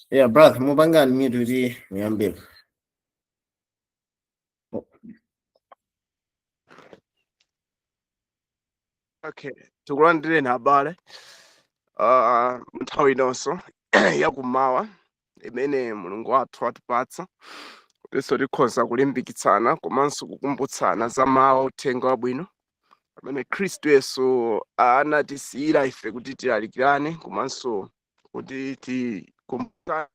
Yeah, brother, mupangani mute kuti muyambe. Oh. Okay, tikulandireni abale nthawi inonso yakummawa imene Mulungu wathu watipatsa kutinso tikhoza kulimbikitsana komanso kukumbutsana za mawu uthenga wabwino amene Khristu Yesu anatisiyira ife kuti tilalikirane komanso kuti tikumbutsane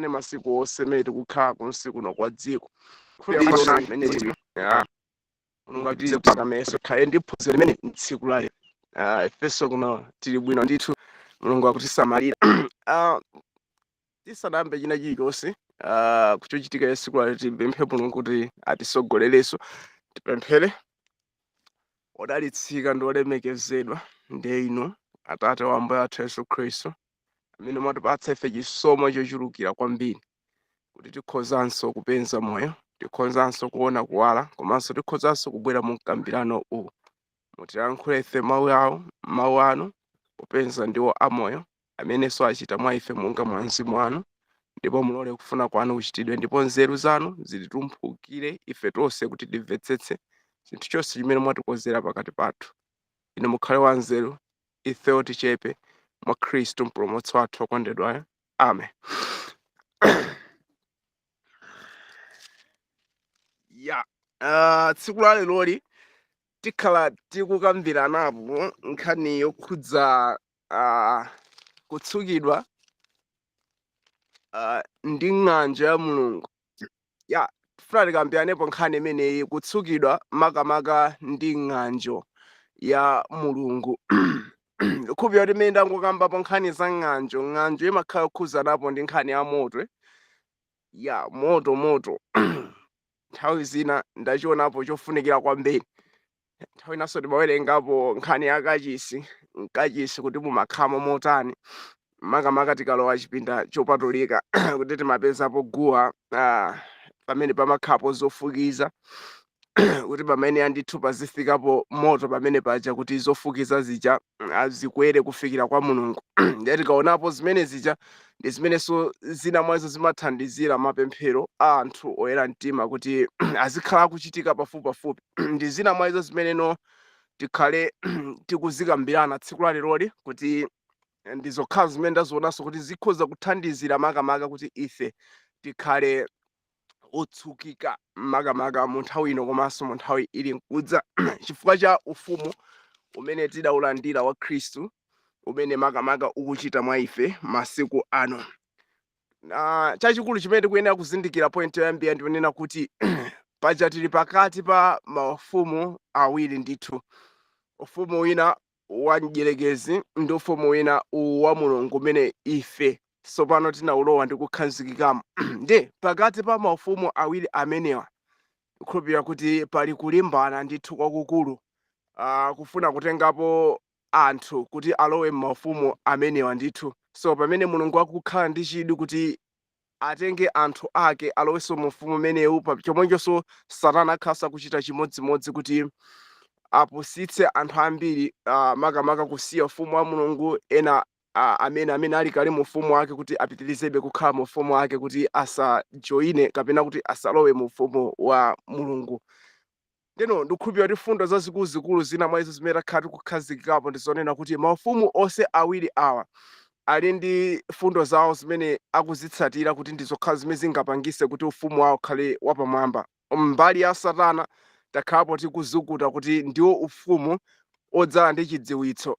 masiku onse amene tikukhala kunsi kuno kwa dziko. Mulungu apitirize kutikameso khale ndi phunziro limene tsiku la lero. Ifenso kuno tili bwino ndithu, Mulungu akutisamalira. Tisanayambe china chilichonse kuchochitika tsiku la lero, tipemphe Mulungu kuti atisogolerenso. Tipemphere. Odalitsika ndi olemekezedwa ndi inu Atate wa Ambuye athu Yesu Khristu, amene mwatipatsa ife chisomo chochulukira kwambiri kuti tikhozanso kupeza moyo, tikhozanso kuona kuwala, komanso tikhozanso kubwera mu mkambirano uwu. Mutilankhule ife mawu awo, mawu anu, popeza ndiwo amoyo, amenenso achita mwa ife monga mwa mzimu wanu, ndipo mulole kufuna kwanu kuchitidwe, ndipo nzeru zanu zititumphukire ife tonse kuti timvetsetse chinthu chonse chimene mwatikonzera pakati pathu. Inu mukhale wanzeru, ifewo tichepe, mwa Khristu mpulumutsi wathu wokondedwayo. Amen. Ya, tsiku la leroli tikhala tikukambiranapo nkhani yokhudza kutsukidwa ndi ng'anjo ya Mulungu. Ya, tifuna tikambiranepo nkhani imeneyi, kutsukidwa makamaka ndi ng'anjo ya Mulungu. Ndikhulupirira kuti mmene ndangokambapo nkhani za ng'anjo, ng'anjo imakhala yokhudzanapo ndi nkhani ya moto. Ya moto moto nthawi zina ndachionapo chofunikira kwambiri. Nthawi inanso timawerengapo nkhani ya kachisi, mkachisi kuti mumakhalamo motani, makamaka tikalowa chipinda chopatulika, kuti timapezapo guwa pamene pamakhalapo zofukiza, kuti pamene andithu pazifikapo moto pamene paja kuti zofukiza zija zikwere kufikira kwa Mulungu. Ndiye tikaonapo zimene zija ndi zimenenso zina mwazo zimathandizira mapemphero a anthu oyera mtima kuti azikhala akuchitika pafupipafupi. Ndi zina mwa izo zimeneno tikhale tikuzikambirana tsiku la leroli, kuti ndi zokhazo zimene ndazionanso kuti zikhoza kuthandizira makamaka kuti ife tikhale otsukika makamaka mu nthawi ino komanso mu nthawi ili nkudza, chifukwa cha ufumu umene tidaulandira wa Khristu, umene makamaka ukuchita mwa ife masiku ano. Na chachikulu chimene tikuyenera kuzindikira, point yoyambira, ndionena kuti paja tili pakati pa maufumu awiri ndithu, ufumu wina wa mdierekezi ndi ufumu wina uwu wa Mulungu umene ife tsopano tinaulowa ndi kukhazikikamo. Ndi pakati pa maufumu awiri amenewa ndikhulupirira kuti pali kulimbana ndithu kwakukulu, kufuna kutengapo anthu kuti alowe m'maufumu amenewa ndithu. So pamene Mulungu akukhala ndi chidwi kuti atenge anthu ake alowenso mu ufumu umenewu, chomwechonso Satana akhalanso akuchita chimodzimodzi kuti apusitse anthu ambiri, makamaka kusiya ufumu wa Mulungu, ena amene ali kale mu ufumu wake kuti apitirizebe kukhala mu ufumu wake, kuti asajoine kapena kuti asalowe mu ufumu wa Mulungu. Ndeno ndikukhulupirira kuti fundo zazikuluzikulu zina mwa izo zimene takhala tikukhazikikapo ndi zonena kuti maufumu onse awiri awa ali ndi fundo zawo zimene akuzitsatira kuti ndi zokhazo zimene zingapangise kuti ufumu wawo ukhale wapamwamba. Mbali ya Satana takhalapo tikuzukuta kuti ndiwo ufumu odzala ndi chidziwitso,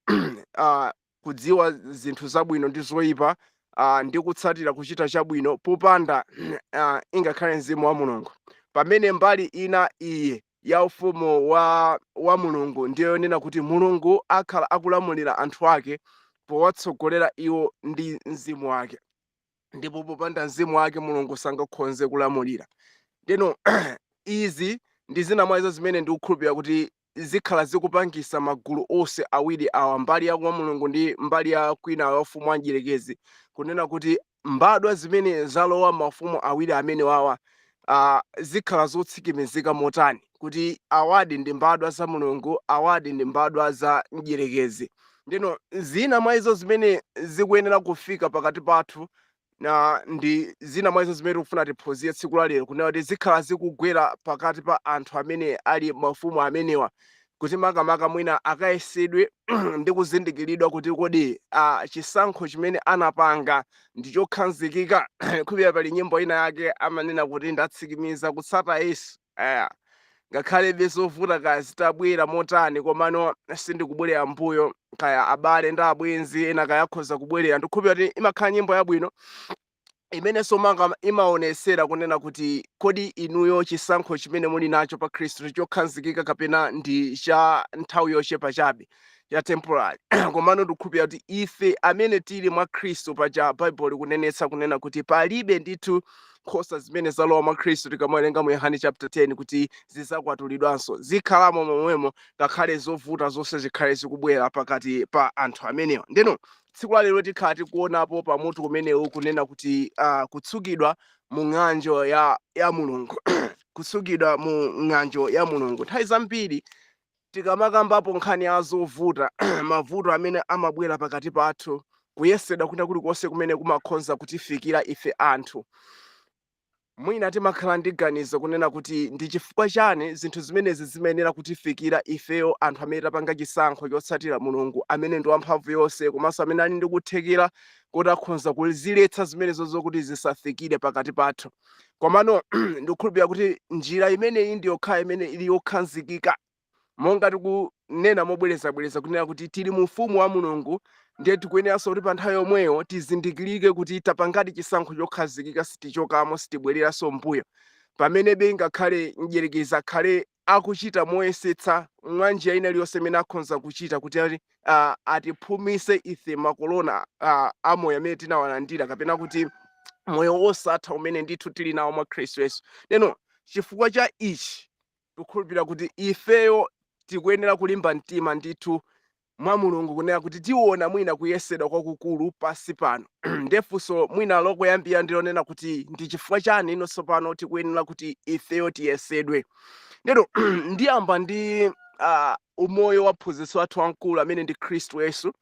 kudziwa zinthu zabwino ndi zoyipa, ndi kutsatira kuchita chabwino popanda ingakhale mzimu wa Mulungu, pamene mbali ina iye ya ufumu wa Mulungu ndiyo yonena kuti Mulungu akhala akulamulira anthu ake powatsogolera iwo ndi mzimu wake, ndipo popanda mzimu wake Mulungu sangakhonze kulamulira. Ndeno izi ndi zina mwa izo zimene ndikukhulupirira kuti zikhala zikupangisa magulu onse awiri awa, mbali ya kwa Mulungu ndi mbali ya kwina ya ufumu wa mdierekezi, kunena kuti mbadwa zimene zalowa maufumu awiri amene wawa Zikhala zotsimikizika motani kuti awadi ndi mbadwa za Mulungu, awadi ndi mbadwa za mdierekezi? Ndino zina mwa izo zimene zikuyenera kufika pakati pathu na ndi zina mwa izo zimene tikufuna tiphunzire tsiku la lero, kunena kuti zikhala zikugwera pakati pa anthu amene ali mafumu amenewa, kuti makamaka mwina akayesedwe ndi kuzindikiridwa kuti kodi chisankho chimene anapanga ndi chokhazikika. Khupira pali nyimbo ina yake amanena kuti, "Ndatsikimiza kutsata Yesu, aya ngakhalebe zovuta kaya zitabwera motani, komano sindikubwerera mbuyo, kaya abale ndi abwenzi ena kaya akhoza kubwerera." Ndikhulupirira kuti imakhala nyimbo yabwino imenenso manga imaonesera kunena kuti kodi inuyo chisankho chimene muli nacho pa Khristu ndi chokhazikika kapena ndi cha nthawi yochepa chabe, ya temporary? Komano ndikukhulupirira kuti ife amene tili mwa Khristu, paja Baibulo likunenetsa kunena kuti palibe ndithu nkhosa zimene zalowa mwa Khristu, tikamawerenga mu Yohane chapter 10, kuti zidzakwatulidwanso, zikhalamo momwemo ngakhale zovuta zonse zikhale zikubwera pakati pa anthu amenewa. Ndeno tsiku la lero tikhala tikuonapo pamutu kumenewu kunena kuti kutsukidwa mu ng'anjo ya Mulungu, kutsukidwa mu ng'anjo ya Mulungu. Nthawi zambiri tikamakambapo nkhani ya zovuta, mavuto amene amabwera pakati pathu, kuyesedwa kwina kulikonse kumene kumakhonza kutifikira ife anthu, mwina timakhala ndi ganizo kunena kuti ndi chifukwa chani zinthu zimenezi zimayenera kutifikira ifeyo anthu amene tapanga chisankho chotsatira Mulungu amene ndi wamphamvu yonse, komanso amene ali ndi kuthekera kuti akhonza kuziletsa zimenezo zokuti zisafikire pakati pathu. Komano ndikukhulupirira kuti njira imeneyi ndi yokha imene ili yokhazikika. Monga tikunena mobwerezabwereza kunena kuti tili mu ufumu wa Mulungu, ndiye tikuyeneranso kuti pa nthawi yomweyo tizindikirike kuti tapangadi chisankho chokhazikika, sitichokamo, sitibwereranso mbuyo, pamenebe ngakhale mdierekezi akhale akuchita moyesetsa mwa njira ina iliyonse imene akhonza kuchita kuti atiphumise ife makolona amoyo amene tinawalandira, kapena kuti moyo wosatha umene ndithu tili nawo mwa Khristu Yesu. Neno chifukwa cha ichi tikukhulupirira kuti ifeyo tikuyenera kulimba mtima ndithu mwa Mulungu, kunena kuti tiona mwina kuyesedwa kwakukulu pasi pano. Ndefunso mwina lokuyambira ndilonena kuti ndi chifukwa chani ino tsopano tikuyenera kuti ifeyo tiyesedwe? Ndero ndiyamba ndi umoyo wa mphunzitsi wathu wamkulu amene ndi Khristu Yesu.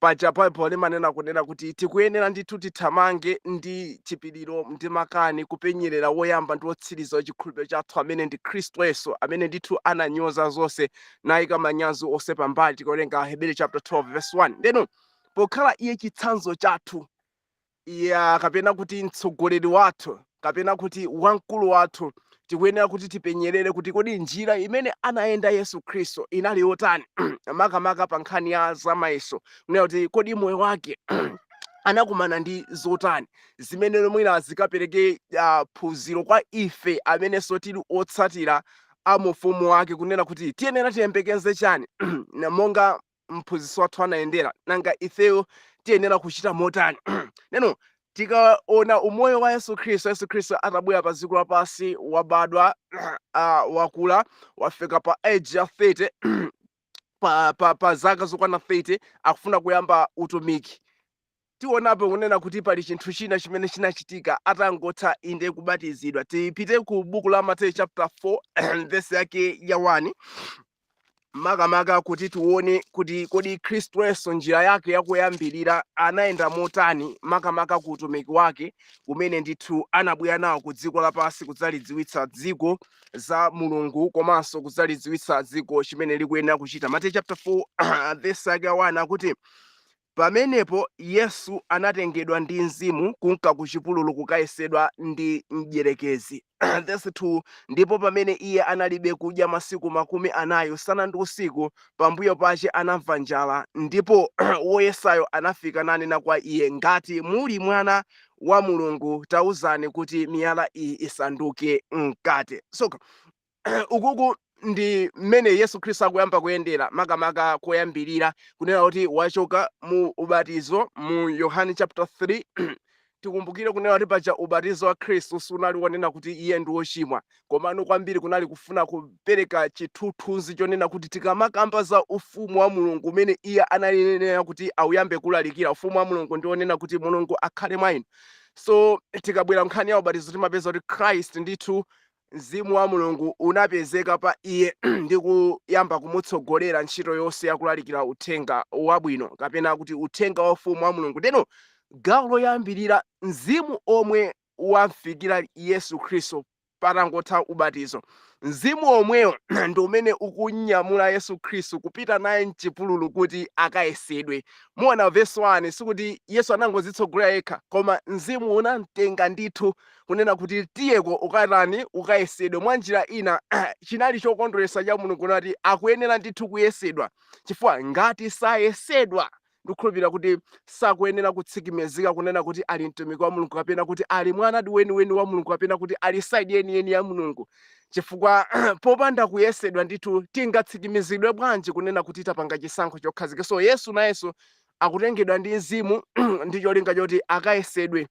Paja Baibulo limanena kunena kuti tikuyenera ndithu tithamange ndi chipiriro ndi makani, kupenyerera woyamba ndi wotsiriza wa chikhulupiriro chathu amene ndi Khristu Yesu, amene ndithu ananyoza zonse nayika manyazi onse pambali, tikawerenga Hebrew chapter 12 verse 1. Ndeno pokhala iye chitsanzo chathu ya kapena kuti mtsogoleri wathu kapena kuti wamkulu wathu, tikuyenera kuti tipenyerere kuti kodi njira imene anayenda Yesu Khristu inali yotani, makamaka pa nkhani ya zamayeso, kunena kuti kodi moyo wake anakumana ndi zotani zimene mwina zikapereke phunziro kwa ife amenenso tili otsatira a mufumu wake, kunena kuti tiyenera tiyembekeze chani na monga mphunzitsi wathu anayendera, nanga ifeyo tiyenera kuchita motani? Neno tikaona umoyo wa Yesu Khristu, Yesu Khristu atabwera pa dziko lapansi, wabadwa, wakula, wafika pa age ya 30, pa zaka zokwana 30, akufuna kuyamba utumiki, tionapo kunena kuti pali chinthu china chimene chinachitika atangotha inde kubatizidwa. Tipite ku buku la Mateyu chapter 4 verse yake ya 1, makamaka kuti tione kuti kodi Khristu Yesu njira yake yakuyambirira anayenda motani, makamaka ku utumiki wake umene ndithu anabwera nawo ku dziko lapansi kudzalidziwitsa dziko za Mulungu komanso kudzalidziwitsa dziko chimene likuyenera kuchita. Mateyu chapter 4 verse yake ya 1 akuti, "Pamenepo Yesu anatengedwa ndi Mzimu kunka ku chipululu kukayesedwa ndi mdierekezi." Verse 2, "Ndipo pamene iye analibe kudya masiku 40 usana ndi usiku, pambuyo pache anamva njala. Ndipo woyesayo anafika nanena kwa iye, 'Ngati muli mwana wa Mulungu, tauzani kuti miyala iyi isanduke mkate.'" So ukuku ndi mmene Yesu Khristu akuyamba kuyendera, makamaka koyambirira, kunena kuti wachoka mu ubatizo mu Yohane chapter 3. Tikumbukire kunena kuti paja ubatizo wa Khristu sunali wonena kuti iye ndi wochimwa, komano kwambiri kunali kufuna kupereka chithunzi chonena kuti tikamakamba za ufumu wa Mulungu umene iye analinena kuti auyambe kulalikira, ufumu wa Mulungu ndi wonena kuti Mulungu akhale mwa inu. So tikabwera nkhani ya ubatizo, timapeza kuti Christ ndithu mzimu wa Mulungu unapezeka pa iye ndi kuyamba kumutsogolera ntchito yonse yakulalikira uthenga wabwino, kapena kuti uthenga wa ufumu wa Mulungu. Ndeno gawo loyambirira, mzimu omwe wamfikira Yesu Khristu patangotha ubatizo, mzimu omwewo ndi umene ukunyamula Yesu Khristu kupita naye mchipululu kuti akayesedwe. Muona verse 1, sikuti Yesu anangodzitsogolera yekha, koma mzimu unamtenga ndithu kunena kuti tiyeko ukatani, ukayesedwe. Mwa njira ina, chinali chokondweretsa cha Mulungu nati akuyenera ndithu kuyesedwa, chifukwa ngati sayesedwa, ndikukhulupirira kuti sakuyenera kutsimikizika kunena kuti ali mtumiki wa Mulungu, kapena kuti ali mwanadi weniweni wa Mulungu, kapena kuti ali side yeniyeni ya Mulungu. Chifukwa popanda kuyesedwa ndithu, tingatsimikizidwe bwanji kunena kuti tapanga chisankho chokhazika? So Yesu nayenso akutengedwa ndi mzimu ndi cholinga choti akayesedwe.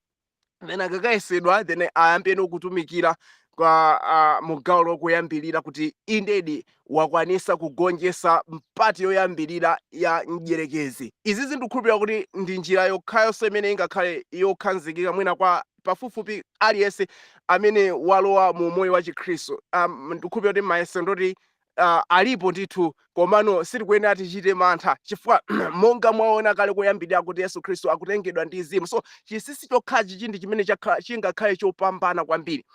Then akakayesedwa, then ayambeno kutumikira kwa mu gawo lokuyambirira, kuti indedi wakwanisa kugonjetsa mpati yoyambirira ya mdierekezi. Izi zindikukhulupirira kuti ndi njira yokhayonso imene ingakhale yokhazikika mwina kwa pafupifupi aliyense amene walowa mu moyo wa Chikhristu. Ndikukhulupirira kuti mayesero ndoti alipo ndithu, komano sitikuyenera tichite mantha, chifukwa monga mwaona kale koyambirira kuti Yesu Khristu akutengedwa ndi mzimu. So chinsinsi chokhachi chindi chimene chingakhale chopambana kwambiri.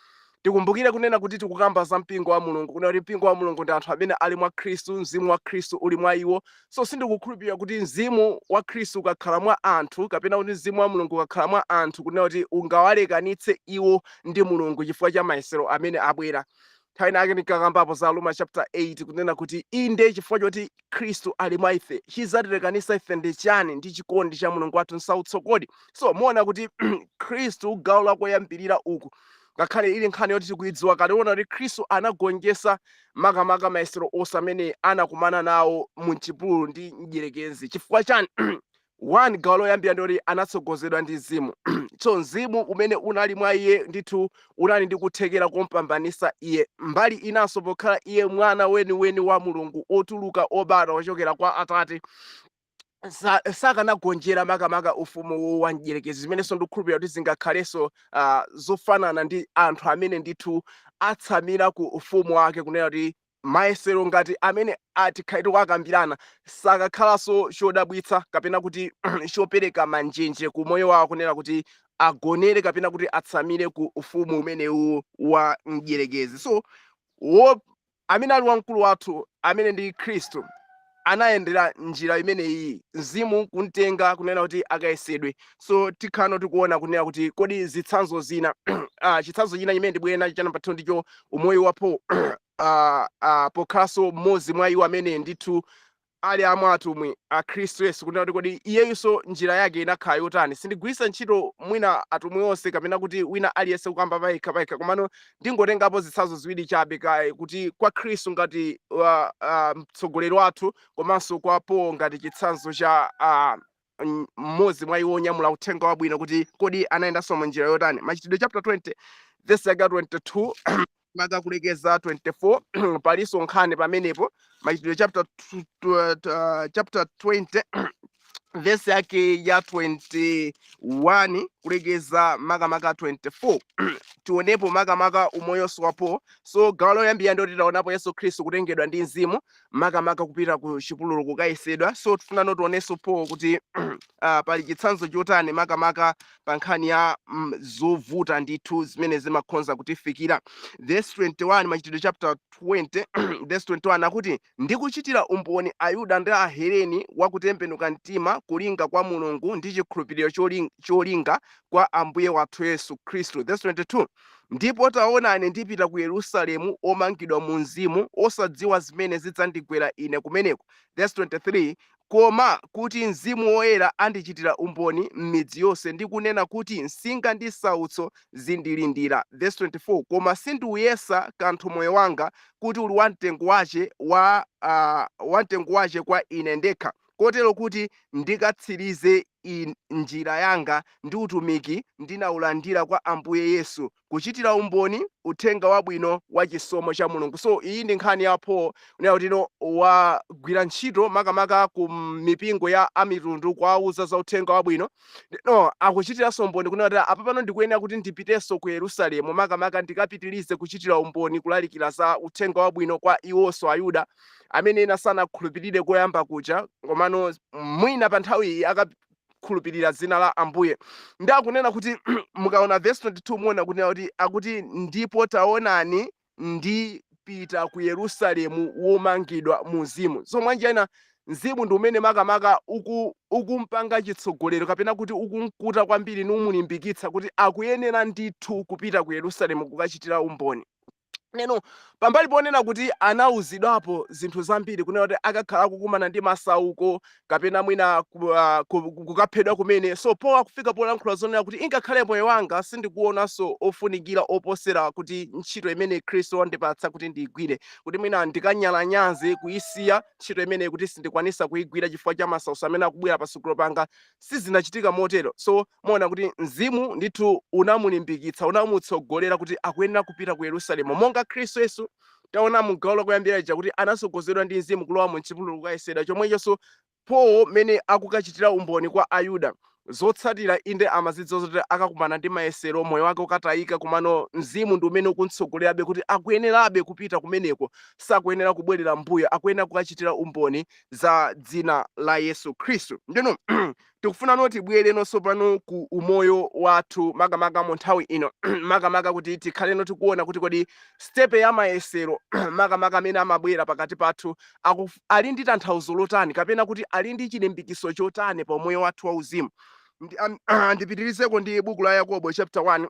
Tikumbukire kunena kuti tikukamba za mpingo wa Mulungu, kunena kuti mpingo wa Mulungu ndi anthu amene ali mwa Khristu, mzimu wa Khristu uli mwa iwo. So sindikukhulupirira kuti mzimu wa Khristu ukakhala mwa anthu, kapena kuti mzimu wa Mulungu ukakhala mwa anthu, kunena kuti ungawalekanitse iwo ndi Mulungu chifukwa cha mayesero amene abwera. Nthawi inake ndinkakambapo za Roma chapter 8, kunena kuti inde, chifukwa choti Khristu ali mwa ife, chidzatilekanitsa ife ndi chani ndi chikondi cha Mulungu wathu? Nsautso kodi? So muona kuti Khristu, gawo lakoyambirira uku, ngakhale ili nkhani yoti tikuidziwa kale, ona kuti Khristu anagonjetsa makamaka mayesero onse amene anakumana nawo mu mchipululu ndi mdierekezi. Chifukwa chani? One, gawo loyambira ndoti anatsogozedwa ndi mzimu. So mzimu umene unali mwa iye ndithu unali ndi kuthekera kompambanisa iye. Mbali inanso, pokhala iye mwana weniweni wa Mulungu, otuluka obadwa ochokera kwa Atate, sakanagonjera makamaka ufumu wa mdierekezi, zimenenso ndikukhulupirira kuti zingakhalenso zofanana ndi anthu amene ndithu atsamira ku ufumu wake, kunena kuti mayesero ngati amene atikhale tikukambirana sakakhalanso chodabwitsa kapena kuti chopereka manjenje ku moyo wawo, kunena kuti agonere kapena kuti atsamire ku ufumu umenewu wa mdierekezi. So wo amene ali wamkulu wathu, amene ndi Khristu, anayendera njira imeneyi, mzimu kumtenga kunena kuti akayesedwe. So tikhano tikuona kunena kuti kodi zitsanzo zina, chitsanzo china chimene ndibwere nacho cha namba 2 ndicho umoyo wa Paul, pokhalanso mmodzi mwa iwo amene ndithu ali amwe atumwi a Khristu Yesu, kunena kuti kodi iyeyinso njira yake inakhala yotani? Sindigwiritsa ntchito mwina atumwi onse kapena kuti wina aliyense kukamba payekha payekha, komano ndingotengapo zitsanzo ziwiri chabe kaye, kuti kwa Khristu ngati mtsogoleri wathu, komanso kwa Paul ngati chitsanzo cha mmodzi mwa iwo onyamula uthenga wabwino, kuti kodi anayendanso mu njira yotani. Machitidwe chapter 20 verse yake 22 mpaka kulekeza 24, palinso nkhani pamenepo. Machitidwe chapter 20 verse yake ya 21 kulekeza makamaka 24, tionepo makamaka umoyonso wa Paul. So gawo loyambira ndoti taonapo Yesu Khristu kutengedwa ndi mzimu makamaka kupita ku chipululu kukayesedwa. So tifuna tionenso Paul kuti pali chitsanzo chotani makamaka pa nkhani ya zovuta ndithu zimene zimakhonza kutifikira. Verse 21, Machitidwe chapter 20 verse 21, akuti, "Ndikuchitira umboni Ayuda ndi Aheleni wakutembenuka mtima kulinga kwa Mulungu ndi chikhulupiriro cholinga kwa Ambuye wathu Yesu Khristu." Verse 22, "Ndipo taonani, ndipita ku Yerusalemu omangidwa mu mzimu, osadziwa zimene zidzandigwera ine kumeneko." Verse 23, "Koma kuti Mzimu Woyera andichitira umboni m'midzi yonse, ndi kunena kuti nsinga ndi sautso zindilindira." Verse 24, "Koma sindiuyesa kanthu moyo wanga kuti uli wamtengo wache kwa ine ndekha, kotero kuti ndikatsirize Njira yanga ndi utumiki ndinawulandira kwa Ambuye Yesu, kuchitira umboni uthenga wabwino wa chisomo cha Mulungu. So iyi ndi nkhani ya Paul, kunena kuti no, wagwira ntchito makamaka ku mipingo ya amitundu, kuwauza za uthenga wabwino. No, akuchitiranso umboni kunena kuti apa pano ndikuyenera kuti ndipitenso ku Yerusalemu, makamaka ndikapitirize kuchitira umboni, kulalikira za uthenga wabwino kwa iwonso Ayuda amene ena sanakhulupirire koyamba kuja, komano mwina pa nthawi iyi akakhulupirira dzina la Ambuye. Ndi akunena kuti, mukaona verse 22, muona kunena kuti akuti, "Ndipo taonani, ndipita ku Yerusalemu womangidwa mu mzimu." So mwanjira ina, mzimu ndi umene makamaka ukumpanga chitsogolero, kapena kuti ukumkuta kwambiri, numulimbikitsa kuti akuyenera ndithu kupita ku Yerusalemu kukachitira umboni. Neno pambali ponena kuti anawuzidwapo zinthu zambiri, kunena kuti akakhala akukumana ndi masauko kapena mwina kukaphedwa kumene. So Paul akufika polankhula zonena kuti, "Ingakhale moyo wanga sindikuonanso ofunikira oposera kuti ntchito imene Khristu wandipatsa kuti ndiyigwire, kuti mwina ndikanyalanyaze kuyisiya ntchito imene kuti sindikwanisa kuyigwira chifukwa cha masauso amene akubwera patsogolo panga." Sizinachitika motero. So muona kuti mzimu ndithu unamulimbikitsa, unamutsogolera kuti akuyenera kupita ku Yerusalemu, monga Khristu Yesu taona mu gawo lakuyambira ija kuti anasogozedwa ndi mzimu kulowa mu chipululu kukayesedwa. Chomwechonso Paul, mmene akukachitira umboni kwa Ayuda, zotsatira inde amazidziwa zoti akakumana ndi mayesero, moyo wake ukatayika, komano mzimu ndi umene ukumtsogolerabe kuti akuyenerabe kupita kumeneko, sakuyenera kubwerera mbuyo, akuyenera kukachitira umboni za dzina la Yesu Khristu. Ndino tikufuna noti tibwere nonso pano ku umoyo wathu, makamaka mu nthawi ino, makamaka kuti tikhale tikuona kuti kodi step ya mayesero, makamaka amene amabwera pakati pathu, ali ndi tanthauzo lotani, kapena kuti ali ndi chilimbikiso chotani pa umoyo wathu wauzimu. Ndipitirizeko ndi buku la Yakobo chapter 1,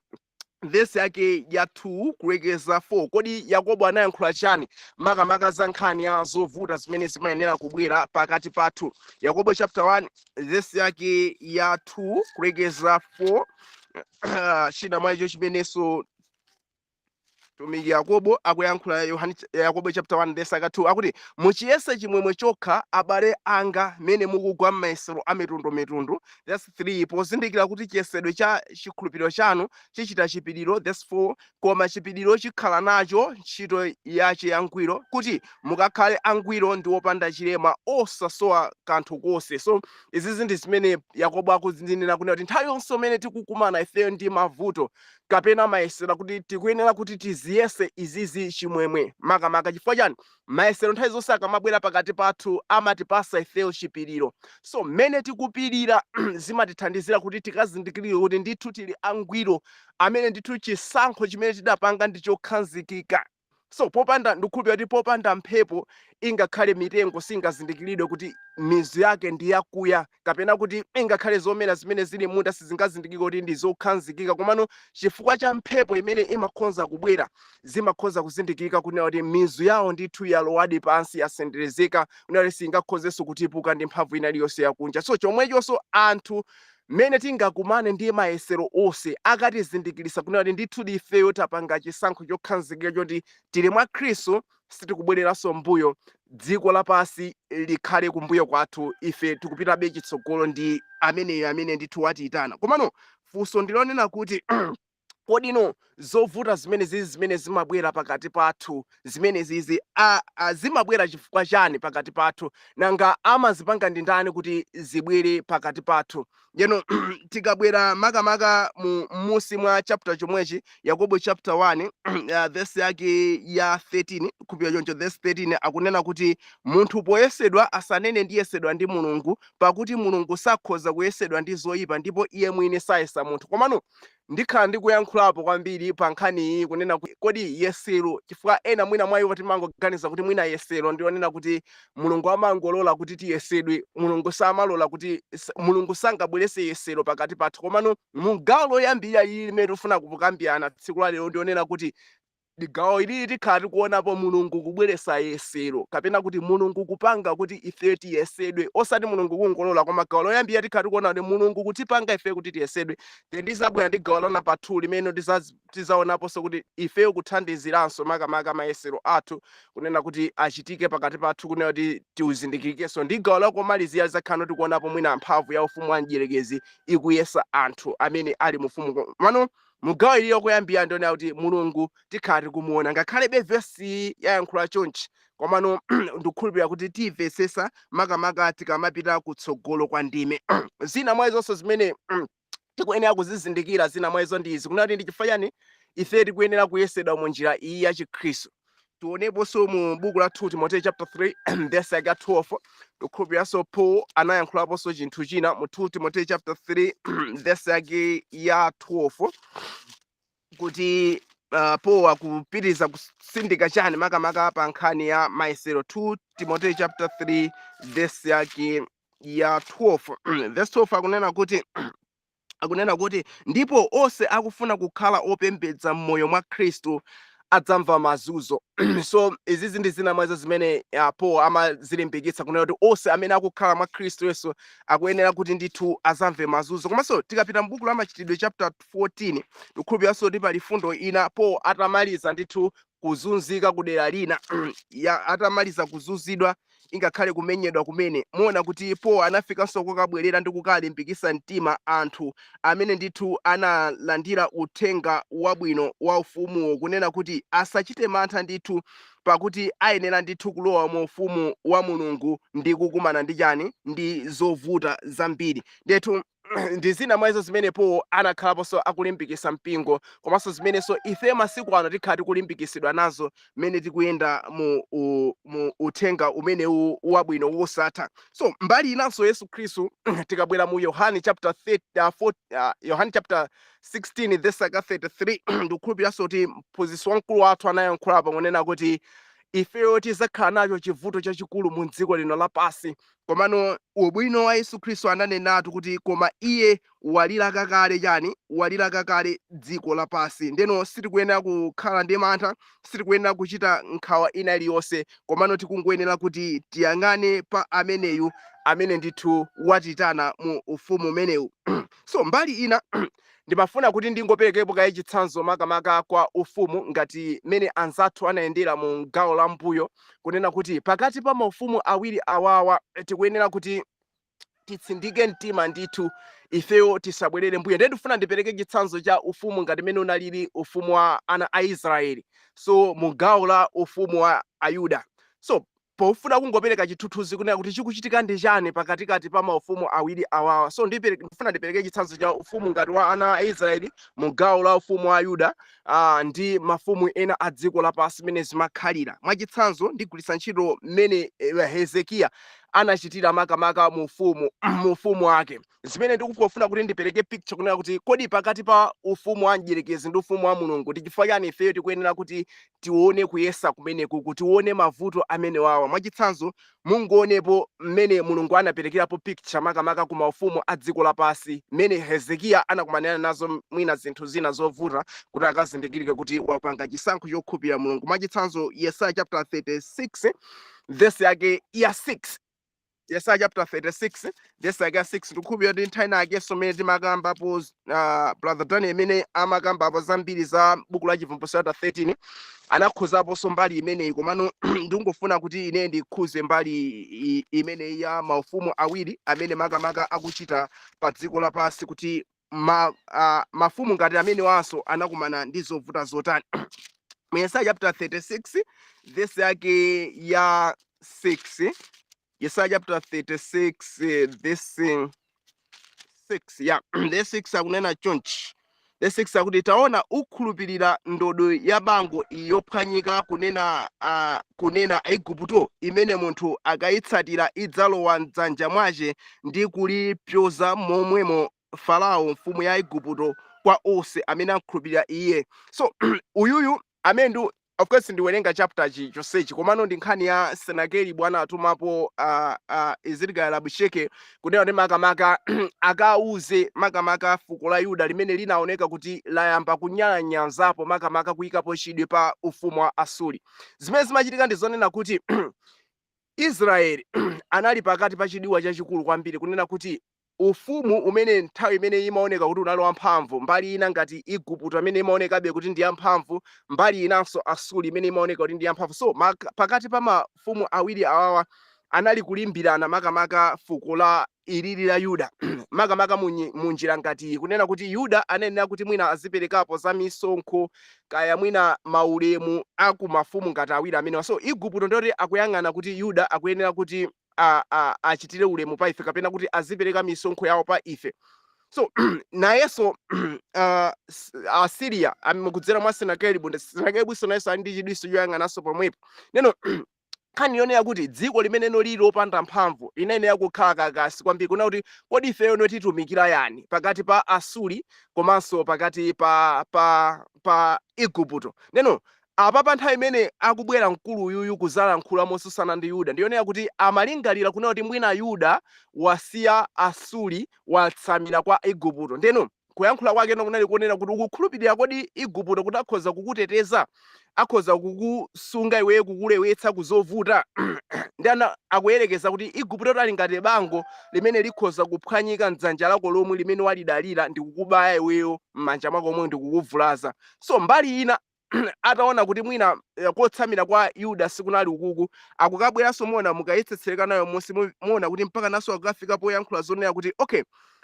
vesi yake ya 2 kulekeza 4. Kodi Yakobo anayankhula chani makamaka za nkhani ya zovuta zimene zimayenera kubwera pakati pathu? Yakobo chapter 1, vesi yake ya 2 kulekeza 4. China mwa icho chimenenso mtumiki Yakobo akuyankhula, Yohane, Yakobo chapter 1 verse 2, akuti, "Muchiyese chimwemwe chokha, abale anga, mene mukugwa m'mayesero a mitundumitundu." Verse 3, "Pozindikira kuti chiyesedwe cha chikhulupiriro chanu chichita chipiriro." Verse 4, "Koma chipiriro chikhala nacho ntchito yache yangwiro, kuti mukakhale angwiro ndi opanda chilema, osasowa kanthu konse." So izizi ndi zimene Yakobo akuzinena, kunena kuti nthawi yonse imene tikukumana ifeyo ndi mavuto kapena mayesero, kuti tikuyenera kuti tiziyese izizi chimwemwe. Makamaka chifukwa chani? Mayesero nthawi zonse akamabwera pakati pathu amatipasa ifeyo chipiriro. So mmene tikupirira zimatithandizira kuti tikazindikirire kuti ndithu tili angwiro, amene ndithu chisankho chimene tidapanga ndi chokhazikika. So popanda, ndikukhulupirira kuti popanda mphepo, ingakhale mitengo singazindikiridwe kuti mizu yake ndi yakuya, kapena kuti ingakhale zomera zimene zili munda sizingazindikike kuti ndi zokhazikika. Komano chifukwa cha mphepo imene imakhonza kubwera, zimakhonza kuzindikika kunena kuti mizu yawo ndithu yalowadi pansi, yasenderezeka, kunena kuti singakhozenso kutipuka ndi mphamvu ina iliyonse yakunja. So chomwechonso anthu, mmene tingakumane ndi mayesero onse, akatizindikirisa kunena kuti ndithu ifeyo tapanga chisankho chokhazikika choti tili mwa Khristu, sitikubwereranso mbuyo, dziko lapansi likhale kumbuyo kwathu, ife tikupitabe chitsogolo ndi ameneyo amene ndithu watiyitana. Komano funso ndilonena kuti, kodino zovuta zimene zizi zimene zimabwera pakati pathu, zimene zizi zimabwera chifukwa chani pakati pathu? Nanga amazipanga ndi ndani kuti zibwere pakati pathu? Yeno tikabwera makamaka mu musi mwa chapter chomwechi, Yakobo chapter 1, verse yake ya 13 kupita choncho, verse 13 akunena kuti, "Munthu poyesedwa asanene, 'Ndiyesedwa ndi Mulungu,' pakuti Mulungu sakhoza kuyesedwa ndi zoyipa, ndipo iye mwini sayesa munthu." Komano ndikhala ndikuyankhulapo kwambiri pa nkhani iyi, kunena kuti kodi yesero, chifukwa ena mwina mwa iwo timangoganiza kuti mwina yesero ndionena kuti Mulungu amangolola kuti tiyesedwe, Mulungu samalola kuti, Mulungu sangabwerese yesero pakati pathu. Komano mu gawo loyambirira ili limene tikufuna kukambirana tsiku la lero, ndionena kuti Gawo ilili tikhala tikuonapo Mulungu kubweretsa yesero, kapena kuti Mulungu kupanga kuti ife tiyesedwe, osati Mulungu kungolola, koma gawo loyambira tikhala tikuona kuti Mulungu kutipanga ife kuti tiyesedwe. Then tizabwera ndi gawo la namba 2 limene tizaonaponso kuti ifeyo kuthandiziranso makamaka mayesero athu kunena kuti achitike pakati pathu, kunena kuti tiuzindikirikenso. Ndi gawo lakomalizira lizakhala tikuonapo mwina mphamvu ya ufumu wa mdierekezi ikuyesa anthu amene ali mu ufumu. Mano mugawo ililo koyambira ndiona kuti Mulungu tikhala tikumuona, ngakhalebe vesi yayankhula chonchi, komano ndikukhulupirira kuti tiyimvesesa makamaka tikamapita kutsogolo kwa ndime. Zina mwa izonso zimene tikuyenera kuzizindikira, zina mwa izo ndi izi, kunati ndi chifukwa chani ife tikuyenera kuyesedwa mu njira iyi ya Chikhristu. Tioneponso mu buku la 2 Timoteyo chapter 3 verse yake 12. Ndikukhulupiriranso Paul anayankhulaponso chinthu china mu 2 Timoteyo chapter 3 verse yake ya 12, kuti Paul akupitiriza kusindika chani makamaka pa nkhani ya mayesero. 2 Timoteyo chapter 3 verse yake ya 12, verse 12 akunena kuti, "Ndipo onse akufuna kukhala opembedza m'moyo mwa Khristu adzamva mazunzo." So izizi ndi zina mwazo zimene Paul amazilimbikitsa, kunena kuti onse amene akukhala mwa Khristu Yesu akuyenera kuti ndithu azamve mazunzo. Komanso tikapita m'buku la Machitidwe chapter 14, ndikukhulupiriranso kuti pali fundo ina. Paul atamaliza ndithu kuzunzika kudera lina, ya atamaliza kuzunzidwa, ingakhale kumenyedwa kumene, muona kuti Paul anafikanso kukabwerera ndi kukalimbikitsa mtima anthu amene ndithu analandira uthenga wabwino wa ufumuwo, kunena kuti asachite mantha ndithu, pakuti ayenera ndithu kulowa mu ufumu wa Mulungu ndi kukumana ndi chani? Ndi zovuta zambiri ndithu. Ndi zina mwa izo zimene Paul anakhalaponso akulimbikitsa mpingo, komanso zimenenso ife masiku ano tikhala tikulimbikisidwa nazo mmene tikuyenda mu uthenga umenewu wabwino wosatha. So mbali inanso, Yesu Khristu, tikabwera mu Yohane chapter 30, 4, Yohane chapter 16 verse 33, ndikukhulupiriranso kuti mphunzitsi wamkulu wathu anayankhulapo kunena kuti ifeyo tizakhala nacho chivuto chachikulu mu dziko lino lapasi, komano ubwino wa Yesu Khristu ananenatu kuti koma iye walilaka kale chani? Walilaka kale dziko lapasi. Ndeno sitikuyenera kukhala ndi mantha, sitikuyenera kuchita nkhawa ina iliyonse, komano tikungoyenera kuti tiyang'ane pa ameneyu amene ndithu watitana mu ufumu umenewu. So mbali ina, ndimafuna kuti ndingoperekepo kaye chitsanzo makamaka kwa ufumu ngati mmene anzathu anayendera mu gawo la mbuyo, kunena kuti pakati pa maufumu awiri awawa tikuyenera kuti titsindike mtima ndithu, ifeyo tisabwerere mbuyo. Ndiye ndifuna ndipereke chitsanzo cha ufumu ngati mmene unalili ufumu wa ana a Israeli, so mu gawo la ufumu wa Ayuda. So pofuna kungopereka chithunzithunzi kunena kuti chikuchitika ndi chani pakatikati pa maufumu awiri awawa, so ndifuna ndipereke chitsanzo cha ufumu ngati wa ana a Israeli mu gawo la ufumu wa Yuda ndi mafumu ena a dziko lapansi mmene zimakhalira. Mwachitsanzo, ndigwiritsa ntchito mmene Hezekiya anachitira makamaka mu ufumu wake, zimene ndikufuna kuti ndipereke picture kunena kuti kodi pakati pa ufumu wa mdierekezi ndi ufumu wa Mulungu ndi chifukwa chani ifeyo tikuyenera kuti tione kuyesa kumeneku, kuti tione mavuto amene wawa. Mwachitsanzo, mungonepo mmene Mulungu anaperekerapo picture makamaka ku maufumu a dziko lapasi, mmene Hezekiya anakumanirana nazo mwina zinthu zina zovuta kuti akazindikirike kuti wapanga chisankho chokhulupirira Mulungu. Mwachitsanzo, Yesaya chapter 36 verse yake ya 6. Yesaya chapter 36 verse yake ya 6. Ndikukhulupirira kuti nthawi inakenso mmene timakambapo, brother Daniel imene amakambapo zambiri za buku la Chivumbulutso chapter 13, anakhuzaponso mbali imeneyi, komano ndingofuna kuti ine ndikhuze mbali imeneyi ya maufumu awiri amene makamaka akuchita pa dziko lapansi, kuti mafumu ngati amene wanso anakumana ndi zovuta zotani. Mu Yesaya chapter 36 verse yake ya 6, Yesaya chapter 36 verse 6, ya verse 6, akunena chonchi. Verse 6 akuti, "Taona, ukhulupirira ndodo ya bango iyi yophwanyika, kunena Aigupto, imene munthu akayitsatira idzalowa mdzanja mwace ndi kulipyoza momwemo Farao mfumu ya Igupto kwa onse amene ankhulupirira iye." So uyuyu amene ndi Of course ndiwerenga chapter chi chonsechi, komano ndi nkhani ya Senakeribu anatumapo Ezekiel, Rabishake kunena kuti makamaka akauze makamaka fuko la Yuda limene linaoneka kuti layamba kunyalanyazapo makamaka kuyikapo chidwi pa ufumu wa Asuri. Zimene zimachitika ndi zonena kuti Israeli anali pakati pa chidiwa chachikulu kwambiri, kunena kuti ufumu umene nthawi imene imaoneka kuti unali wamphamvu, mbali ina ngati Igupto amene imaonekabe kuti ndi yamphamvu, mbali inanso Asuri imene imaoneka kuti ndi yamphamvu. So pakati pa mafumu awiri awawa anali kulimbirana makamaka fuko la ilili la Yuda, makamaka mu njira ngati iyi, kunena kuti Yuda anayenera kuti mwina aziperekapo za misonkho, kaya mwina maulemu aku mafumu ngati awiri amenewa. So Igupto ndoti akuyang'ana kuti Yuda akuyenera kuti achitire ulemu pa ife kapena kuti azipereka misonkho yawo pa ife. So nayenso Asiriya kudzera mwa Senakeribu, ndi Senakeribu nayenso ali ndi chidwiso choyang'ananso pomwepo. Neno nkhani yonena kuti dziko limeneno lili lopanda mphamvu linayenera kukhala kakasi kwambiri kuna kuti kodi ifeyo no titumikira yani pakati pa Asuri komanso pakati pa Igupto? Neno apa pa nthawi imene akubwera mkulu uyuyu kuzalankhula mosusana ndi Yuda, ndiyonena kuti amalingalira kunena kuti mwina Yuda wasiya Asuri, watsamira kwa Igupto. Ndeno kuyankhula kwake no kunali kunena kuti, "Ukukhulupirira kodi Igupto kuti akhoza kukuteteza, akhoza kukusunga iweyo, kukulewetsa kuzovuta?" Ndi ana akuyerekeza kuti Igupto ali ngati bango limene likhoza kuphwanyika mdzanja lako lomwe limene walidalira ndi kukubaya iweyo m'manja mwako omwe ndi kukuvulaza. So mbali ina ataona kuti mwina kotsamira kwa Yuda sikunali ukuku, akukabweranso. Muona mukayetsetsereka nayo munsi, muona kuti mpaka naso akukafika poyankhula zonena kuti, "Okay,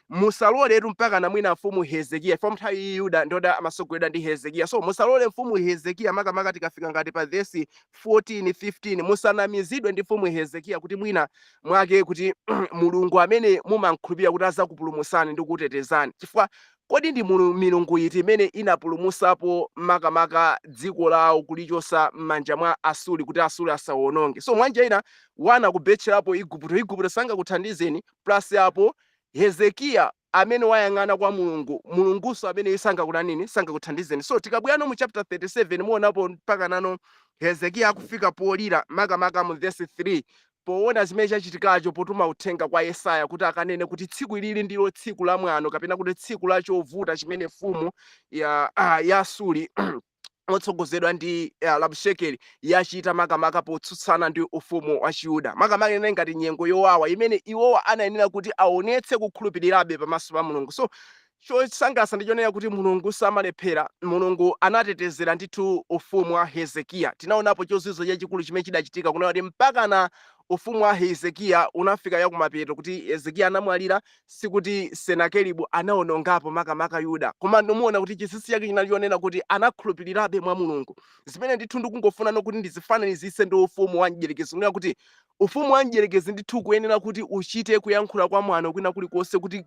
musaloletu mpaka na mwina mfumu Hezekiya," ifo nthawi iyi Yuda ndoda amasogoledwa ndi Hezekiya. "So musalole mfumu Hezekiya," makamaka tikafika ngati pa vesi 14, 15, "musanamizidwe ndi mfumu Hezekiya kuti mwina mwake kuti Mulungu amene mumankhulupirira kuti azakupulumutsani ndi kukutetezani, chifukwa kodi ndi milungu iti imene inapulumutsapo makamaka dziko lawo kulichosa m'manja mwa Asuri kuti Asuri asawononge?" So mwanjira ina wana kubetcherapo Igupto, Igupto sangakuthandizeni. Plus apo Hezekiya amene wayang'ana kwa Mulungu, Mulungunso amene sangakunanini, sangakuthandizeni. So tikabwerano mu chapter 37, muonapo mpaka nano Hezekiya akufika polira, makamaka mu verse 3, poona zimene chachitikacho, potuma uthenga kwa Yesaya kuti akanene kuti tsiku ilili ndilo tsiku la mwano kapena kuti tsiku la chovuta chimene mfumu ya Asuri motsogozedwa ndi Rabishake yachita makamaka potsutsana ndi ufumu wa Chiyuda. Makamaka inali ngati nyengo yowawa imene iwowa anayenera kuti aonetse kukhulupirirabe pamaso pa Mulungu. So chosangalatsa ndi chonena kuti Mulungu samalephera. Mulungu anatetezera ndithu ufumu wa Hezekiya. Tinaonapo chozizwa chachikulu chimene chidachitika, kunena kuti mpakana ufumu wa Hezekiya unafika yakumapeto, kuti Hezekiya anamwalira, sikuti Senakeribu anawonongapo makamaka Yuda. Koma ndimuona kuti chinsinsi chake chinali chonena kuti anakhulupirirabe mwa Mulungu, zimene ndithu ndikungofuna nokuti ndizifananizise ndi ufumu wa mdierekezi, kunena kuti ufumu wa mdierekezi ndithu kuyenera kuti uchite kuyankhula kwa mwano kwina kulikonse, kuti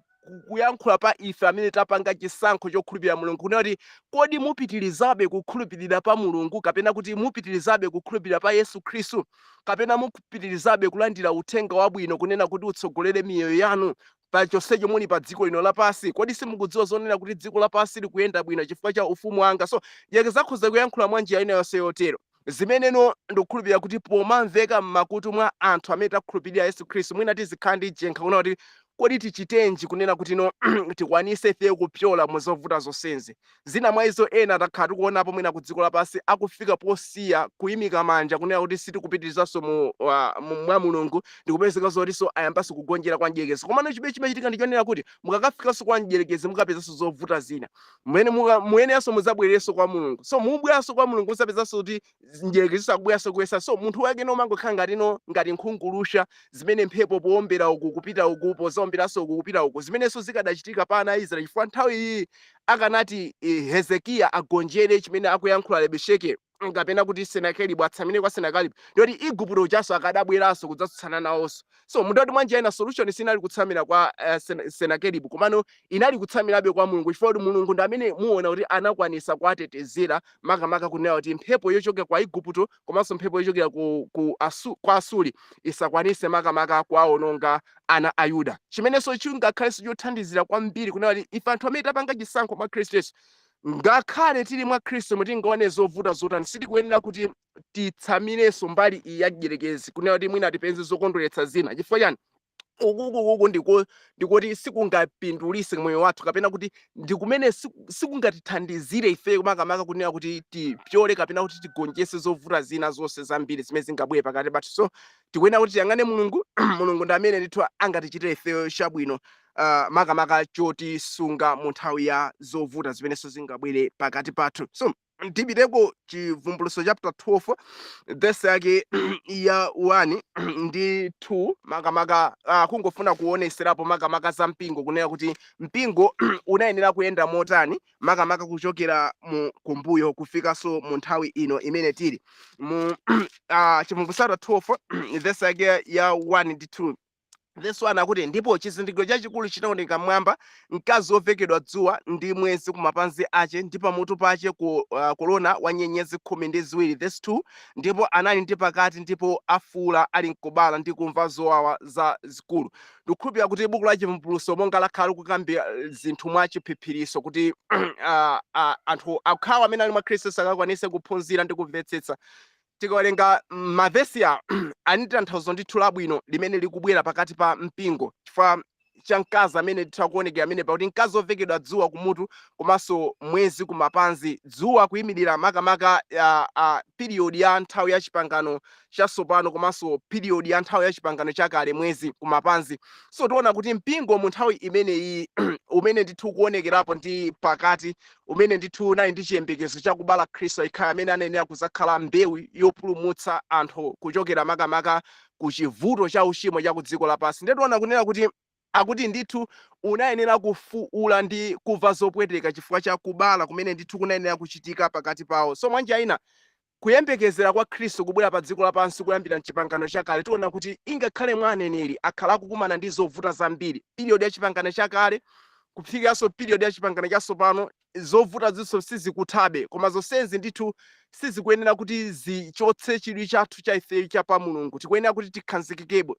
kuyankhula pa ife amene tapanga chisankho chokhulupirira Mulungu, kunena kuti kodi mupitirizabe kukhulupirira pa Mulungu, kapena kuti mupitirizabe kukhulupirira pa Yesu Khristu, kapena mupitirizabe kulandira uthenga wabwino kunena kuti utsogolere miyoyo yanu pa chonsecho muli pa dziko lino lapansi? Kodi simukudziwa zonena kuti dziko lapansi likuyenda bwino chifukwa cha ufumu wanga? So yekeza akhoza kuyankhula mwa njira ina yonse yotero, zimeneno ndikukhulupirira kuti pomamveka m'makutu mwa anthu amene takhulupirira Yesu Khristu, mwina tizikhala ndi jenkha kunena kuti kodi tichitenji kunena kuti no tikwanise ifeyo kupyola mu zovuta zonsezi? Zina mwa izo ena takhala tikuonapo mwina ku dziko lapansi akufika posiya kuyimika manja kunena kuti sitikupitirizanso mwa Mulungu, ndikupezeka zotinso ayambanso kugonjera kwa mdierekezi. Komano chimene chimachitika ndi chonena kuti mukakafikanso kwa mdierekezi, mukapezanso zovuta zina mmene muyeneranso muzabwererenso kwa Mulungu. So mubweranso kwa Mulungu, muzapezanso kuti mdierekezi akubweranso kuyesa. So munthu wake no mangokhala ngati no ngati nkhungulusha zimene mphepo powombera uku kupita uku, pozaomberanso uku kupita uku, zimenenso zikadachitika pa ana a Israeli, chifukwa nthawi iyi akanati Hezekiya agonjere chimene akuyankhula Rabishake kapena kuti Senakeribu, atsamire kwa Senakeribu, ndiyoti Igupto ujanso akadabweranso kudzatsutsana nawonso. So mundoti mwanjira ina solution sinali kutsamira kwa Senakeribu, komano inali kutsamirabe kwa Mulungu, chifukwa kuti Mulungu ndi amene muona kuti anakwanisa kuwatetezera, makamaka kunena kuti mphepo yochokera kwa Igupto komanso mphepo yochokera kwa Asuri isakwanise makamaka kuwawononga ana a Yuda, chimenenso chingakhalenso chothandizira kwambiri kunena kuti ife anthu amene tapanga chisankho mwa Khristu Yesu. Ngakhale tili mwa Khristu, mutingaone zovuta zotani, sitikuyenera kuti titsamirenso mbali iyi ya mdierekezi, kunena kuti mwina tipeze zokondweretsa zina. Chifukwa chani? Ukukukuku ndikuti sikungapindulise moyo wathu, kapena kuti ndikumene sikungatithandizire ife, makamaka kunena kuti tipyole kapena kuti tigonjese zovuta zina zonse zambiri zimene zingabwere pakati pathu. So tikuyenera kuti tiyang'ane Mulungu. Mulungu ndi amene ndithu angatichitire ifeyo chabwino, makamaka chotisunga mu nthawi ya zovuta zimenenso zingabwere pakati pathu. So tipiteko Chivumbulutso chapter 12, verse yake ya 1 ndi 2, makamaka kungofuna kuoneserapo makamaka za mpingo, kunena kuti mpingo unayenera kuyenda motani, makamaka kuchokera mu kumbuyo kufikanso mu nthawi ino imene tili mu. Chivumbulutso chapter 12, verse yake ya 1 ndi 2. Verse 1 akuti, "Ndipo chizindikiro chachikulu chinaoneka mmwamba, mkazi wovekedwa dzuwa, ndi mwezi kumapazi ache, ndi pamutu pache ku korona wa nyenyezi 12." Verse 2, "Ndipo anali ndi pakati, ndipo afuula ali mkubala ndi kumva zowawa za zikulu." Ndikukhulupirira kuti buku la Chivumbulutso monga lakhala likukambira zinthu mwa chiphiphiriso, kuti anthu akhawo amene ali mwa Khristu sakakwanise kuphunzira ndi kumvetsetsa. Tikawerenga mavesi a ali ndi tanthauzo ndithu labwino limene likubwera pakati pa mpingo, chifukwa cha mkazi amene ndithu akuonekera amene pakuti mkazi wovekedwa dzuwa kumutu komanso mwezi kumapazi. Dzuwa kuyimirira makamaka ya period ya nthawi ya Chipangano Chatsopano, komanso period ya nthawi ya Chipangano Chakale, mwezi kumapazi. So tiona kuti mpingo mu nthawi imeneyi umene ndithu kuonekerapo ndi pakati, umene ndithu unali ndi chiyembekezo chakubala Khristu ikhala amene anayenera kuzakhala mbewu yopulumutsa anthu kuchokera makamaka ku chivuto cha uchimo cha ku dziko lapansi. Ndiye tiona kunena kuti akuti ndithu unayenera kufuula ndi kumva zopweteka chifukwa cha kubala kumene ndithu kunayenera kuchitika pakati pawo. So mwanjira ina, kuyembekezera kwa Khristu kubwera pa dziko lapansi kuyambira Mchipangano Chakale, tiona kuti ingakhale mwa aneneri akhala akukumana ndi zovuta zambiri. Period ya Chipangano Chakale kufikiranso period ya Chipangano Chatsopano, zovuta zinso sizikuthabe. Koma zonsezi ndithu sizikuyenera kuti zichotse chidwi chathu cha ifeyo cha pa Mulungu. Tikuyenera kuti tikhazikikepo.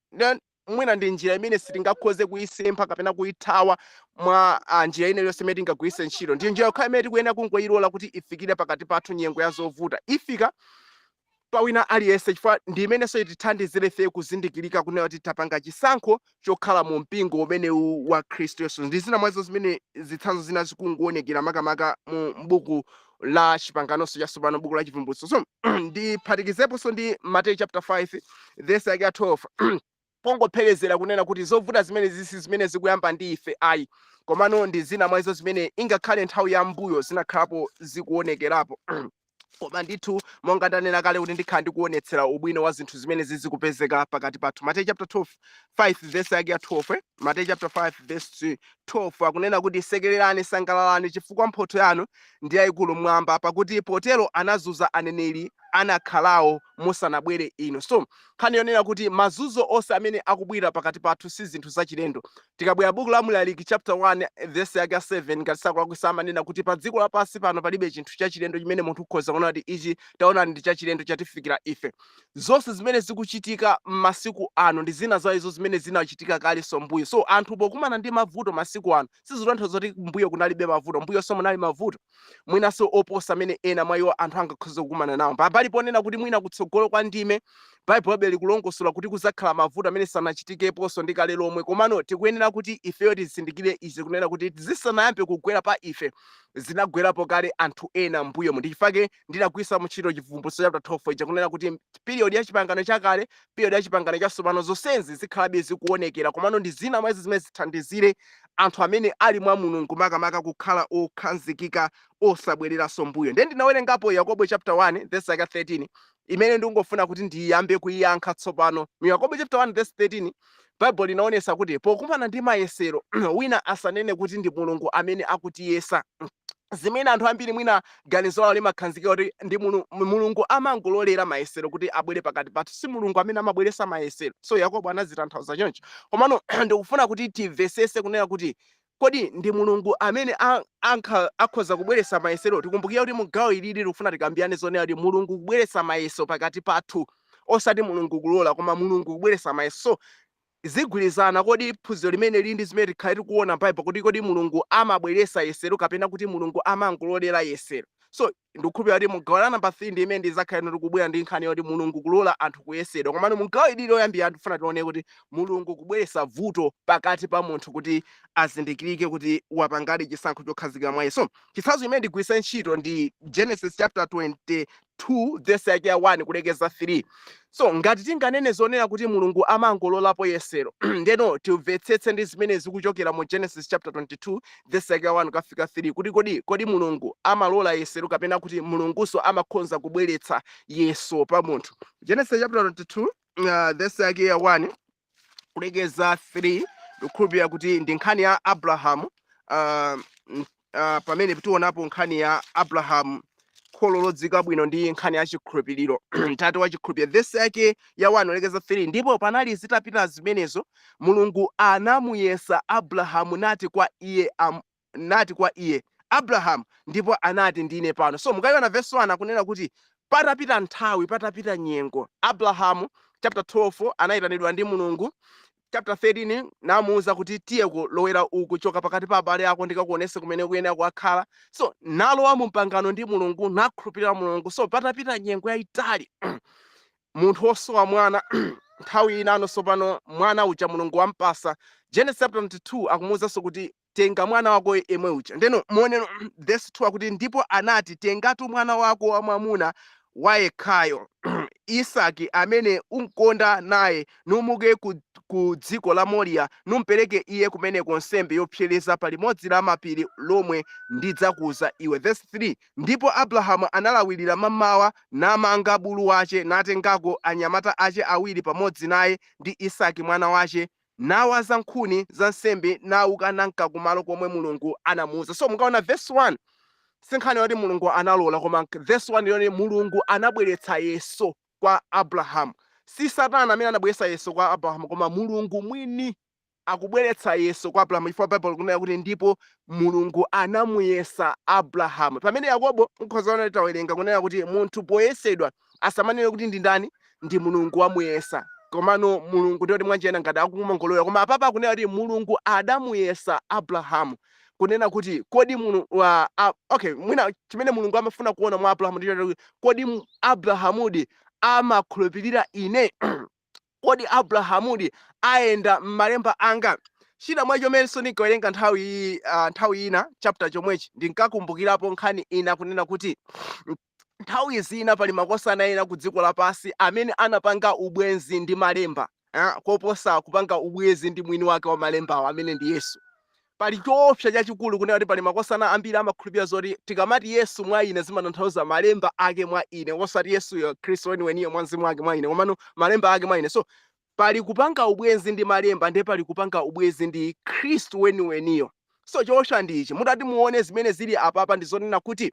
Mwina ndi njira imene sitingakhoze kuyisempha kapena kuyithawa mwa njira ina iliyonse imene tingagwiritse ntchito. Ndi njira yokha imene tikuyenera kungoyilola kuti ifikire pakati pathu. Nyengo ya zovuta ifika pa wina aliyense, chifukwa ndi imenenso itithandizire ife kuzindikirika kunena kuti tapanga chisankho chokhala mu mpingo umenewu wa Khristu Yesu. Ndi zina mwazo zimene zitsanzo zina zikungoonekera makamaka mu buku la Chipanganonso Chatsopano, buku la Chivumbulutso. So ndiphatikizeponso ndi Mateyu chapter 5, verse yake ya 12, pongopherezera kunena kuti zovuta zimene zisi zimene zikuyamba ndi ife ayi, komano ndi zina mwa izo zimene ingakhale nthawi ya mbuyo zinakhalapo zikuonekerapo. Koma ndithu monga ndanena kale kuti ndikhala ndikuonetsera ubwino wa zinthu zimene zizikupezeka pakati pathu. Mateyu chapter 12 5, verse yake ya 12, eh? Mateyu chapter 5 verse 12 akunena kuti, "Sekererani, sangalalani, chifukwa mphotho yanu ndi yayikulu mmwamba, pakuti potero anazunza aneneri anakhalawo musanabwere inu." So nkhani yonena kuti mazunzo onse amene akubwera pakati pathu si zinthu zachilendo. Tikabwera buku la Mlaliki chapter 1, verse yake ya 7, ngati sakulakwisa, amanena kuti pa dziko lapansi pano palibe chinthu chachilendo chimene munthu ukhoza kuona kuti ichi taonani ndi chachilendo chatifikira ife. Zonse zimene zikuchitika m'masiku ano ndi zina za izo zimene zinachitika kalenso mbuyo. So anthu pokumana ndi mavuto masiku ano, sizitanthauza kuti mbuyo kunalibe mavuto. Mbuyonso munali mavuto, mwinanso oposa amene ena mwa iwo anthu angakhoze kukumana nawo. Pambali ponena kuti mwina kutsogolo kwa ndime, Baibulo likulongosola kuti kuzakhala mavuto amene sanachitikeponso ndi kale lomwe. Komano tikuyenera kuti ifeyo tizindikire izi, kunena kuti zisanayambe kugwera pa ife, zinagwerapo kale anthu ena mbuyomu. Ndichifake ndinagwiritsa ntchito Chivumbulutso chapter 12 ija, kunena kuti period ya Chipangano Chakale, period ya Chipangano Chatsopano, zonsezi zikhalabe zikuonekera. Komano ndi zina mwa izo zimene zithandizire anthu amene ali mwa Mulungu makamaka kukhala okhazikika, osabwereranso mbuyo. Ndiye ndinawerengapo Yakobo chapter 1 verse yake 13, imene ndingofuna kuti ndiyambe kuiyankha tsopano. Mu Yakobo chapter 1 verse 13, Bible linaonesa kuti pokumana ndi mayesero, wina asanene kuti ndi Mulungu amene akutiyesa, zimene anthu ambiri mwina ganizo lawo limakhazikika kuti ndi Mulungu amangololera mayesero kuti abwere pakati pathu. Si Mulungu amene amabweresa mayesero. So Yakobo anazitanthauza choncho. Komano ndikufuna kuti timvesese kunena kuti kodi ndi Mulungu amene akhoza kubweresa mayesero? Tikumbukire kuti mu gawo ilili tikufuna tikambirane zonena kuti Mulungu kubweresa mayeso pakati pathu, osati Mulungu kulola, koma Mulungu kubweresa mayeso. So Zigwirizana kodi phunziro limene lili ndi zimene tikhale tikuona m'Baibulo, kuti kodi Mulungu amabweretsa yesero kapena kuti Mulungu amangololera yesero? So ndikukhulupirira kuti mu gawo la namba 3 ndi imene ndizakhale tikubwera ndi nkhani yoti Mulungu kulola anthu kuyesedwa. Komano mu gawo ili loyambira ndifuna tione kuti Mulungu kubweretsa vuto pakati pa munthu kuti azindikirike kuti wapangadi chisankho chokhazikika mwa iye. So chitsanzo chimene ndigwiritse ntchito ndi Genesis chapter 22 verse yake ya 1 kulekeza 3. So ngati tinganene zonena kuti Mulungu amangololapo yesero, ndeno timvetsetse ndi zimene zikuchokera mu Genesis chapter 22 verse yake ya 1 kafika 3, kuti kodi Mulungu amalola yesero kapena kuti Mulungunso amakhonza kubweretsa yeso pa munthu. Genesis chapter 22 verse yake ya 1 kulekeza 3, ndikukhulupirira kuti ndi nkhani ya Abrahamu. Pamene tionapo nkhani ya Abrahamu, kholo lodziwika bwino ndi nkhani ya chikhulupiriro, tate wa chikhulupiriro. Vesi yake ya 1 kulekeza 3: "Ndipo panali zitapita zimenezo, Mulungu anamuyesa Abrahamu, nati kwa iye, 'Abrahamu.' Ndipo anati, 'Ndine pano.'" So mukayiona verse 1, akunena kuti patapita nthawi, patapita nyengo, Abrahamu chapter 12 anayitanidwa ndi Mulungu, chapter 13 namuwuza kuti, "Tiye kulowera uku, choka pakati pa abale ako, ndikakuonese kumene kuyenera kukakhala." So nalowa mu mpangano ndi Mulungu, nakhulupirira Mulungu. So patapita nyengo yayitali, munthu wosowa mwana, nthawi inanso pano mwana uja Mulungu wampasa. Genesis chapter 22 akumuwuzanso kuti, "Tenga mwana wako yemwe uja." Ndeno muoneno verse 2, akuti, "Ndipo anati, 'Tengatu mwana wako wamwamuna wayekhayo Isaki, amene unkonda naye, numuke ku dziko la Moriya, numpereke iye kumeneko nsembe yopsereza pa limodzi la mapiri lomwe ndidzakuza iwe.'" Verse 3: "Ndipo Abrahamu analawirira mammawa, namanga bulu wace, natengako anyamata ace awiri pamodzi naye, ndi Isaki mwana wace, nawaza nkhuni za nsembe, nauka nanka kumalo komwe Mulungu anamuwuza." So mukaona verse 1, sinkhani yoti Mulungu analola, koma verse 1 yoti Mulungu anabweretsa yeso kwa Abrahamu. Si Satana amene anabweretsa yeso kwa Abrahamu, koma Mulungu mwini akubweretsa yeso kwa Abrahamu, chifukwa Bible likunena kuti, "Ndipo Mulungu anamuyesa Abrahamu." Pamene Yakobo, mukhoza kuona tawerenga kunena kuti munthu poyesedwa asamanene kuti ndi ndani, ndi Mulungu wamuyesa, komano Mulungu ndiyoti mwanjena ngati akumongolera. Koma apapa akunena kuti Mulungu adamuyesa Abrahamu, kunena kuti kodi Mulungu wa okay, mwina chimene Mulungu amafuna kuona mwa Abrahamu ndicho kuti, kodi Abrahamudi amakhulupirira ine? Kodi Abrahamudi ayenda m'malemba anga? China mwa chomenso ndinkawerenga nthawi ina chapter chomwechi, ndinkakumbukirapo nkhani ina kunena kuti nthawi zina pali makosana ena ku dziko lapansi amene anapanga ubwenzi ndi malemba koposa kupanga ubwenzi ndi mwini wake wa malembawo, amene ndi Yesu. Pali choopsa chachikulu kunena kuti pali makosana ambiri amakhulupirira zoti tikamati Yesu mwa ine, zimatanthauza malemba ake mwa ine, osati Yesuyo Khristu weniweniyo mwa mzimu wake mwa ine, komano malemba ake mwa ine. So pali kupanga ubwenzi ndi malemba, ndiye pali kupanga ubwenzi ndi Khristu weniweniyo. So choopsa ndi ichi: mutati muone zimene zili apapa, ndi zonena kuti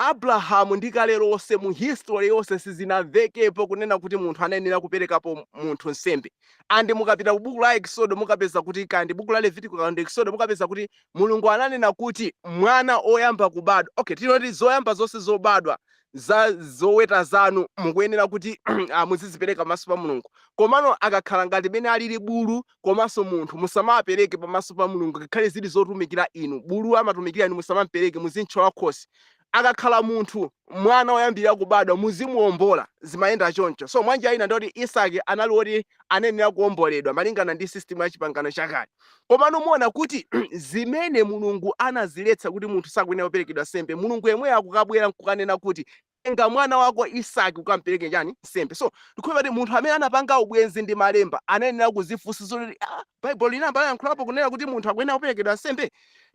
Abrahamu ndi kale lonse mu history yonse sizinamvekepo kunena kuti munthu anayenera kuperekapo munthu nsembe. And mukapita ku buku la Exodo, mukapeza kuti, kandi buku la Levitico kandi Exodo, mukapeza kuti Mulungu ananena kuti mwana oyamba kubadwa, okay, tinoti zoyamba zonse zobadwa za zoweta zanu mukuyenera kuti muzizipereka pamaso pa Mulungu. Komano akakhala ngati mene alili bulu komanso munthu, musamawapereke pamaso pa Mulungu, ngakhale zili zotumikira inu. Bulu amatumikira inu, musamamupereke, muzimthyola khosi. Akakhala munthu, mwana woyambirira kubadwa, muzimuwombola. Zimayenda choncho. So mwanjira ina ndoti Isaki anali woti anayenera kuwomboledwa malingana ndi system ya Chipangano Chakale. Komano muona kuti zimene Mulungu anaziletsa kuti munthu sakuyenera kuperekedwa nsembe, Mulungu yemweyo akukabwera nkukanena kuti, "Tenga mwana wako Isaki ukampereke chani? Nsembe." So ndikhulupirira kuti munthu amene anapanga ubwenzi ndi malemba anayenera kuzifunsa zoti, "Baibulo linamba layankhulapo kunena kuti munthu akuyenera kuperekedwa nsembe?"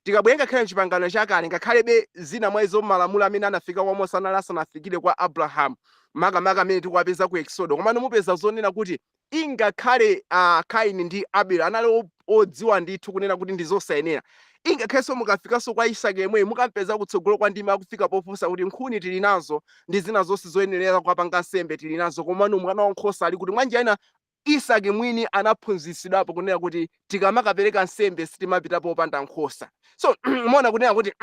Tikabwera ngakhale mchipangano chakale, ngakhalebe zina mwa izo malamulo amene anafika kwa Mose anali asanafikire kwa Abrahamu, makamaka amene tikuwapeza ku Exodo, komano mupeza zonena kuti ingakhale Kaini ndi Abel anali odziwa ndithu kunena kuti ndi zosayenera. Ingakhalenso mukafikanso kwa Isake yemweyo, mukampeza kutsogolo kwa ndima akufika pofunsa kuti, "Nkhuni tili nazo ndi zina zonse zoyenerera kukapanga nsembe tili nazo, komano mwana wankhosa ali kuti?" Mwanjira ina Isake mwini anaphunzitsidwapo kunena kuti tikamakapereka nsembe sitimapita popanda nkhosa. So muona kunena kuti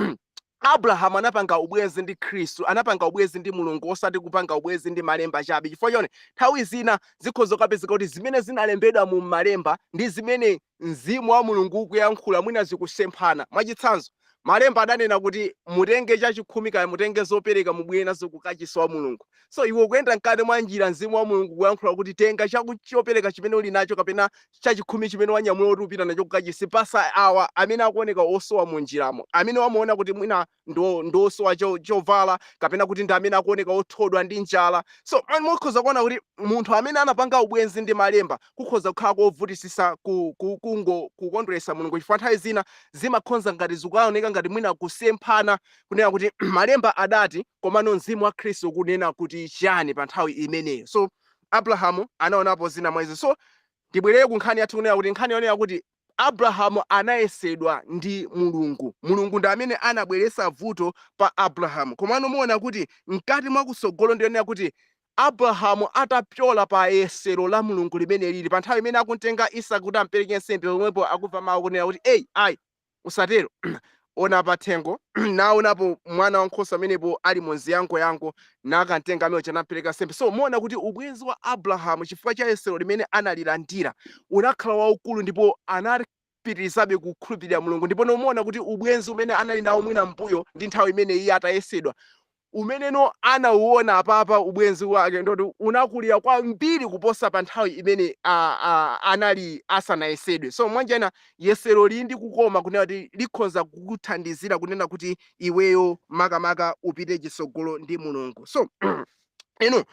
Abrahamu anapanga ubwenzi ndi Khristu, anapanga ubwenzi ndi Mulungu, osati kupanga ubwenzi ndi malemba chabe. Chifukwa chone nthawi zina zikhoza kukapezeka kuti zimene zinalembedwa mu malemba ndi zimene mzimu wa Mulungu ukuyankhula mwina zikusemphana. Mwachitsanzo, malemba adanena kuti mutenge chachikhumi kaya mutenge zopereka, mubwere nazo ku kachisi wa Mulungu. So iwe ukuyenda mkati mwa njira, mzimu wa Mulungu kuyankhula kuti tenga chopereka chimene uli nacho kapena chachikhumi chimene wanyamula kuti upita nacho kukachisi, pasa awa amene akuoneka osowa mu njiramo, amene wamuona kuti mwina ndo osowa chovala kapena kuti ndi amene akuoneka othodwa ndi njala. So mukhoza kuona kuti munthu amene anapanga ubwenzi ndi malemba kukhoza kukhala kovutisisa kungo kukondweretsa Mulungu, chifukwa nthawi zina zimakhonza ngati zikuoneka ngati mwina kusemphana, kunena kuti malemba adati, komano mzimu wa Khristu ukunena kuti chani pa nthawi imeneyo. So Abrahamu anaonapo zina mwa izo. So ndibwerere ku nkhani yathu, kunena kuti nkhani yonena kuti Abrahamu anayesedwa ndi Mulungu. Mulungu ndi amene anabweretsa vuto pa Abrahamu. Komano muona kuti mkati mwa kusogolo, ndiyonena kuti Abrahamu atapyola pa yesero la Mulungu limene lili pa nthawi imene akuntenga Isaki kuti ampereke nsembe, pomwepo akumva mawu kunena kuti, "Eyi, ayi, usatero. Ona pathengo." Naonapo mwana wankhosa amenepo ali mu ziyangoyango, nakamtenga amene chanampereka nsembe. So muona kuti ubwenzi wa Abrahamu, chifukwa cha yesero limene analilandira, unakhala waukulu ndipo anapitirizabe kukhulupirira Mulungu. Ndipo nomuona kuti ubwenzi umene anali nawo mwina mbuyo ndi nthawi imene iye atayesedwa, umeneno anauona apapa, ubwenzi wake ndoti unakulira kwambiri kuposa pa nthawi imene anali asanayesedwe. So mwanjena yesero lili ndi kukoma, kunena kuti likhonza kukuthandizira kunena kuti iweyo makamaka upite chitsogolo ndi Mulungu. So inu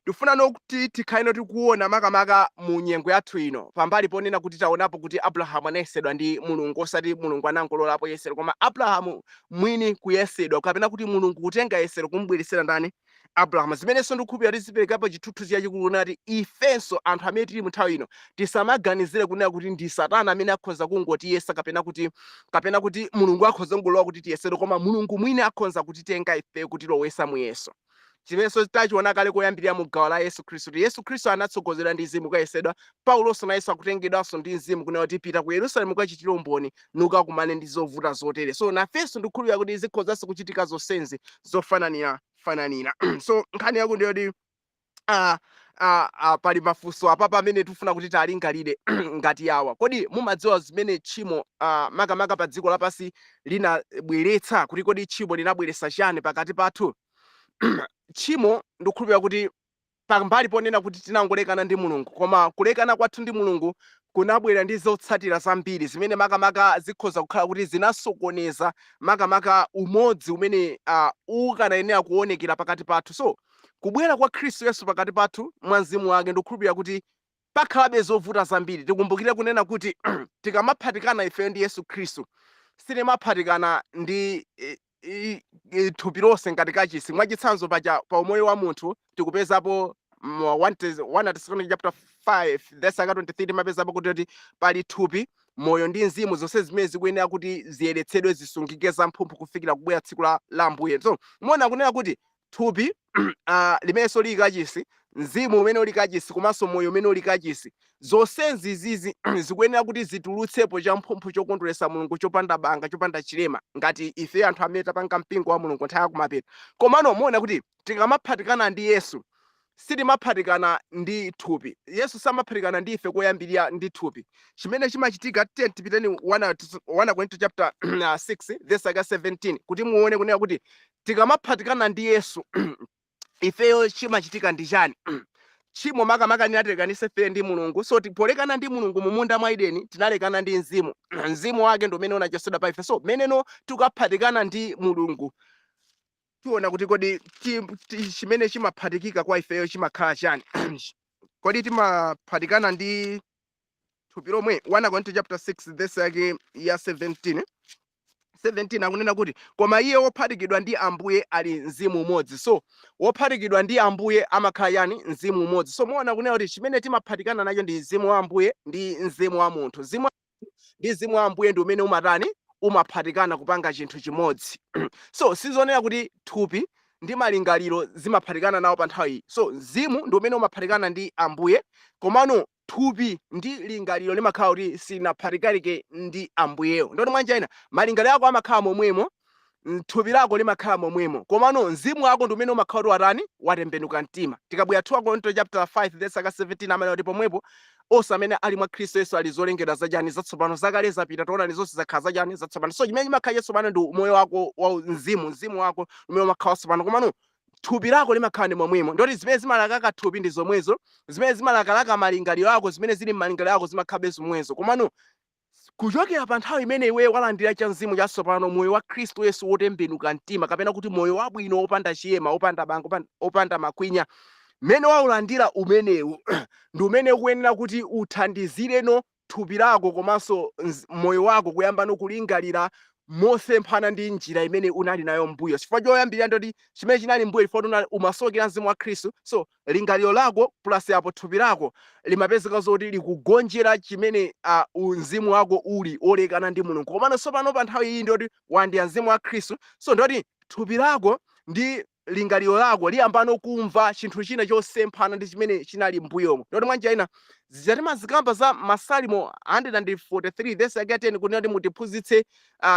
ndifuna nokuti tikhale tikuona makamaka mu nyengo yathu ino, pambali ponena kuti taonapo kuti Abrahamu anayesedwa ndi Mulungu, osati Mulungu anangololapo yesero, koma Abrahamu mwini kuyesedwa, kapena kuti Mulungu kutenga yesero kumubweresera ndani? Abrahamu. Zimenenso ndikukhulupirira kuti ziperekapo chithunzi chachikulu nati ifenso anthu amene tili mu nthawi ino tisamaganizire kunena kuti ndi Satana amene akhoza kungotiyesa, kapena kuti Mulungu akhoza kungolowa kuti tiyesedwe, koma Mulungu mwini akhoza kutitenga ife kutilowesa muyeso, chimenenso tachiona kale koyambirira mu gawo la Yesu Khristu, kuti Yesu Khristu anatsogozedwa ndi Mzimu kukayesedwa. Paulonso nayenso akutengedwanso ndi Mzimu kunena kuti pita ku Yerusalemu ukachitire umboni nukakumane ndi zovuta zotere. So nafenso ndikukhulupirira kuti zikhozanso kuchitika zonsenzi zofananira fananira. So nkhani yako ndiyoti pali mafunso apapa amene tikufuna kuti talingalire ngati awa: kodi mumadziwa zimene tchimo makamaka pa dziko lapansi linabweretsa? Kuti kodi tchimo linabweretsa chani pakati pathu? Tchimo, ndikukhulupirira kuti pambali ponena kuti tinangolekana ndi Mulungu, koma kulekana kwathu ndi Mulungu kunabwera ndi zotsatira zambiri zimene makamaka zikhoza kukhala kuti zinasokoneza makamaka umodzi umene ukanayenera kuonekera pakati pathu. So kubwera kwa Khristu Yesu pakati pathu mwa mzimu wake, ndikukhulupirira kuti pakhalabe zovuta zambiri. Tikumbukire kunena kuti tikamaphatikana ifeyo ndi Yesu Khristu, sitimaphatikana ndi thupi lonse ngati kachisi. Mwachitsanzo, paja pa umoyo wa munthu tikupezapo mu 1 Thessalonians chapter 5 verse 23, timapezapo kuti pali thupi, moyo ndi mzimu, zonse zimene zikuyenera kuti ziyeretsedwe, zisungike zamphumphu kufikira kubwera tsiku la Ambuye. So muona kunena kuti thupi limenenso lili kachisi, mzimu umene uli kachisi, komanso moyo umene uli kachisi, zonsezi zizi zikuyenera kuti zitulutsepo champhumphu chokondweretsa Mulungu, chopanda banga, chopanda chilema, ngati ife anthu amene tapanga mpingo wa Mulungu nthawi yakumapeto. Komano muona kuti tikamaphatikana ndi Yesu, sitimaphatikana ndi thupi. Yesu samaphatikana ndi ife koyambirira ndi thupi. Chimene chimachitika, tiye tipiteni 1 Korinto chapter 6 verse 17 kuti muone kunena kuti tikamaphatikana ndi Yesu ifeyo chimachitika ndi chani. Tchimo makamaka linatilekanitsa ife ndi Mulungu. So polekana ndi Mulungu mu munda mwa Edeni, tinalekana ndi mzimu. Mzimu wake ndi umene unachosedwa pa ife. So meneno tikaphatikana ndi Mulungu, tiona kuti kodi chimene chimaphatikika kwa ifeyo chimakhala chani? Kodi timaphatikana ndi thupi lomwe? 1 Korinto chapter 6 verse yake ya 17. 17 akunena kuti, "Koma iye wophatikidwa ndi Ambuye ali mzimu umodzi." So wophatikidwa ndi Ambuye amakhala yani? Mzimu umodzi. So muona kunena kuti chimene timaphatikana nacho ndi mzimu wa Ambuye ndi mzimu wa munthu. Mzimu ndi mzimu wa Ambuye ndi umene umatani? Umaphatikana kupanga chinthu chimodzi. So sizonena kuti thupi ndi malingaliro zimaphatikana nawo pa nthawi iyi. So mzimu ndi umene umaphatikana ndi Ambuye, komano thupi ndi lingaliro limakhala kuti silinaphatikane ndi Ambuyeyo. Ndoti mwanjira ina malingaliro ako amakhala momwemo. Thupi lako limakhala momwemo, komano mzimu wako ndi umene umakhala kuti watani? Watembenuka mtima. Tikabwera 2 Korinto chapter 5 verse 17, amene kuti pomwepo onse amene ali mwa Khristu Yesu ali zolengedwa zachani? Zatsopano. Zakale zapita, taonani, zonse zakhala zachani? Zatsopano. So chimene chimakhala chatsopano ndi moyo wako wa mzimu, mzimu wako umene umakhala watsopano, komano thupi lako limakhala ndi momwemo. Ndoti zimene zimalakaka thupi ndi zomwezo, zimene zimalakalaka malingaliro ako, zimene zili m'malingaliro ako zimakhalabe zomwezo. Komano kuchokera pa nthawi imene iwe walandira cha mzimu chatsopano, moyo wa Khristu Yesu wotembenuka mtima, kapena kuti moyo wabwino, wopanda chiyema, wopanda banga, wopanda makwinya, mmene waulandira umenewu ndi umene ukuyenera kuti uthandizireno thupi lako komanso moyo wako kuyamba kulingalira mosemphana ndi njira imene unali nayo mbuyo. Chifukwa choyambirira ndoti chimene chinali mbuyo, chifukwa umasokera mzimu wa Khristu, so lingaliro lako plus apo thupi lako limapezeka zoti likugonjera chimene mzimu wako uli olekana ndi Mulungu. Komano tsopano pa nthawi iyi ndoti walandira mzimu wa Khristu, so ndoti thupi lako ndi lingaliro lako liyambano kumva chinthu china chosemphana ndi chimene chinali mbuyomo. Ndoti mwanjira ina zija timazikamba za Masalimo 143 verse yake 10, kunena kuti mutiphunzitse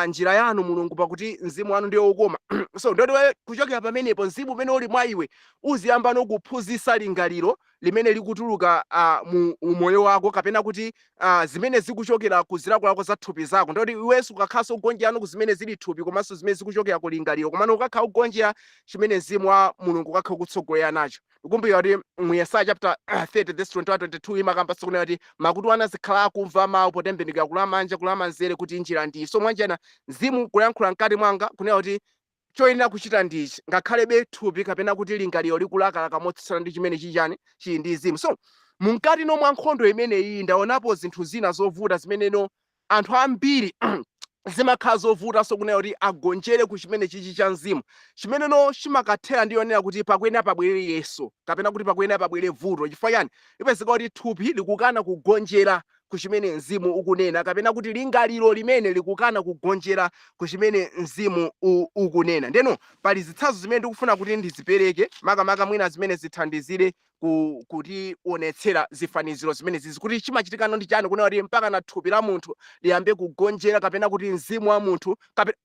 njira yanu, Mulungu, pakuti mzimu wanu ndiye wokoma. So ndoti wewe kuchokera pamenepo mzimu umene uli mwa iwe uziyambano kuphunzitsa lingaliro limene likutuluka mu umoyo wako, kapena kuti zimene zikuchokera ku zilakolako za thupi zako. Ndoti iwenso ukakhalanso ugonjerano ku zimene zili thupi komanso zimene zikuchokera ku lingaliro, komano ukakhala ugonjera chimene mzimu wa Mulungu ukakhala ukutsogolera nacho. Ndikumbukira kuti mu Yesaya chapter 30 verse 21 22 imakamba sikunena kuti makutu anu azikhala akumva mawu potembenukira kulamanja, kulamanzere, kuti njira ndiyi. So mwanjira mzimu kuyankhula mkati mwanga kunena kuti choyenera kuchita ndichi, ngakhalebe thupi kapena kuti lingaliro likulakalaka motsutsana ndi chimene chichani chili ndi mzimu. So mumkati no mwa nkhondo imeneyi ndaonapo zinthu zina zovuta zimeneno anthu ambiri zimakhala zovutanso kunena kuti agonjere ku chimene chichi cha mzimu, chimeneno chimakathera ndi yonena kuti pakuyenera pabwere Yesu, kapena kuti pakuyenera pabwere vuto. Chifukwa chani? Ipezeka kuti thupi likukana kugonjera ku chimene mzimu ukunena, kapena kuti lingaliro limene likukana kugonjera ku chimene mzimu ukunena. Ndeno pali zitsanzo zimene ndikufuna kuti ndizipereke, makamaka mwina zimene zithandizire kutionetsera zifaniziro zimene zizi, kuti chimachitikano ndi chani kunena kuti mpaka na thupi la munthu liyambe kugonjera, kapena kuti mzimu wa munthu,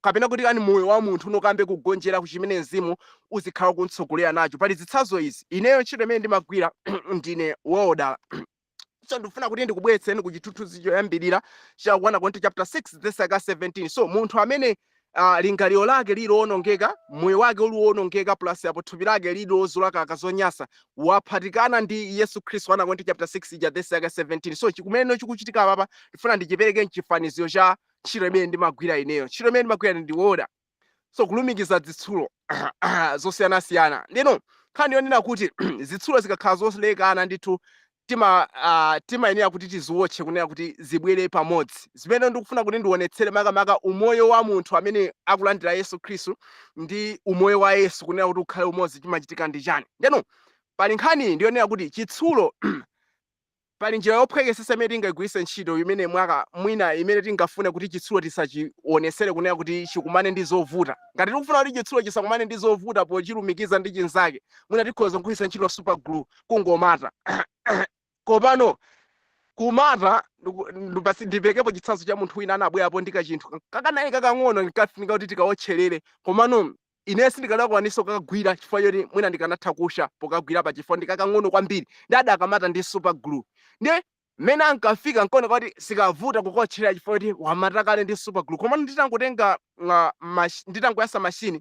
kapena kuti kani moyo wa munthu unokambe kugonjera ku chimene mzimu uzikhala kumtsogolera nacho. Pali zitsanzo izi. Ineyo ntchito imene ndimagwira, ndine welder. So ndikufuna kuti ndikubweretseni ku chithunzi choyambirira cha 1 Korinto chapter 6 verse 17. So munthu amene lingaliro lake lili lowonongeka, moyo wake uli wowonongeka, plus apo thupi lake lili lozolakalaka zonyasa, waphatikana ndi Yesu Khristu, 1 Korinto chapter 6 ija verse yake 17. So chikumene chikuchitika apapa ndifuna ndichipereke mchifaniziro cha ntchito imene ndimagwira ineyo. Ntchito imene ndimagwira ndi welder, so kulumikiza zitsulo zosiyanasiyana. Ndino nkhani yonena kuti zitsulo zikakhala zolekana ndithu timayenera kuti tiziwotche kunena kuti zibwere pamodzi. Zimene ndikufuna kuti ndionetsere makamaka umoyo wa munthu amene akulandira Yesu Khristu ndi umoyo wa Yesu kunena kuti ukhale umodzi, chimachitika ndi chani? Ndeno pali nkhani ndiyonena kuti chitsulo, pali njira yophwekesesa imene tingayigwiritse ntchito imene mwaka mwina imene tingafune kuti chitsulo tisachionesere kunena kuti chikumane ndi zovuta. Ngati tikufuna kuti chitsulo chisakumane ndi zovuta pochilumikiza ndi chinzake, mwina tikhoza kugwiritsa ntchito super glue, kungomata. Komano kumata, basi ndipekepo chitsanzo cha munthu wina anabwerapo ndi kachinthu kakanali kakang'ono, ndikafunika kuti tikawotcherere, komano ine sindikanakwaniso kakagwira chifukwa choti mwina ndikanatha kusha pokagwira pa, chifukwa ndikakang'ono kwambiri. Ndi adakamata ndi super glue. Ndiye mmene ankafika nkaona kuti sikavuta kukotcherera chifukwa choti wamata kale ndi super glue. Komano nditangotenga nditangoyasa mashini,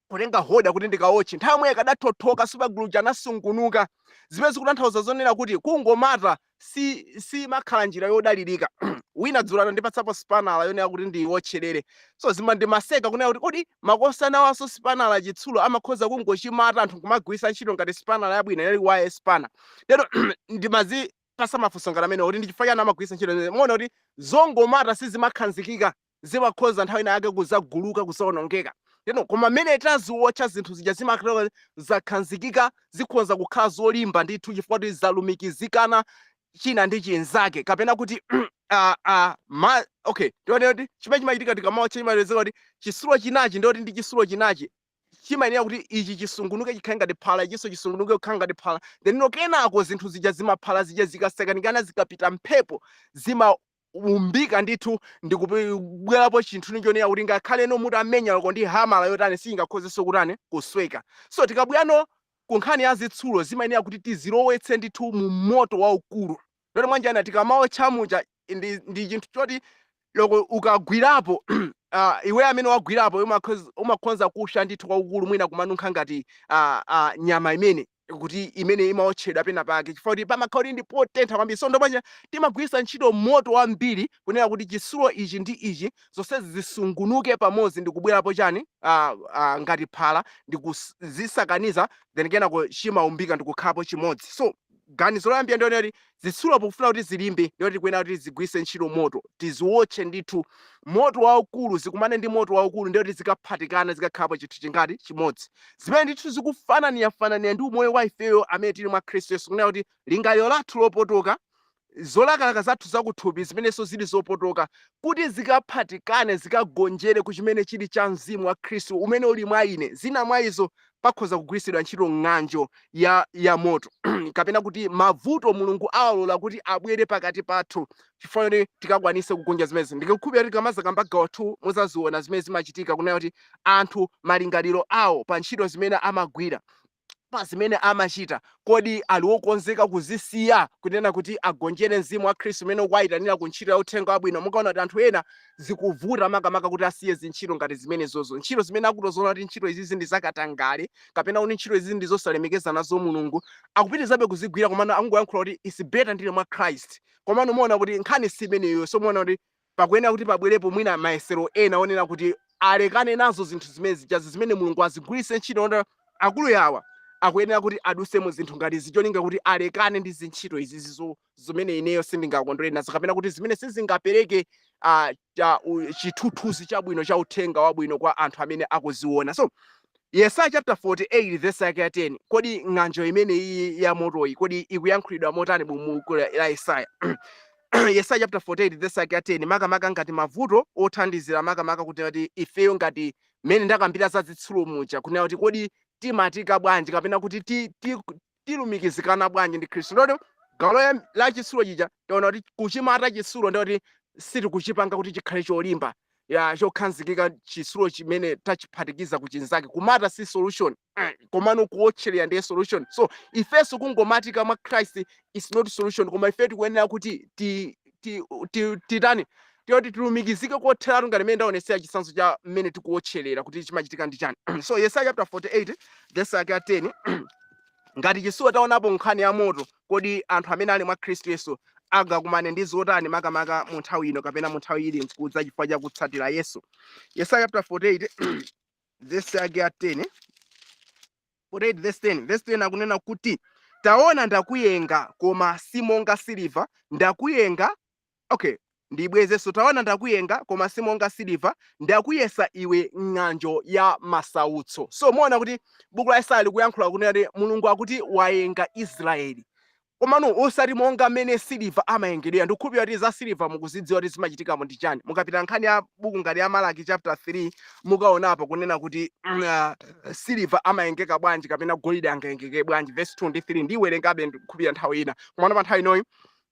kutenga holder kuti ndikawotche, nthawi yomwe kadathothoka super glue anasungunuka. Zimene zikutanthauza zonena kuti kungomata si makhala njira yodalirika. Wina dzulo anandipatsapo spanala yonena kuti ndiwotcherere. So zima ndimaseka kunena kuti kodi makosana awanso spanala chitsulo amakhoza kungochimata, anthu kumagwiritsa ntchito ngati spanala yabwino? Inali wire spanner. Lero ndimazipasa mafunso ngati amene kuti ndi chifukwa chani amagwiritsa ntchito imene. Muona kuti zongomata sizimakhanzikika, zimakhoza nthawi ina yake kuzaguluka, kuzawonongeka. Lero koma mmene taziwotcha zinthu zija zimakhala zakhanzikika, zikhoza kukhala zolimba ndithu chifukwa kuti zalumikizikana china ndi chinzake, kapena kuti okay, tione kuti chimene chimachitika tikamawotcha, chimapezeka kuti chitsulo chinachi ndoti ndi chitsulo chinachi chimayenera kuti ichi chisungunuke chikhale ngati phala, ichinso chisungunuke kukhala ngati phala. Then no kenako zinthu zija zimaphala zija zikasakanikana, zikapita mphepo, zima chimaumbika ndithu ndikubwerapo chinthu chonena kuti ngakhale no mutamenya loko ndi hamala yotani, singakhozenso kutani, kusweka. So tikabwerano ku nkhani ya zitsulo, zimayenera kuti tizilowetse ndithu mu moto waukulu. Ndoti mwanjana tikamawotcha muja ndi chinthu choti loko ukagwirapo, iwe amene wagwirapo umakhonza kupsa ndithu kwakukulu, mwina kumanunkha ngati nyama imene kuti imene imawotchedwa pena pake, chifukwa kuti pamakhala kuti ndi potentha kwambiri. So ndopanja timagwiritsa ntchito moto wambiri kunena kuti chitsulo ichi ndi ichi zonsezi zisungunuke pamodzi ndi kubwerapo chani, ngati phala, ndi kuzisakaniza, then kenako chimaumbika ndi kukhalapo chimodzi. So ganizo loyambira ndione kuti zitsulo pokufuna kuti zilimbe, ndiyoti tikuyenera kuti zigwiritse ntchito moto, tiziwotche ndithu moto waukulu, zikumane ndi moto waukulu, ndiyoti zikaphatikana, zikakhalapo chinthu chingati, chimodzi, zimene ndithu zikufananira ndi umoyo wa ifeyo amene tili mwa Khristu Yesu, kunena kuti lingaliro lathu lopotoka, zolakalaka zathu zakuthupi zimenenso zili zopotoka, kuti zikaphatikane, zikagonjere ku chimene chili cha mzimu wa Khristu umene uli mwa ine. Zina mwa izo pakhoza kugwiritsidwa ntchito ng'anjo ya moto, kapena kuti mavuto Mulungu awalola kuti abwere pakati pathu chifukwa choti tikakwanise kugonja zimenezi. Ndikukhulupirira kuti tikamazakamba gawo 2 muzaziona zimene zimachitika, kunena kuti anthu malingaliro awo pa ntchito zimene amagwira, pa zimene amachita, kodi ali wokonzeka kuzisiya kunena kuti agonjere mzimu wa Khristu umene ukuwayitanira ku ntchito ya uthenga wabwino? Mukaona kuti anthu ena zikuvuta makamaka kuti asiye zintchito ngati zimenezozo, ntchito zimene akutozoona kuti ntchito izizi ndi zakatangale, kapena kuti ntchito izizi ndi zosalemekeza nazo Mulungu, akupitirizabe kuzigwira, komano akungoyankhula kuti it's better ndili mwa Christ. Komano muona kuti nkhani si imeneyo. So muona kuti pakuyenera kuti pabwerepo mwina mayesero ena onena kuti alekane nazo zinthu zimene zijazi, zimene Mulungu azigwiritse ntchito, onda akulu yawa akuyenera kuti aduse mu zinthu ngati izi, cholinga kuti alekane ndi zintchito izizi zimene ineyo sindingakondwere nazo, kapena kuti zimene sizingapereke chithunzi chabwino cha uthenga wabwino kwa anthu amene akuziona. So Yesaya chapter 48 verse yake ya 10, kodi ng'anjo imene iyi ya motoyi, kodi ikuyankhulidwa motani mu buku la Yesaya? Yesaya chapter 48 verse yake ya 10, makamaka ngati mavuto othandizira, makamaka kuti ifeyo ngati mmene ndakambira za zitsulo muja, kunena kuti kodi timatika bwanji, kapena kuti tilumikizikana bwanji ndi Khristu? Ndoti gawo la chitsulo chija taona kuti kuchimata chitsulo, ndoti sitikuchipanga kuti chikhale cholimba ya chokhazikika. Chitsulo chimene tachiphatikiza kuchinzake, kumata si solution, komano kuwotcherera ndiye solution. So ifenso kungomatika mwa Christ is not solution, koma ife tikuyenera kuti titani, tiyoti tilumikizike kotheratu, ngati mmene ndaonesera chitsanzo cha mmene tikuwotcherera kuti chimachitika ndi chani. So Yesaya chapter 48 verse yake ya 10, ngati chitsulo taonapo nkhani ya moto, kodi anthu amene ali mwa Khristu Yesu angakumane ndi zotani, makamaka mu nthawi ino kapena mu nthawi ili nkudza, chifukwa cha kutsatira Yesu? Yesaya chapter 48 verse yake ya 10, 48 verse 10. Verse 10 akunena kuti, "Taona, ndakuyenga, koma si monga siliva, ndakuyenga." Okay, ndibwezenso. "Taona, ndakuyenga, koma si monga siliva, ndakuyesa iwe ng'anjo ya masautso." So muona kuti buku la Yesaya likuyankhula kunena kuti Mulungu akuti wayenga Israeli, komano osati monga mmene siliva amayengedwera. Ndikukhulupirira kuti za siliva mukuzidziwa kuti zimachitikamo ndi chani. Mukapita nkhani ya buku ngati ya Malaki chapter 3, mukaonapo kunena kuti siliva amayengeka bwanji, kapena golide angayengeke bwanji, verse 2 ndi 3. Ndiwerengabe, ndikukhulupirira nthawi ina, komano pa nthawi inoyi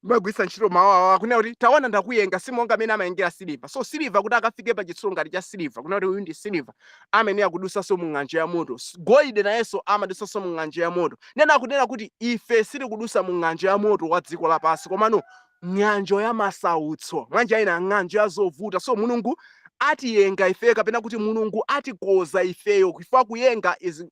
magwiritsa ntchito mawu awa kunena kuti, "Taona, ndakuyenga, si monga amene amayengera siliva." So siliva kuti akafike pa chitsulo ngati cha siliva, kunena kuti uyu ndi siliva, ameneya kudusanso mu ng'anjo ya moto. Golide nayenso amadusanso mu ng'anjo ya moto. Nena akunena kuti ife sitikudusa mu ng'anjo ya moto wa dziko lapansi, komano ng'anjo ya masautso, mwanjira ina ng'anjo ya zovuta. So Mulungu atiyenga ifeyo, kapena kuti Mulungu atikoza ifeyo, chifukwa kuyenga is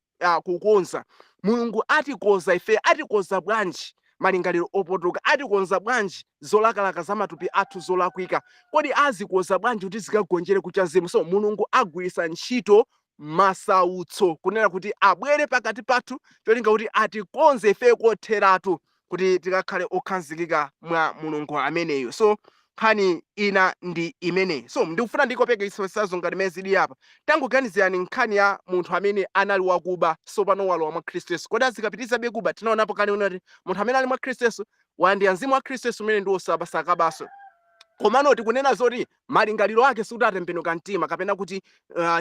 kukonza. Mulungu atikonza ifeyo. Atikonza bwanji malingaliro opotoka? Atikonza bwanji zolakalaka za matupi athu zolakwika? Kodi azikonza bwanji kuti zikagonjere kuchazimu? So Mulungu agwiritsa ntchito masautso kunena kuti abwere pakati pathu, cholinga kuti atikonze ifeyo kotheratu, kuti tikakhale okhazikika mwa Mulungu ameneyo. So nkhani ina ndi imeneyi. So ndikufuna ndikopeke chitsanzo ngati mmene zili apa. Tangoganizirani nkhani ya munthu amene anali wakuba, sopano walowa mwa Khristu Yesu. Kodi azikapitirizabe kuba? Tinaonapo kale kuti munthu amene ali mwa Khristu Yesu, walandira mzimu wa Khristu Yesu umene ndi wosaba, sakabanso. Komano tikunena zoti malingaliro ake sikuti atembenuka mtima, kapena kuti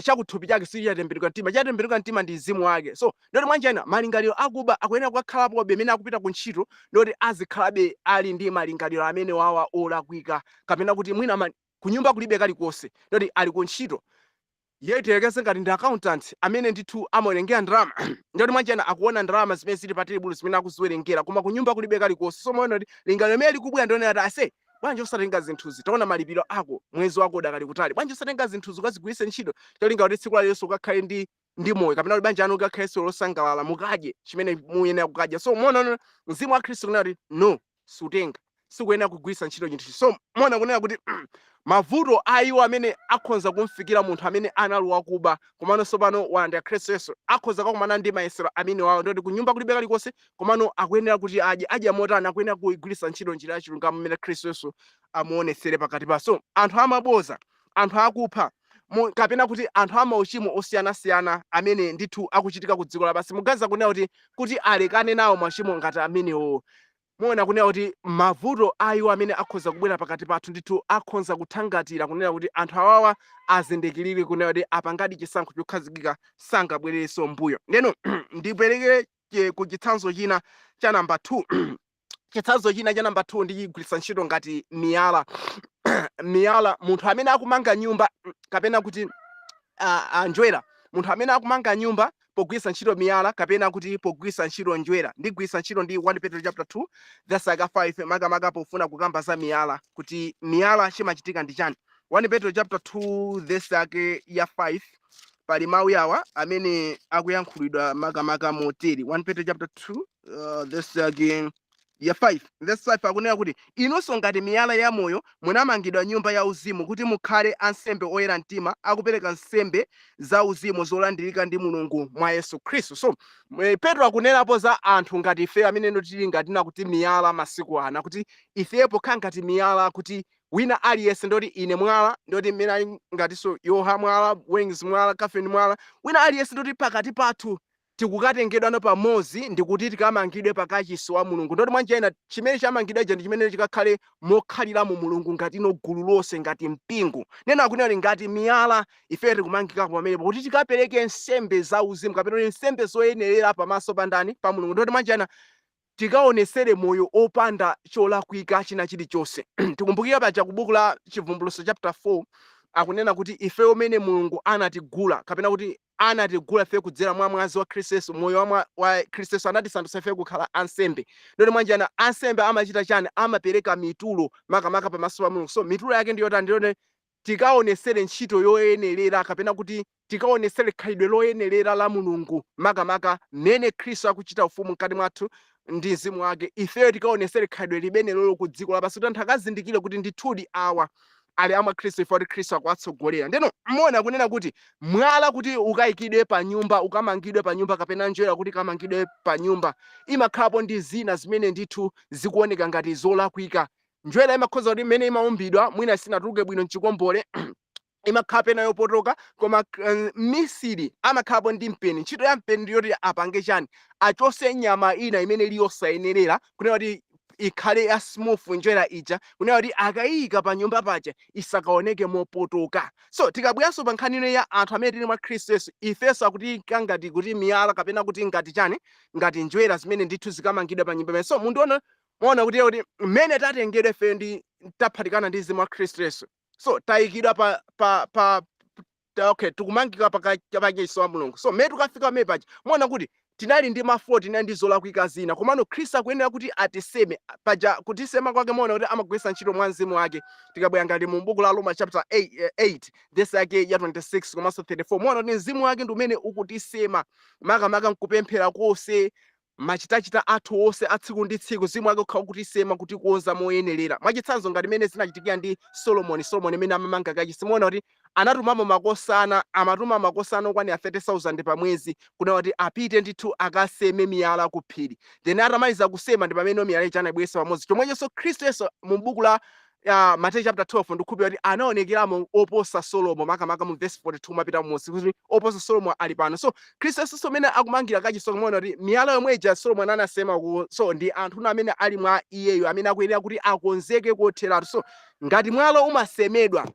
chakuthupi chake sichatembenuka mtima. Chatembenuka mtima ndi mzimu wake. So ndoti mwanjena malingaliro akuba akuyenera kukakhalapobe amene akupita ku ntchito, ndoti azikhalabe ali ndi malingaliro amene wawa olakwika, kapena kuti mwina kunyumba kulibe kalikonse, ndoti ali ku ntchito, ye tiyekeze ngati ndi accountant amene ndithu amawerengera ndalama, ndoti mwanjena akuona ndalama zimene zili pa tebulo zimene akuziwerengera, koma kunyumba kulibe kalikonse. So maona kuti lingaliro limene likubwera ndione ati, "Ase, bwanji osatenga zinthuzi? Taona malipiro ako, mwezi wako udakali kutali. Bwanji osatenga zinthuzi ukazigwiritse ntchito, cholinga kuti tsiku lalilonse ukakhale ndi moyo, kapena kuti banja anu likakhalenso losangalala, mukadye chimene muyenera kukadya?" So muona mzimu wa Khristu kunena kuti, "No, sutenga, sikuyenera kugwiritsa ntchito chinthuchi." So muona kunena kuti mavuto a iwo amene akhonza kumfikira munthu amene anali wakuba komano tsopano walandira Khristu Yesu, akhoza kakumana ndi mayesero amene wawo, ndoti kunyumba kulibe kalikonse, komano akuyenera kuti adye. Adya motani? Akuyenera kugwiritsa ntchito njira ya chilungamo imene Khristu Yesu amuonetsere pakati pa. So anthu amaboza, anthu akupha, kapena kuti anthu amauchimo osiyanasiyana amene ndithu akuchitika ku dziko lapansi, muganiza kunena kuti alekane nawo machimo ngati amenewo, muona kunena kuti mavuto a iwo amene akhoza kubwera pakati pathu ndithu akhoza kuthangatira kunena kuti anthu awawa azindikirire kunena kuti apangadi chisankho chokhazikika, sangabwererenso mbuyo. Ndeno ndipereke ku chitsanzo china cha namba 2. Chitsanzo china cha namba 2 ndichigwiritsa ntchito ngati miyala. Miyala, munthu amene akumanga nyumba, kapena kuti njwera, munthu amene akumanga nyumba pogwiritsa ntchito miyala kapena kuti pogwiritsa ntchito njwera. Ndigwiritsa ntchito ndi 1 Petro chapter 2 verse yake 5, makamaka pofuna kukamba za miyala, kuti miyala chimachitika ndi chani. 1 Petro chapter 2 verse yake ya 5, pali mawu awa amene akuyankhulidwa makamaka motere. 1 Petro chapter 2 verse yake ya 5, verse 5 akunena kuti, "Inunso ngati miyala ya moyo munamangidwa nyumba ya uzimu, kuti mukhale ansembe oyera mtima, akupereka nsembe za uzimu zolandirika ndi Mulungu mwa Yesu Khristu." So Petro akunenapo za anthu ngati ife amene tili ngati nakuti miyala masiku ana, kuti ifeyo pokhala ngati miyala, kuti wina aliyense, ndoti ine mwala, ndoti mmene ali ngatinso Yoha mwala, Wings mwala, Catherine mwala, wina aliyense, ndoti pakati pathu tikukatengedwano pamodzi ndikuti tikamangidwe pakachisi wa Mulungu. Ndoti mwanjena chimene chamangidwa ija ndi chimene chikakhale mokhaliramo Mulungu, ngati ino gulu lonse, ngati mpingo. Nena akunena kuti ngati miyala ife tikumangikapo pamenepo kuti tikapereke nsembe za uzimu, kapena kuti nsembe zoyenerera pamaso pa ndani? Pa Mulungu. Ndoti mwanjena tikaonesere moyo opanda cholakwika china chilichonse. Tikumbukira paja ku buku la Chivumbulutso chapter 4, akunena kuti ife umene Mulungu anatigula, kapena kuti anatigula ife kudzera mwa mwazi wa Khristu Yesu, moyo wa Khristu Yesu, anatisandutsa ife kukhala ansembe. Ndoti mwanjana ansembe amachita chani? Amapereka mitulo makamaka pamaso pa Mulungu. So mitulo yake ndiyotani? Ndiyoti tikaonesere ntchito yoyenerera, kapena kuti tikaonesere khalidwe loyenerera la Mulungu, makamaka mmene Khristu akuchita ufumu mkati mwathu ndi mzimu wake. Ifeyo tikaonesere khalidwe limenelolo ku dziko lapansi, kuti anthu akazindikire kuti ndithudi awa ali amwa Khristu, ife kuti Khristu akuwatsogolera. Ndeno mona kunena kuti mwala kuti ukayikidwe pa nyumba, ukamangidwe pa nyumba, kapena njwera kuti ikamangidwe pa nyumba, imakhalapo ndi zina zimene ndithu zikuoneka ngati zolakwika. Njwera imakhoza kuti mmene imaumbidwa mwina sinatuluke bwino mchikombole, imakhala pena yopotoka, koma mmisiri amakhalapo ndi mpeni. Ntchito ya mpeni ndiyoti apange chani? Achose nyama ina imene ili yosayenerera, kunena kuti ikhale ya smooth njwera ija, kunena kuti akayika pa nyumba paja isakaoneke mopotoka. So tikabweranso pa nkhani ino ya anthu amene tili mwa Khristu Yesu, ifenso akutiyika ngati kuti miyala, kapena kuti ngati chani? Ngati njwera zimene ndithu zikamangidwa pa nyumba imene. So mundiona, muona kuti mmene tatengedwa ife ndi taphatikana ndi mzimu wa Khristu Yesu, so tayikidwa pa pa pa ta- okay, tikumangika pakachisi wa Mulungu. So mmene tikafika pamene paja, muona kuti tinali ndi mafo, tinali ndi zolakwika zina, komano Khristu akuyenera kuti atiseme. Paja kutisema kwake, muona kuti amagwiritsa ntchito mwa mzimu wake. Tikabwera ngati mu buku la Roma chapter 8 verse yake ya 26 komanso 34, muona kuti mzimu wake ndi umene ukutisema, makamaka mkupemphera konse, machitachita athu onse a tsiku ndi tsiku, mzimu wake ukhala ukutisema, kutikonza moyenerera. Mwachitsanzo, ngati mmene zinachitikira ndi Solomoni. Solomoni imene amamanga kachisi, muona kuti anatumamo makosana, amatuma makosana okwanira 30,000 pa mwezi, kunena kuti apite ndithu akaseme miyala ku phiri. Then atamaliza kusema, ndi pamene miyala ija anayibweretsa pamodzi. Chomwechonso Khristu Yesu mu buku la Mateyu chapter 12, ndikukhulupirira kuti anaonekeramo oposa Solomo, makamaka mu verse 42 mapita musi, kuti oposa Solomo ali pano. So Khristu Yesu amene akumangira kachisi, muona kuti miyala yomwe ija Solomo anasema ku, so ndi anthu amene ali mwa iyeyo amene akuyenera kuti akonzeke kotheratu. So ngati mwala umasemedwa,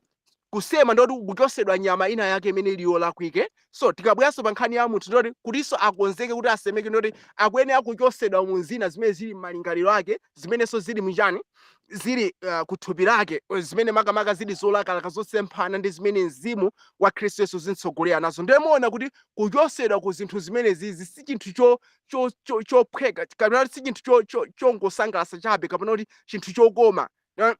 kusema ndoti kuchosedwa nyama ina yake imene ili yolakwike. So tikabweranso pa nkhani ya munthu, ndoti kutinso akonzeke kuti asemeke, ndoti akuyenera kuchosedwa mu zina zimene zili m'malingaliro ake, zimenenso zili mchani, zili kuthupi lake, zimene makamaka zili zolakalaka zosemphana ndi zimene mzimu wa Khristu Yesu zintsogolera nazo. Ndiye muona kuti kuchosedwa ku zinthu zimene zizi si chinthu chophweka, kapena si chinthu chongosangalatsa chabe, kapena kuti chinthu chokoma.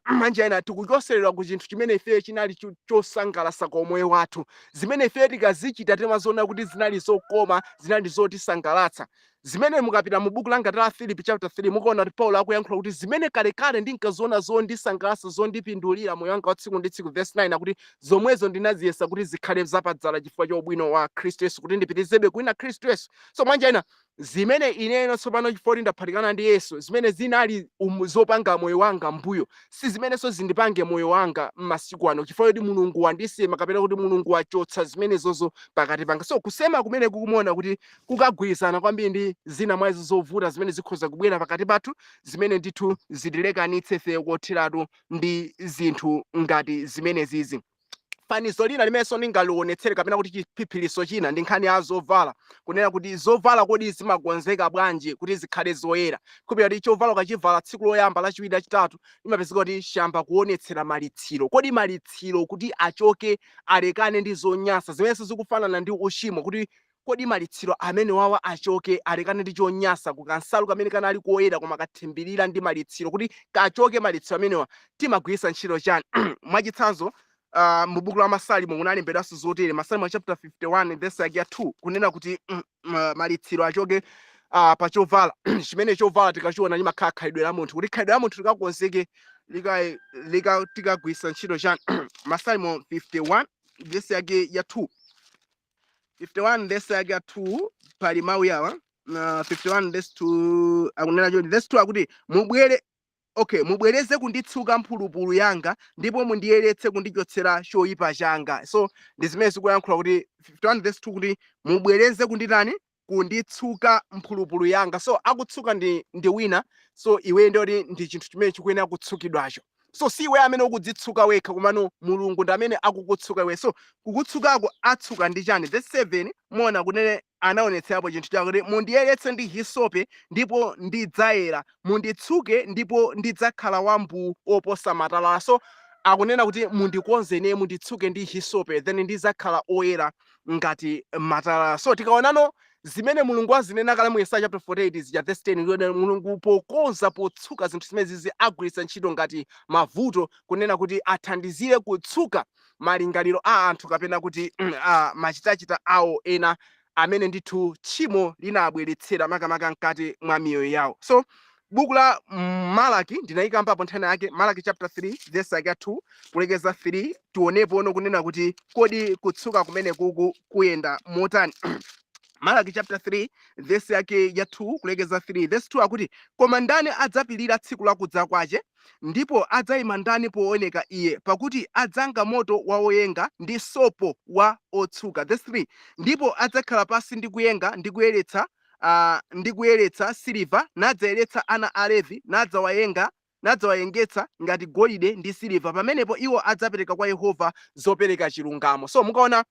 Manja ena tikuchoseredwa ku chinthu chimene ife chinali chosangalatsa kwa moyo wathu, zimene ife tikazichita timaziona kuti zinali zokoma, zinali zotisangalatsa, zimene mukapita mu buku la ngati la Filipi chapter 3, mukaona kuti Paulo akuyankhula kuti zimene kalekale ndinkaziona zondisangalatsa, zondipindulira moyo wanga wa tsiku ndi tsiku, verse 9 akuti zomwezo ndinaziyesa kuti zikhale zapadzala chifukwa cha ubwino wa Khristu Yesu, kuti ndipitizebe kuwina Khristu Yesu. So mwanja ina, zimene ineno tsopano, chifukwa kuti ndaphatikana ndi Yesu, zimene zinali zopanga moyo wanga mbuyo, si zimenenso zindipange moyo wanga m'masiku ano, chifukwa kuti Mulungu wandisema, kapena kuti Mulungu wachotsa zimenezozo pakati panga. So kusema kumene kukumuona kuti kukagwirizana kwambiri ndi zina mwa izo zovuta zimene zikhoza kubwera pakati pathu, zimene ndithu zitilekanitse ife kotheratu ndi zinthu ngati zimenezizi. Fanizo lina limenenso ndingalionetsere, kapena kuti chiphiphiriso china, ndi nkhani ya zovala, kunena kuti zovala kodi zimakonzeka bwanji kuti zikhale zoyera? Kupira kuti chovala ukachivala tsiku loyamba, lachiwiri, lachitatu, imapezeka kuti chiyamba kuonetsera malitsiro. Kodi malitsiro kuti achoke, alekane ndi zonyansa zimenenso zikufanana ndi uchimo, kuti kodi malitsiro amene wawa achoke, alekane ndi chonyansa, kukansalu kamene kanali koyera koma kathimbirira ndi malitsiro, kuti kachoke malitsiro amenewa, timagwiritsa ntchito chani? Mwachitsanzo, mu buku la Masalimo munalembedwanso zotere, Masalimo chapter 51 verse yake ya 2, kunena kuti malitsiro achoke pa chovala, chimene chovala tikachiona limakhala khalidwe la munthu, kuti khalidwe la munthu likakonzeke, lika tikagwiritsa ntchito chani? Masalimo 51 verse yake ya 2, 51 verse yake ya 2, pali mawu yawa. 51 verse 2 akunena choti, verse 2 akuti, mubwere, okay, mubwereze kunditsuka mphulupulu yanga, ndipo mundiyeretse kundichotsera choyipa changa. So ndi zimene zikuyankhula kuti 51 verse 2, kuti mubwereze kunditani? Kunditsuka mphulupulu yanga. So akutsuka ndi wina. So iwe ndoti ndi chinthu chimene chikuyenera kutsukidwacho. So si iwe amene ukudzitsuka wekha, komano Mulungu ndi amene akukutsuka iwe. So kukutsukako atsuka ndi chani? Verse 7 muona kunene anaonetserapo chinthu chake, kuti mundiyeretse ndi hisope ndipo ndidzayera, munditsuke ndipo ndidzakhala wambuu oposa matalala. So akunena kuti mundikonze ine, munditsuke ndi hisope, then ndidzakhala oyera ngati matalala. So tikaonano zimene Mulungu azinena kale mu Yesaya chapter 48 zija, verse 10, kuti Mulungu pokonza, potsuka zinthu zimene zizi, agwiritsa ntchito ngati mavuto, kunena kuti athandizire kutsuka malingaliro a anthu, kapena kuti machitachita awo ena amene ndithu tchimo linabweretsera makamaka mkati mwa miyoyo yawo. So buku la Malaki ndinayikambapo nthani yake, Malaki chapter 3 verse yake ya 2 kulekeza 3. Tionepo ono kunena kuti kodi kutsuka kumene kuku kuyenda motani? Malaki chapter 3 verse yake ya 2 kulekeza 3. Verse 2 akuti, koma ndani adzapirira tsiku lakudza kwace? Ndipo adzayima ndani pooneka iye? Pakuti adzanga moto wa woyenga ndi sopo wa otsuka. Verse 3, ndipo adzakhala pasi ndi kuyenga ndi kuyeretsa siliva, nadzayeretsa ana a Levi, nadzawayenga, nadzawayengetsa ngati golide ndi siliva. Pamenepo iwo adzapereka kwa Yehova zopereka chilungamo. So mukaona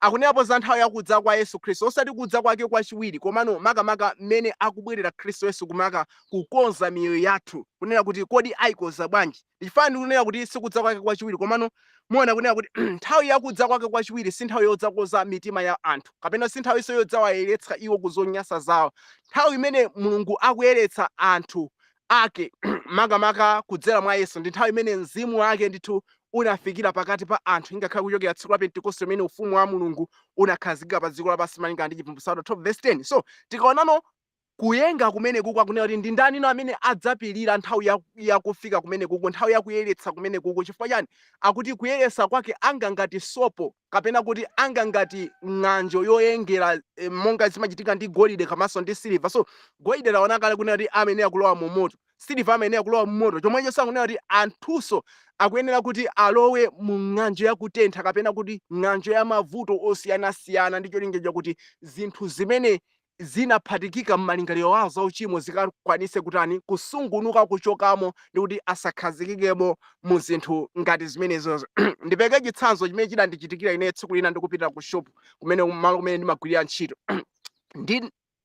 akunenapo za nthawi yakudza kwa Yesu Khristu, osati kudza kwake kwachiwiri, komano makamaka mmene akubwerera Khristu Yesu kumaka kukonza miyoyo yathu, kunena kuti kodi ayikonza bwanji? Ndichifukwa ndikunena kuti sikudza kwake kwachiwiri, komano muona kunena kuti nthawi yakudza kwake kwachiwiri si nthawi yodzakonza mitima ya anthu, kapena si nthawinso yodzawayeretsa iwo ku zonyansa zawo. Nthawi imene Mulungu akuyeretsa anthu ake makamaka kudzera mwa Yesu ndi nthawi imene mzimu wake ndithu unafikira pakati pa anthu, ingakhale kuchokera tsiku la Pentekoste imene ufumu wa Mulungu unakhazikika pa dziko lapansi, malinga ndi Chivumbulutso 12 verse 10. So tikaonano Kuyenga kumene kuku akunena kuti ndi ndani no amene adzapirira nthawi yakufika kumene kuku, nthawi yakuyeretsa kumene kuku? Chifukwa chani? Akuti kuyeretsa kwake anga ngati sopo, kapena kuti anga ngati ng'anjo yoyengera, monga zimachitika ndi golide komanso ndi siliva. So golide taona kale kunena kuti amayenera kulowa mu moto, siliva amayenera kulowa mu moto. Chomwecho sakunena kuti anthunso akuyenera kuti alowe mu ng'anjo yakutentha, kapena kuti ng'anjo ya mavuto osiyanasiyana, ndi cholinga chakuti zinthu zimene zinaphatikika m'malingaliro awo zauchimo zikakwanise kutani? Kusungunuka kuchokamo, ndi kuti asakhazikikemo mu zinthu ngati zimenezozo. Ndipereke chitsanzo chimene chidandichitikira ine tsiku lina ndikupita ku shop kumene, malo kumene ndimagwirira ntchito.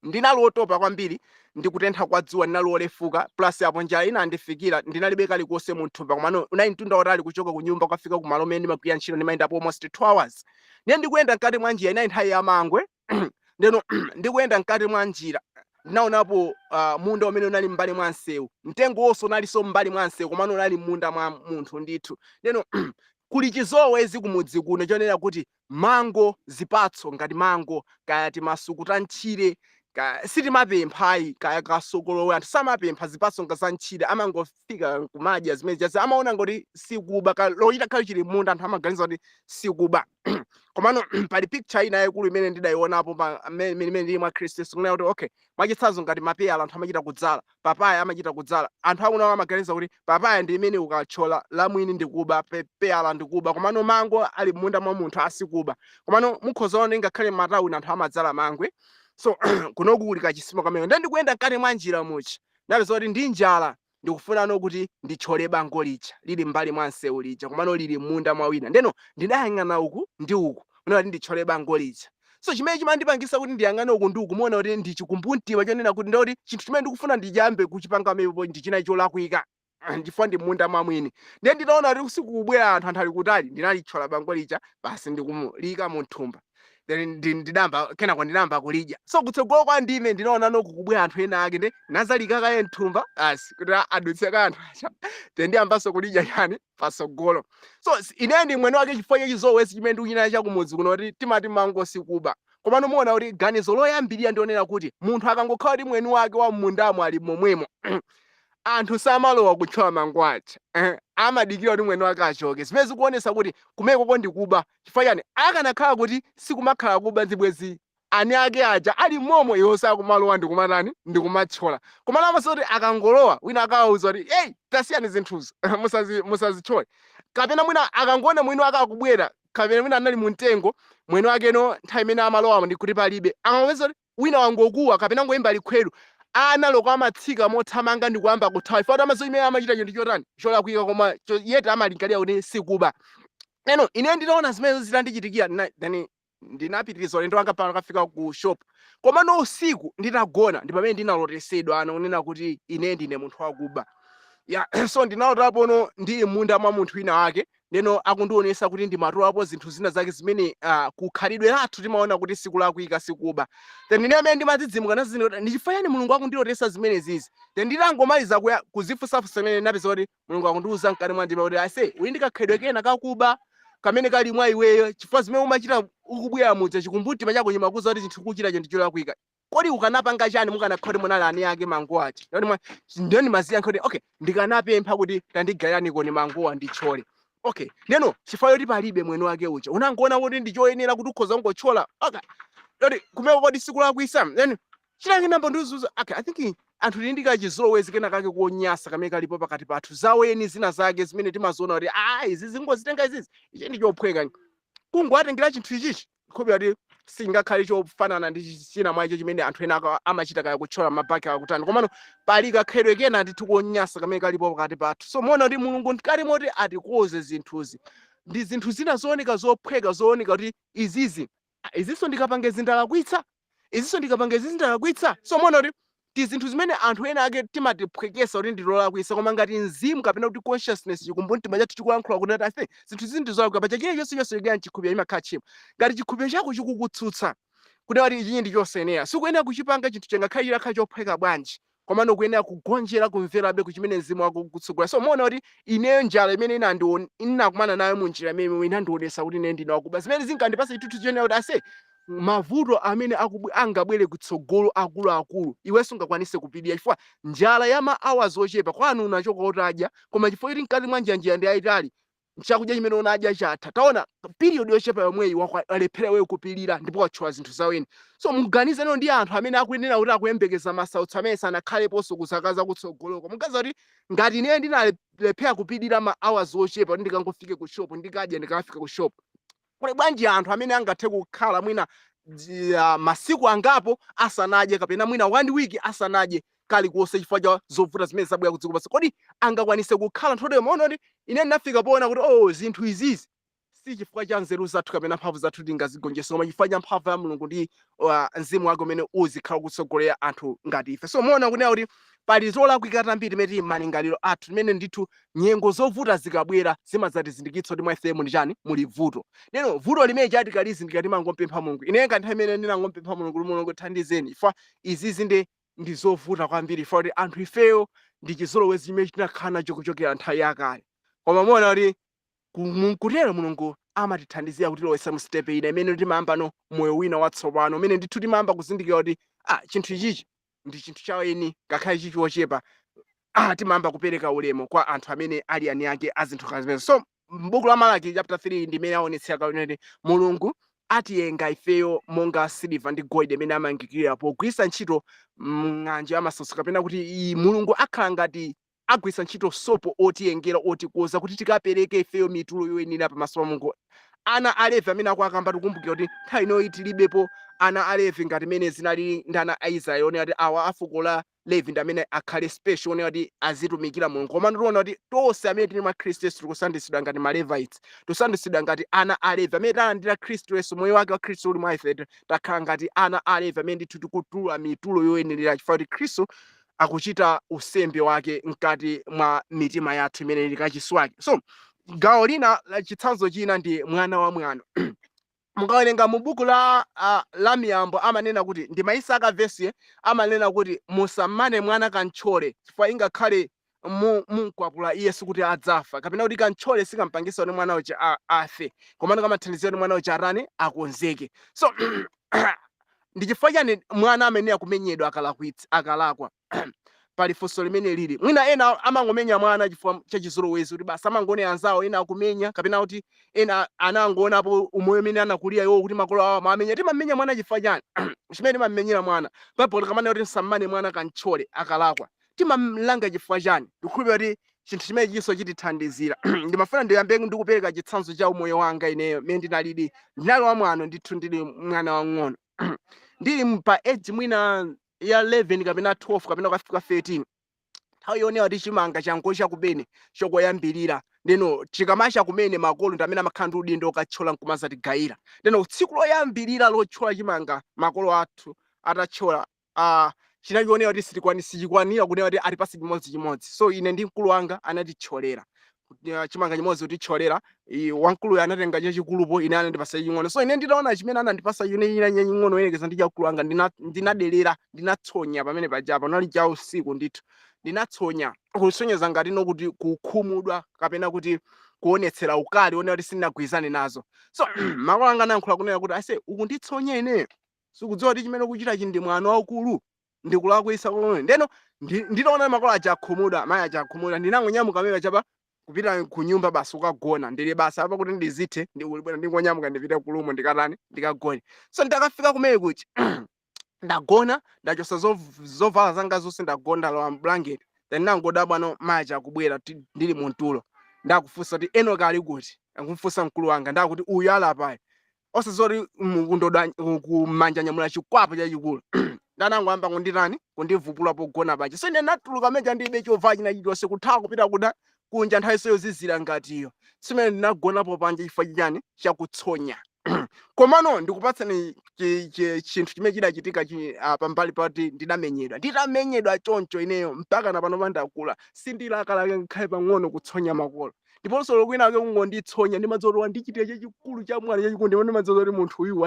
Ndinali wotopa kwambiri ndi kutentha kwa dzuwa, ndinali wolefuka, plus apo njala inandifikira. Ndinalibe kalikonse mu thumba, komano unali mtunda wotali kuchoka ku nyumba kukafika kumalo kumene ndimagwirira ntchito, ndimayendapo almost 2 hours. Ndiye ndikuyenda mkati mwa njira, inali nthawi ya mangwe, ndeno ndikuyenda mkati mwa njira ndinaonapo munda umene unali m'mbali mwa msewu. Mtengo wonso unalinso m'mbali mwa msewu, komano unali m'munda mwa munthu ndithu. Ndeno kuli chizolowezi kumudzi kuno chonena kuti mango, zipatso ngati mango, kaya timasuku ta mtchire, kaya sitimapemphayi, kaya kasokolowe, anthu samapempha zipatso nga za mtchire, amangofika kumadya zimene zija. Amaona ngoti sikuba lochita khale chili munda, anthu amaganiza kuti sikuba. Komano pali picture ina yayikulu imene ndidayionapo pa imene ndili mwa Khristu Yesu, kunena kuti, okay, mwachitsanzo ngati mapeyala anthu amachita kudzala, papaya amachita kudzala. Anthu akuno amaganiza kuti papaya ndi imene ukathyola lamwini ndikuba, peyala ndikuba, komano mango ali m'munda mwa munthu asikuba. Komano mukhoza kuona ngakhale m'matawuni anthu amadzala mangwe. So kunoku kuli kachisimo kamene. Ndiye ndikuyenda mkati mwa njira muchi, ndapeza kuti ndi njala, ndikufunano kuti ndithyole bango lija lili m'mbali mwa msewu lija, komano lili m'munda mwa wina. Ndeno ndidayang'ana uku ndi uku kunena kuti ndithyole bango lija. So chimene chimandipangisa kuti ndiyang'ane uku ndi uku, muona kuti ndi chikumbumtima chonena kuti ndikuti chinthu chimene ndikufuna ndiyambe kuchipanga pamenepo ndi china cholakwika, chifukwa ndi munda mwa mwini. Ndiye nditaona kuti sikubwera anthu, anthu ali kutali, ndinalithyola bango lija basi, ndikumulika mu nthumba. Then ndidamba, kenako ndinamba kulidya. So kutsogolo kwa ndime ndinaona noku kubwera anthu ena ake, ndi nazalika kaye mthumba basi kuti adutse ka anthu aja, then ndiyambanso kulidya chani patsogolo. So ine ndi mwene wake, chifukwa chachizolowezi chimene ndikuchita chakumudzi kuno kuti timati mango sikuba. Komano muona kuti ganizo loyambirira ndionera kuti munthu akangokhala kuti mwini wake wa mmundamo ali momwemo, anthu samalowa kuthyola mango aja, amadikira kuti mwini wake achoke, zimene zikuonesa kuti kumekoko ndikuba. Chifukwa chani? Akanakhala kuti sikumakhala kuba, zibwezi ani ake aja ali momo, iwo sakumalowa ndikumatani, ndikumathyola. Komano amaso kuti akangolowa wina akawauza kuti, "Hey, tasiyani zinthuzo, musazithyole," kapena mwina akangoona mwini wake akubwera, kapena mwina anali mu mtengo mwini wakeno nthawi imene amalowamo ndikuti palibe, akangopeza kuti wina wangokuwa kapena ngoyimba likhweru, analoko amatsika mothamanga ndi kuyamba kuthawa, chifukwa kuti amadziwa chimene amachita ndi chotani? Cholakwika, koma yet amalingalira kuti sikuba. Eno ine nditaona zimene zitandichitikira, then ndinapitiriza ulendo wanga pano kafika ku shop. Komano usiku nditagona ndi pamene ndinalotesedwa ano kunena kuti ine ndine munthu wakuba ya. So ndinalotapono ndi munda mwa munthu wina wake, ndeno akundionesa kuti ndimatolapo zinthu zina zake zimene kukhalidwe lathu timaona kuti sikulakwika, sikuba. Then ine amene ndimadzidzimuka nazizindikira ndi chifukwa chani Mulungu akundilotesa zimene zizi. Then nditangomaliza kuzifunsafunsa imene, ndinapeza kuti Mulungu akundiuza mkati mwa ndima kuti, "Ase, uli ndi kakhalidwe kena kakuba kamene kali mwa iweyo, chifukwa zimene umachita ukubwera muja, chikumbumtima chako chimakuuza kuti chinthu ukuchitacho ndi cholakwika. Kodi ukanapanga chani mukanakhala kuti munali ani ake mango aja?" Ndiyo ndimaziyankha kuti, "Okay, ndikanapempha kuti tandigayirani mangowa ndithyole." Okay, ndeno chifukwa choti palibe mwini wake uja, unangoona kuti ndi choyenera kuti ukhoza kungothyola. Okay, kodi kumeko kodi sikulakwisa? Then chilange namba ndiuzuza. Okay, I think anthu tili ndi kachizolowezi kena kake konyasa kamene kalipo pakati pathu, zaweni zina zake zimene timaziona kuti, ah, izi zingozitenga izizi, ichi ndi chophweka, kungowatengera chinthu ichichi. Khupira kuti singakhale chofanana ndi china mwa icho chimene anthu ena amachita, kaya kuthyola mabaki akutani, komano pali kakhalidwe kena ndithu konyasa kamene kalipo pakati pathu. So muona kuti Mulungu mkati moti atikoze zinthuzi, ndi zinthu zina zooneka zophweka, zooneka kuti izizi, ah, izinso ndikapange zindalakwitsa, izinso ndikapange izizi ndalakwitsa. So muona kuti ti zinthu zimene anthu ena ake timatiphwekesa kuti ndilolakwisa, koma ngati mzimu kapena kuti consciousness, chikumbumtima chathu chikulankhula kuti ase, zinthu izi ndizolakwika, paja china chonse chonse chikuyera mchikhulupiriro chimakhala tchimo. Ngati chikhulupiriro chako chikukutsutsa kuti ati ichi ndi chosayenera, sikuyenera kuchipanga chinthu chingakhale chilakhala chophweka bwanji, komano kuyenera kugonjera, kumverabe kuchimene mzimu wako ukutsogola. So muona kuti ineyo njala imene inakumana nayo mu njira imene inandionesa kuti ine ndine wakuba, zimene zinkandipasa chithunzi chonena kuti, ase, Mavuto amene angabwere kutsogolo akuluakulu, iwenso ungakwanise kupirira, chifukwa njala ya ma hours ochepa kwanu unachoka utadya, koma chifukwa choti mkati mwa njira ndi yayitali, chakudya chimene unadya chatha. Taona, period yochepa yomweyi walephera iweyo kupirira ndipo watchola zinthu zaweni. So muganize ndi anthu amene akuyenera kuti akuyembekeza masautso amene sanakhaleponso kuzaka zakutsogoloko. Muganiza kuti ngati ine ndinalephera kupirira ma hours ochepa kuti ndikangofike ku shop ndikadya, ndikafika ku shop, kuli bwanji anthu amene angathe kukhala mwina masiku angapo asanadye, kapena mwina one week asanadye kalikonse chifukwa cha zovuta zimene zabwera ku dziko pansi? Kodi angakwanise kukhala nthawi? Maona kuti ine ndinafika poona kuti, oh, zinthu izizi si chifukwa cha nzeru zathu kapena mphamvu zathu tingazigonjese, koma chifukwa cha mphamvu ya Mulungu ndi mzimu wake umene uzikhala kutsogolera anthu ngati ife. So muona kunena kuti pali zolakwika tambiri timene tili malingaliro athu, timene ndithu nyengo zovuta zikabwera zimadzatizindikitsa kuti mwa ife muli chani? Muli vuto. Neno vuto limene chati tikalizindikira, timangompempha Mulungu. Ine ngati nthawi imene ndinangompempha Mulungu kuti, "Mulungu, thandizeni, chifukwa izizi ndi zovuta kwambiri," chifukwa kuti anthu ifeyo ndi chizolowezi chimene tinakhala nacho kuchokera nthawi yakale. Koma muona kuti kutero Mulungu amatithandizira kutilowetsa mu step ina imene timayamba no moyo wina watsopano, umene ndithu timayamba kuzindikira kuti, ah, chinthu ichichi ndi chinthu chaweni, ngakhale chichi chochepa. Ah, timayamba kupereka ulemu kwa anthu amene ali ani ake a zinthu zimenezo. So m'buku la Malaki chapter 3 ndimene aonetsera kuti Mulungu atiyenga ifeyo monga siliva ndi golide imene amangikirira pogwiritsa ntchito ng'anjo ya masautso, kapena kuti Mulungu akhala ngati agwiritsa ntchito sopo otiyengera, otikoza kuti tikapereke ifeyo mitulo yoyenera pamaso pa Mulungu. Ana a Levi amene akuakamba, tikumbukira kuti nthawi inoyi tilibepo ana a Levi ngati mene zinalili ndi ana a Israeli, onena kuti awa a fuko la Levi ndi amene akhale special, onena kuti azitumikira Mulungu. Koma tiona kuti tonse amene tili mwa Khristu Yesu tikusandutsidwa ngati ma Levites, tikusandutsidwa ngati ana a Levi amene talandira Khristu Yesu, moyo wake wa Khristu uli mwa ife. Takhala ngati ana a Levi amene ndithu tikutula mitulo yoyenerera, chifukwa kuti Khristu akuchita usembe wake mkati mwa mitima yathu imene ili kachisi wake. So gawo lina la chitsanzo china ndi mwana wa mwano. Mukawerenga mu buku la Miyambo, amanena kuti, ndimayisaka vesi, amanena kuti musamane mwana kantchole, chifukwa ingakhale munkwapula iye sikuti adzafa, kapena kuti kantchole sikampangisa kuti mwana uja afe, komano kamathandizira kuti mwana uja atani? Akonzeke. So ndi chifukwa chani mwana amene akumenyedwa akalakwitsa, akalakwa? Pali funso limene lili, mwina ena amangomenya mwana chifukwa cha chizolowezi, kuti basi amangoona anzawo ena akumenya, kapena kuti ena anangoonapo umoyo umene anakulira iwo kuti makolo awo amamenya. Timamenya mwana chifukwa chani? Chimene timamenyera mwana, Baibulo likamanena kuti msamane mwana kantchole akalakwa, timamlanga chifukwa chani? Ndikukhulupirira kuti chinthu chimene chinso chitithandizira. Ndimafuna ndiyambe ndikupereka chitsanzo cha umoyo wanga ineyo mmene ndinalili. Ndinali wamwano ndithu, ndili mwana wang'ono, ndili pa age mwina ya 11 kapena 12 kapena kukafika 13, nthawi yonewa kuti chimanga changocha kumene chokoyambirira. Ndeno chikamacha kumene, makolo ndi amene amakhala ndi udindo okathyola nkumazatigayira. Ndeno tsiku loyambirira lothyola chimanga, makolo athu atathyola, chinachionera kuti sichikwanira kunena kuti atipase chimodzimodzi. So ine ndi mkulu wanga anatithyolera chimanga chimodzi, kutithyolera. Wamkuluyo anatenga chachikulupo, ine anandipasa chaching'ono. So ine nditaona chimene anandipasa chine china chaching'ono yerekeza ndi chamkulu wanga, ndinadelera, ndinatsonya pamene pajapa. Unali cha usiku ndithu. Ndinatsonya kusonyeza ngati no kuti kukhumudwa kapena kuti kuonetsera ukali onera kuti sindinagwirizane nazo. So makolo anga anayankhula kunena kuti, "Ase, ukunditsonya ineyo, sikudziwa kuti chimene ukuchitachi ndi mwano waukulu, ndikulakwisa komwe?" Ndeno nditaona makolo aja akhumudwa, mayi aja akhumudwa, ndinangonyamuka pamene pachapa kupita ku nyumba basi kukagona. Ndili basi apa kuti ndizithe ndikulibwera, ndingonyamuka ndipite ku room, ndikatani? Ndikagone. So ndakafika kumene kuchi ndagona, ndachosa zovala zanga zonse, ndagona, ndalowa mblanket. Then nangodabwa no mayi aja akubwera ndili muntulo. Ndakufunsa kuti, "Enoka ali kuti?" Akumfunsa mkulu wanga. Ndakuti, "Uyu alapayi." Osazoti mkundoda kumanja, nyamula chikwapu chachikulu. Ndanangoyamba kunditani? Kundivupula pogona paja. So ine natuluka meja ndilibe chovala china chilichonse, kuthawa kupita kuda kunja, nthawi yozizira ngatiyo. Simene ndinagonapo panja chifukwa chani? Chakutsonya. Komano ndikupatsani chinthu chimene chidachitika pambali pati ndinamenyedwa. Nditamenyedwa choncho, ineyo mpaka na pano pandakula sindilakalaka ngakhale pang'ono kutsonya makolo. Ndiponso lokwina ake kungonditsonya, ndimadziwa kuti wandichitira chachikulu cha mwana chachikulu, ndipo ndimadziwa kuti munthu uyu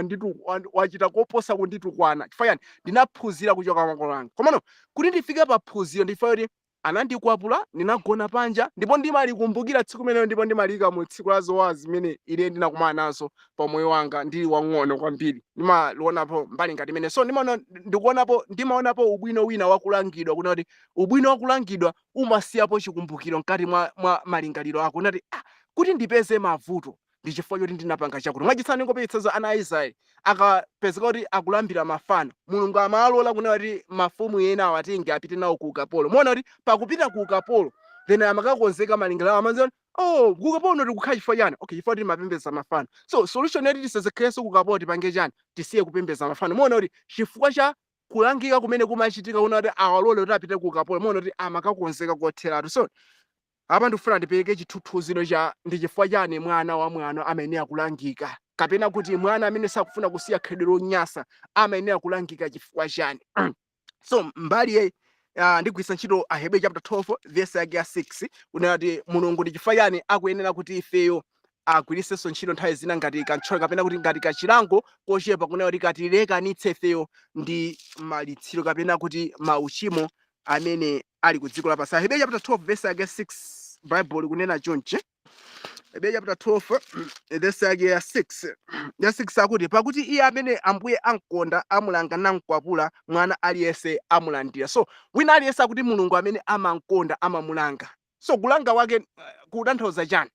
wachita koposa kunditukwana. Chifukwa chani? Ndinaphunzira kuchoka makolo anga. Komano kuti ndifike pa phunziro, ndifika kuti Anandikwapula, ndinagona panja, ndipo ndimalikumbukira tsiku limenelo, ndipo ndimaliyika mu tsiku la zowawa zimene ine ndinakumana nazo pa moyo wanga ndili wang'ono kwambiri. Ndimalionapo mbali ngati imene. So ndimaona, ndikuonapo, ndimaonapo ubwino wina wakulangidwa, kuna kuti ubwino wakulangidwa umasiyapo chikumbukiro mkati mwa malingaliro ako, unati, ah, kuti ndipeze mavuto ndi chifukwa choti ndinapanga chakuti. Mwachitsanzo, ndingopitsanzo, ana a Israeli akapezeka kuti akulambira mafano, Mulungu amalola kunena kuti mafumu ena awatenge apite nawo ku ukapolo. Muona kuti pakupita ku ukapolo, then amakakonzeka malingaliro awo, amadziwa, oh, ku ukapolo uno tikukhala chifukwa chani? Okay, chifukwa kuti timapembedza mafano. So solution yoti tisazikhalenso ku ukapolo, tipange chani? Tisiye kupembedza mafano. Muona kuti chifukwa cha kulangika kumene kumachitika, kuna kuti awalole kuti apite ku ukapolo, muona kuti amakakonzeka kotheratu. So apa ndikufuna ndipereke chithuthuziro cha ndi chifukwa chani mwana wa mwano amayenera kulangika, kapena kuti mwana amene sakufuna kusiya khalidwe lonyasa amayenera kulangika chifukwa chani. So mbali ye ndigwiritsa ntchito Ahebrew chapter 12 verse yake ya 6, kunena kuti Mulungu ndi chifukwa chani akuyenera kuti ifeyo agwiritsenso ntchito nthawi zina ngati kantcholo, kapena kuti ngati kachilango kochepa, kunena kuti katilekanitse ifeyo ndi malitsiro kapena kuti mauchimo amene ali ku dziko lapansi. Ahebrew chapter 12 verse yake 6, Bible kunena chonchi. Ahebrew chapter 12 verse yake ya 6, ya 6 akuti, "Pakuti iye amene Ambuye amkonda amulanga, namkwapula mwana aliyense amulandira." So wina aliyense akuti Mulungu amene amamkonda amamulanga. So kulanga wake kutanthauza chani?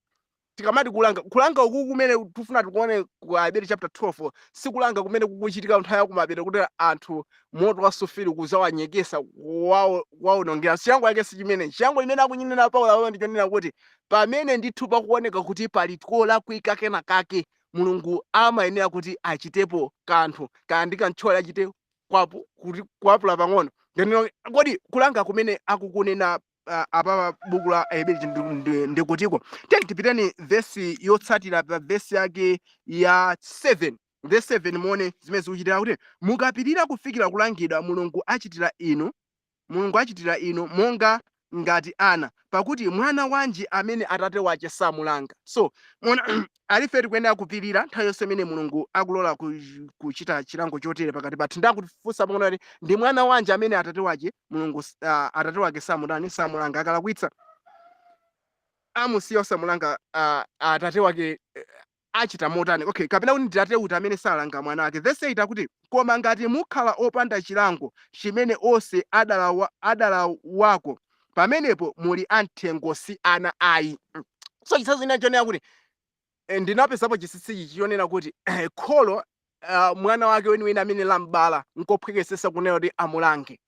Tikamati kulanga, kulanga uku kumene tifuna tikuone ku Aheberi chapter 12, sikulanga kumene kukuchitika nthawi yakumapeto, kuti anthu moto wa sulfuri kuzawanyekesa, kuwawonongera. Chilango yake si chimene. Chilango chimene akuchinena Paulo apo ndichonena kuti pamene ndithu pakuoneka kuti pali kolakwika kena kake, Mulungu amayenera kuti achitepo kanthu, kaya ndi kantchole, achite kwapu kuti kwapula pang'ono. Ndeno kodi kulanga kumene akukunena apapa buku la Aheberi ndikutiko? Tiyeni tipiteni vesi yotsatira, pa vesi yake ya 7, verse 7, muone zimene zikuchitika, kuti mukapirira kufikira kulangidwa, Mulungu achitira inu monga ngati ana, pakuti mwana wanji amene atate wache samulanga? So muona, alife tikuyenera kupirira nthawi yonse imene Mulungu akulola kuchita chilango chotere pakati pathu. Ndakufunsa pang'ono kuti ndi mwana wanji amene atate wache Mulungu atate wake samutani, samulanga? Akalakwitsa amusiya osamulanga, atate wake achita motani? Okay, kapena kuti ndi tate uti amene salanga mwana wake? Verse 8 akuti, "Koma ngati mukhala opanda chilango chimene onse adalawako, pamenepo muli amthengo, si ana ayi." So chitsanzo china chonena kuti ndinapezapo chinsinsi ichi chonena kuti kholo mwana wake weniweni amene lambala nkophwekesesa kunena kuti amulange,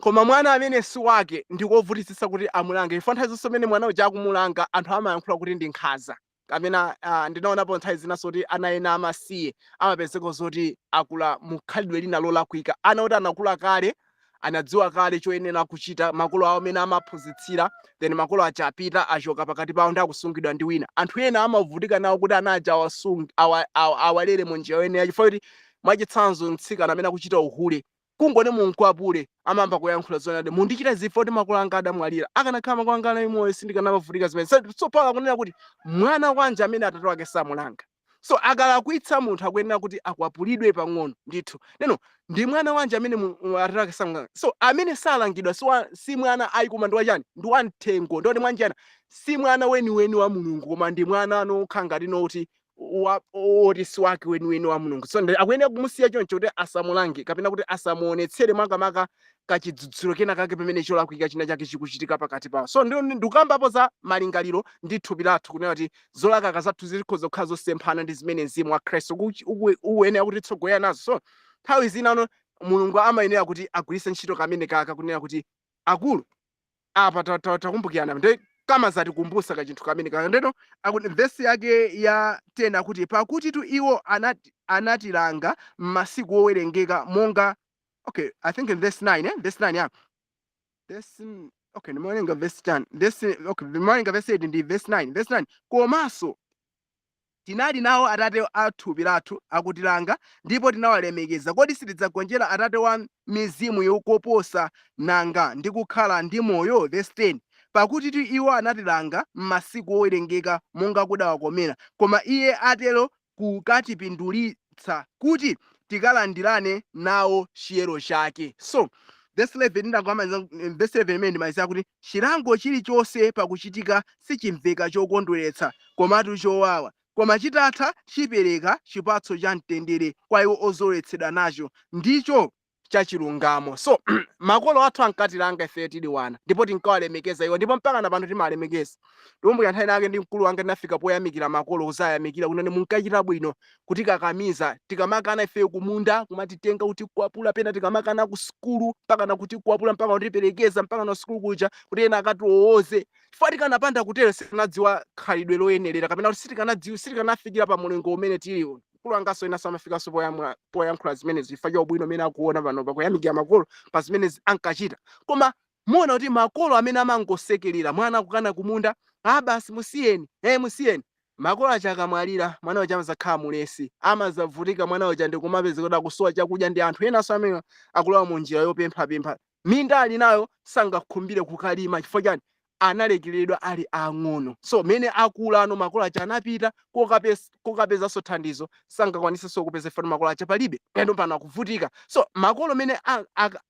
koma mwana amene si wake ndikovutitsitsa kuti amulange, chifukwa nthawi zonse amene mwana uja akumulanga, anthu amayankhula kuti ndi nkhanza. Kapena ndinaonapo nthawi zinanso kuti ana ena amasiye amapezeka zoti akula mukhalidwe lina lolakwika. Ana oti anakula kale, anadziwa kale choyenera kuchita, makolo awo amene amaphunzitsira, then makolo aja apita, achoka pakati pawo ndi akusungidwa ndi wina. Anthu ena amavutika nawo kuti ana aja awasunge, awalere mu njira yoyenera, chifukwa kuti mwachitsanzo mtsikana amene akuchita uhule, kungoti munkwapule, amayamba kuyankhula zonena, "Mundichita zifo kuti makolo anga adamwalira. Akanakhala makolo anga anali moyo, sindikanamavutika zimene." So Paulo akunena kuti mwana wanji amene atate wake samulanga? So akalakwitsa munthu akuyenera kuti akwapulidwe pang'ono ndithu. Neno ndi mwana wanji amene atate wake samulanga? So amene salangidwa si mwana ayi, koma ndi wachani? Ndi wamthengo. Ndoti mwanjana si mwana weniweni wa Mulungu, koma ndi mwana nokha ngati noti oti si wake weniweni wa Mulungu. So akuyenera kumusiya choncho kuti asamulange, kapena kuti asamuonetsere makamaka kachidzudzulo kena kake pamene cholakwika china chake chikuchitika pakati pawo. So ndikukambapo za malingaliro ndi thupi lathu, kunena kuti zolakaka zathu zikhoza kukhala zosemphana ndi zimene mzimu wa Khristu ukuyenera kuti tsogolera nazo. So nthawi zina Mulungu amayenera kuti agwiritse ntchito kamene kaka, kunena kuti akulu apa takumbukirana, ndi kama zatikumbusa kachinthu kamene kaka. Ndeno akuti vesi yake ya 10 akuti, "Pakuti tu iwo anatilanga m'masiku owerengeka monga," okay, I think in verse 9, eh? Verse 9, yeah. Verse, okay, ndimawerenga verse 10, verse, okay, ndimawerenga verse 8 ndi verse 9. Verse 9, "Komanso tinali nawo atate a thupi lathu akutilanga, ndipo tinawalemekeza. Kodi sitidzagonjera Atate wa mizimu yokoposa nanga, ndi kukhala ndi moyo?" Verse 10, "Pakuti tu iwo anatilanga m'masiku owerengeka monga kudawakomera, koma iye atero kukatipindulitsa, kuti tikalandirane nawo chiyero chake." So Verse 11 ndangomaliza verse 11 imene ndimalizira kuti chilango chilichonse pakuchitika sichimveka chokondweretsa, komatu chowawa, koma chitatha chipereka chipatso cha mtendere kwa iwo ozoletsedwa nacho, ndicho chachilungamo. So makolo athu ankatilanga ife tili wana, ndipo tinkawalemekeza iwo, ndipo mpaka na pano timawalemekeza. Ndikumbukira nthawi inake ndi mkulu wanga tinafika poyamikira makolo, kuzayamikira kunene munkachita bwino kutikakamiza tikamakana ife kumunda, kumatitenga kutikwapula, pena tikamakana ku sukulu mpaka na kutikwapula, mpaka kutiperekeza mpaka na sukulu kuja kuti ena akatiwowoze, chifukwa tikanapanda kutero sitikanadziwa khalidwe loyenerera, kapena kuti sitikanadziwa, sitikanafikira pa mulingo umene tiliwo. Mkulu wanganso ena samafikanso poyankhula zimenezi chifukwa cha ubwino umene akuona pano pakuyamikira makolo pa zimene ankachita. Koma muona kuti makolo amene amangosekerera mwana akukana kumunda, "Ah, basi musiyeni, musiyeni," makolo aja akamwalira, mwana uja amazakhala mulesi, amazavutika mwana uja ndikumapeza kuti akusowa chakudya, ndi anthu enanso amene akulowa mu njira yopemphapempha. Minda ali nayo, sangakhumbire kukalima. Chifukwa chani? Analekeredwa ali ang'ono. So mene akula ano, makolo aja anapita kokapezanso thandizo, sangakwanisenso kupeza ifano, makolo aja palibe, endo pano akuvutika. So makolo mene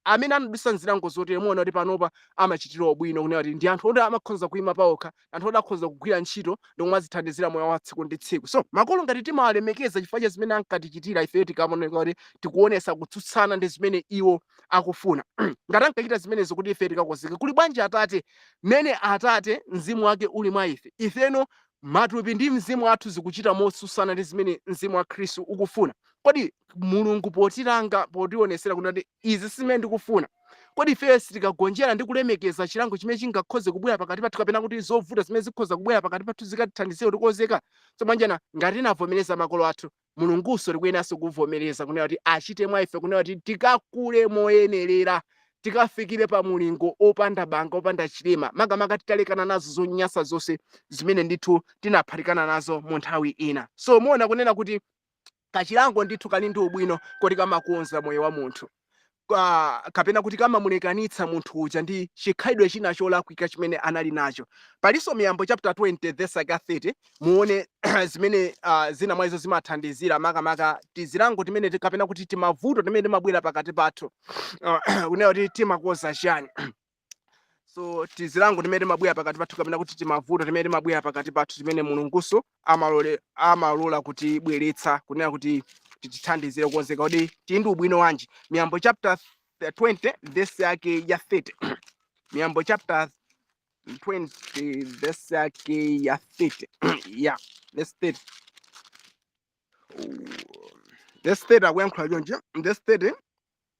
amene anadusa nzilango zotere, muona kuti panopa amachitira ubwino, kunena kuti ndi anthu oti amakhoza kuyima paokha, anthu oti akhoza kugwira ntchito ndikumazithandizira moyo wa tsiku ndi tsiku. So makolo ngati timawalemekeza chifukwa cha zimene ankatichitira ife, tikaoneka kuti tikuonesa kutsutsana ndi zimene iwo akufuna, ngati ankachita zimenezo kuti ife tikakonzeke, kuli bwanji Atate, mene Atate mzimu wake uli mwa ife? Ifeno matupi ndi mzimu athu zikuchita motsutsana ndi zimene mzimu wa Khristu ukufuna. Kodi Mulungu potilanga, potionesera kuti izi simene ndikufuna, kodi ifeyo sitikagonjera ndi kulemekeza chilango chimene chingakhoze kubwera pakati pathu, kapena kuti zovuta zimene zikhoza kubwera pakati pathu zikatithandizire kutikonzeka? So mwanjana, ngati tinavomereza makolo athu, Mulungunso tikuyeneranso kuvomereza kunena kuti achite mwa ife, kunena kuti tikakule moyenerera, tikafikire pa mulingo opanda banga, opanda chilema, makamaka titalekana nazo zonyansa zonse zimene ndithu tinaphatikana nazo mu nthawi ina. So muona kunena kuti kachilango ndithu kali ndi ubwino koti kamakonza moyo wa munthu, kapena kuti kamamulekanitsa munthu uja ndi chikhalidwe china cholakwika chimene anali nacho. Palinso Miyambo chapter 20 verse yake 30, muone zimene zina mwa izo zimathandizira, makamaka tizilango timene kapena kuti timavuto timene timabwera pakati pathu, kunena kuti timakonza chani. So tizilango timene timabwera pakati pathu, kapena kuti timavuto timene timabwera pakati pathu, timene Mulunguso amalola kutibweretsa, kunena kuti titithandizire kukonzeka, kuti tili ndi ubwino wanji? Miyambo chapter 20 verse yake ya 30. Miyambo chapter 20 verse yake ya 30, yeah, verse 30. Verse 30 akuyankhula chonchi. Verse 30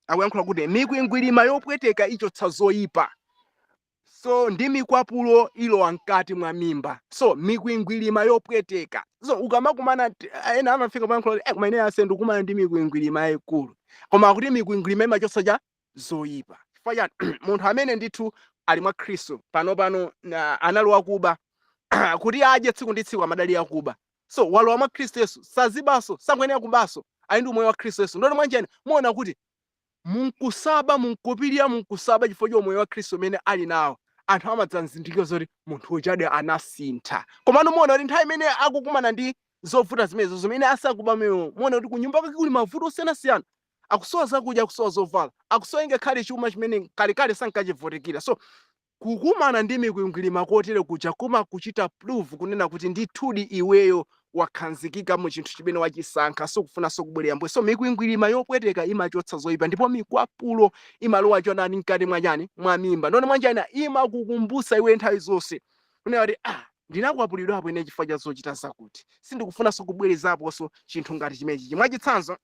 akuyankhula kuti mikwingwirima yopweteka ichotsa zoyipa, so ndi mikwapulo ilowa mkati mwa mimba. So mikwingwirima yopweteka. So ukamakumana ena amafika poyankhula kuti koma ine ase ndikumana ndi mikwingwirima yayikulu, koma akuti mikwingwirima imachotsa cha zoyipa. Chifukwa chani? Munthu amene ndithu ali mwa Khristu pano pano analowa kuba kuti adye tsiku ndi tsiku, amadalira kuba. So walowa mwa Khristu Yesu, sazibaso, sakuyenera kubaso, ali ndi umoyo wa Khristu Yesu. Ndoti mwanjani muona kuti munkusaba, munkupirira, munkusaba, chifukwa cha umoyo wa Khristu umene ali nawo, anthu amadzazindikira zoti munthu ujade anasintha. Komano muona kuti nthawi imene akukumana ndi zovuta zimenezo, zimene asakuba mewo, muona kuti kunyumba kwake kuli mavuto osiyanasiyana, akusowa zakudya, akusowa zovala, akusowa ngakhale chuma chimene kalekale sankachivutikira. So kukumana ndi mikwingwirima kotere kuja kumakuchita prove kunena kuti ndithudi iweyo wakhazikika mu chinthu chimene wachisankha, sikufunanso kubwerera mbuyo. So mikwingwirima yopweteka imachotsa zoyipa, ndipo mikwapulo imalowa chonani mkati mwachani, mwa mimba. Ndoni mwanjani imakukumbutsa iwe nthawi zonse kunena kuti, "Ah, ndinakwapulidwapo ine chifukwa cha zochita zakuti, sindikufunanso kubwerezaponso chinthu ngati chimenechi." Mwachitsanzo,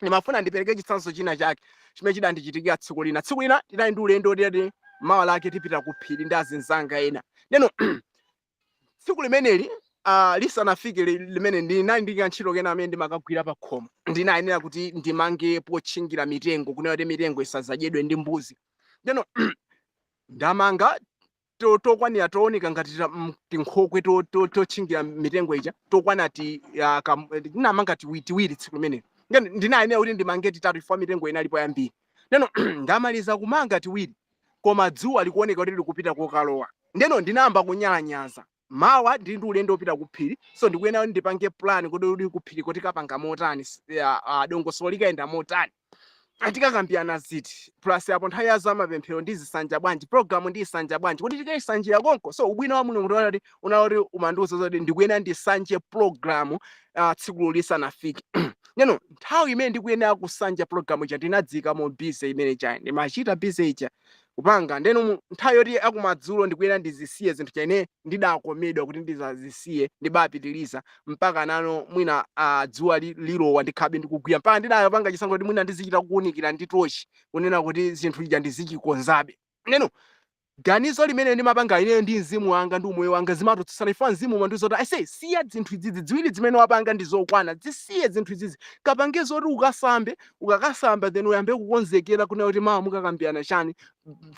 ndimafuna ndipereke chitsanzo china chake chimene chidandichitikira tsiku lina. Tsiku lina tinali ndi ulendo tiyati mawa lake tipita ku phiri ndi azinzanga ena. Ndeno tsiku limeneli lisanafike limene ndinali ndi kantchito kena amene ndimakagwira pa khomo, ndinayenera kuti ndimange potchingira mitengo, kunena kuti mitengo isazadyedwe ndi mbuzi. Ndeno ndamanga tokwanira tooneka ngati tinkhokwe totchingira mitengo ija, tokwana ti ndinamanga tiwiri tsiku limenelo. Ndeno ndinayenera kuti ndimange titatu chifukwa mitengo inalipo yambiri. Ndeno ndamaliza kumanga tiwiri, koma dzuwa likuoneka kuti likupita kokalowa. Ndeno ndinayamba kunyalanyaza, mawa ndili ndi ulendo wopita ku phiri, so ndikuyenera kuti ndipange plan kuti ku phiri kuti kapanga motani, dongosolo likayenda motani. Tikakambiyana ziti? Plus apo nthawi ya zamapemphero ndizisanja bwanji? Program ndiyisanjira bwanji? Kuti tikayisanjira konko? So ubwino wa Mulungu unati unati umandiuza zoti ndikuyenera ndisanje program tsiku lisanafike. Neno nthawi imene ndikuyenera kusanja program ija, ndinadzika mo busy imene chani ndimachita busy ija kupanga. Ndeno nthawi yoti akumadzulo ndikuyenera ndizisiye zinthu chane ndidakomedwa kuti ndizazisiye, ndibapitiliza mpaka nano mwina dzuwa lilowa, ndikhabe ndikugwira mpaka ndidapanga chisankho kuti mwina ndizichita kuwunikira ndi tochi, kunena kuti zinthu ija ndizichikonzabe. Neno ganizo limene ndimapanga ineyo ndi mzimu wanga ndi umoyo wanga zimatotsutsana. Ifo mzimu umandiuza kuti, "Aise, siya zinthu izizi, ziwiri zimene wapanga ndi zokwana, zisiye zinthu izizi, kapange zoti ukasambe, ukakasamba then uyambe kukonzekera kunena kuti mawa mukakambirana chani,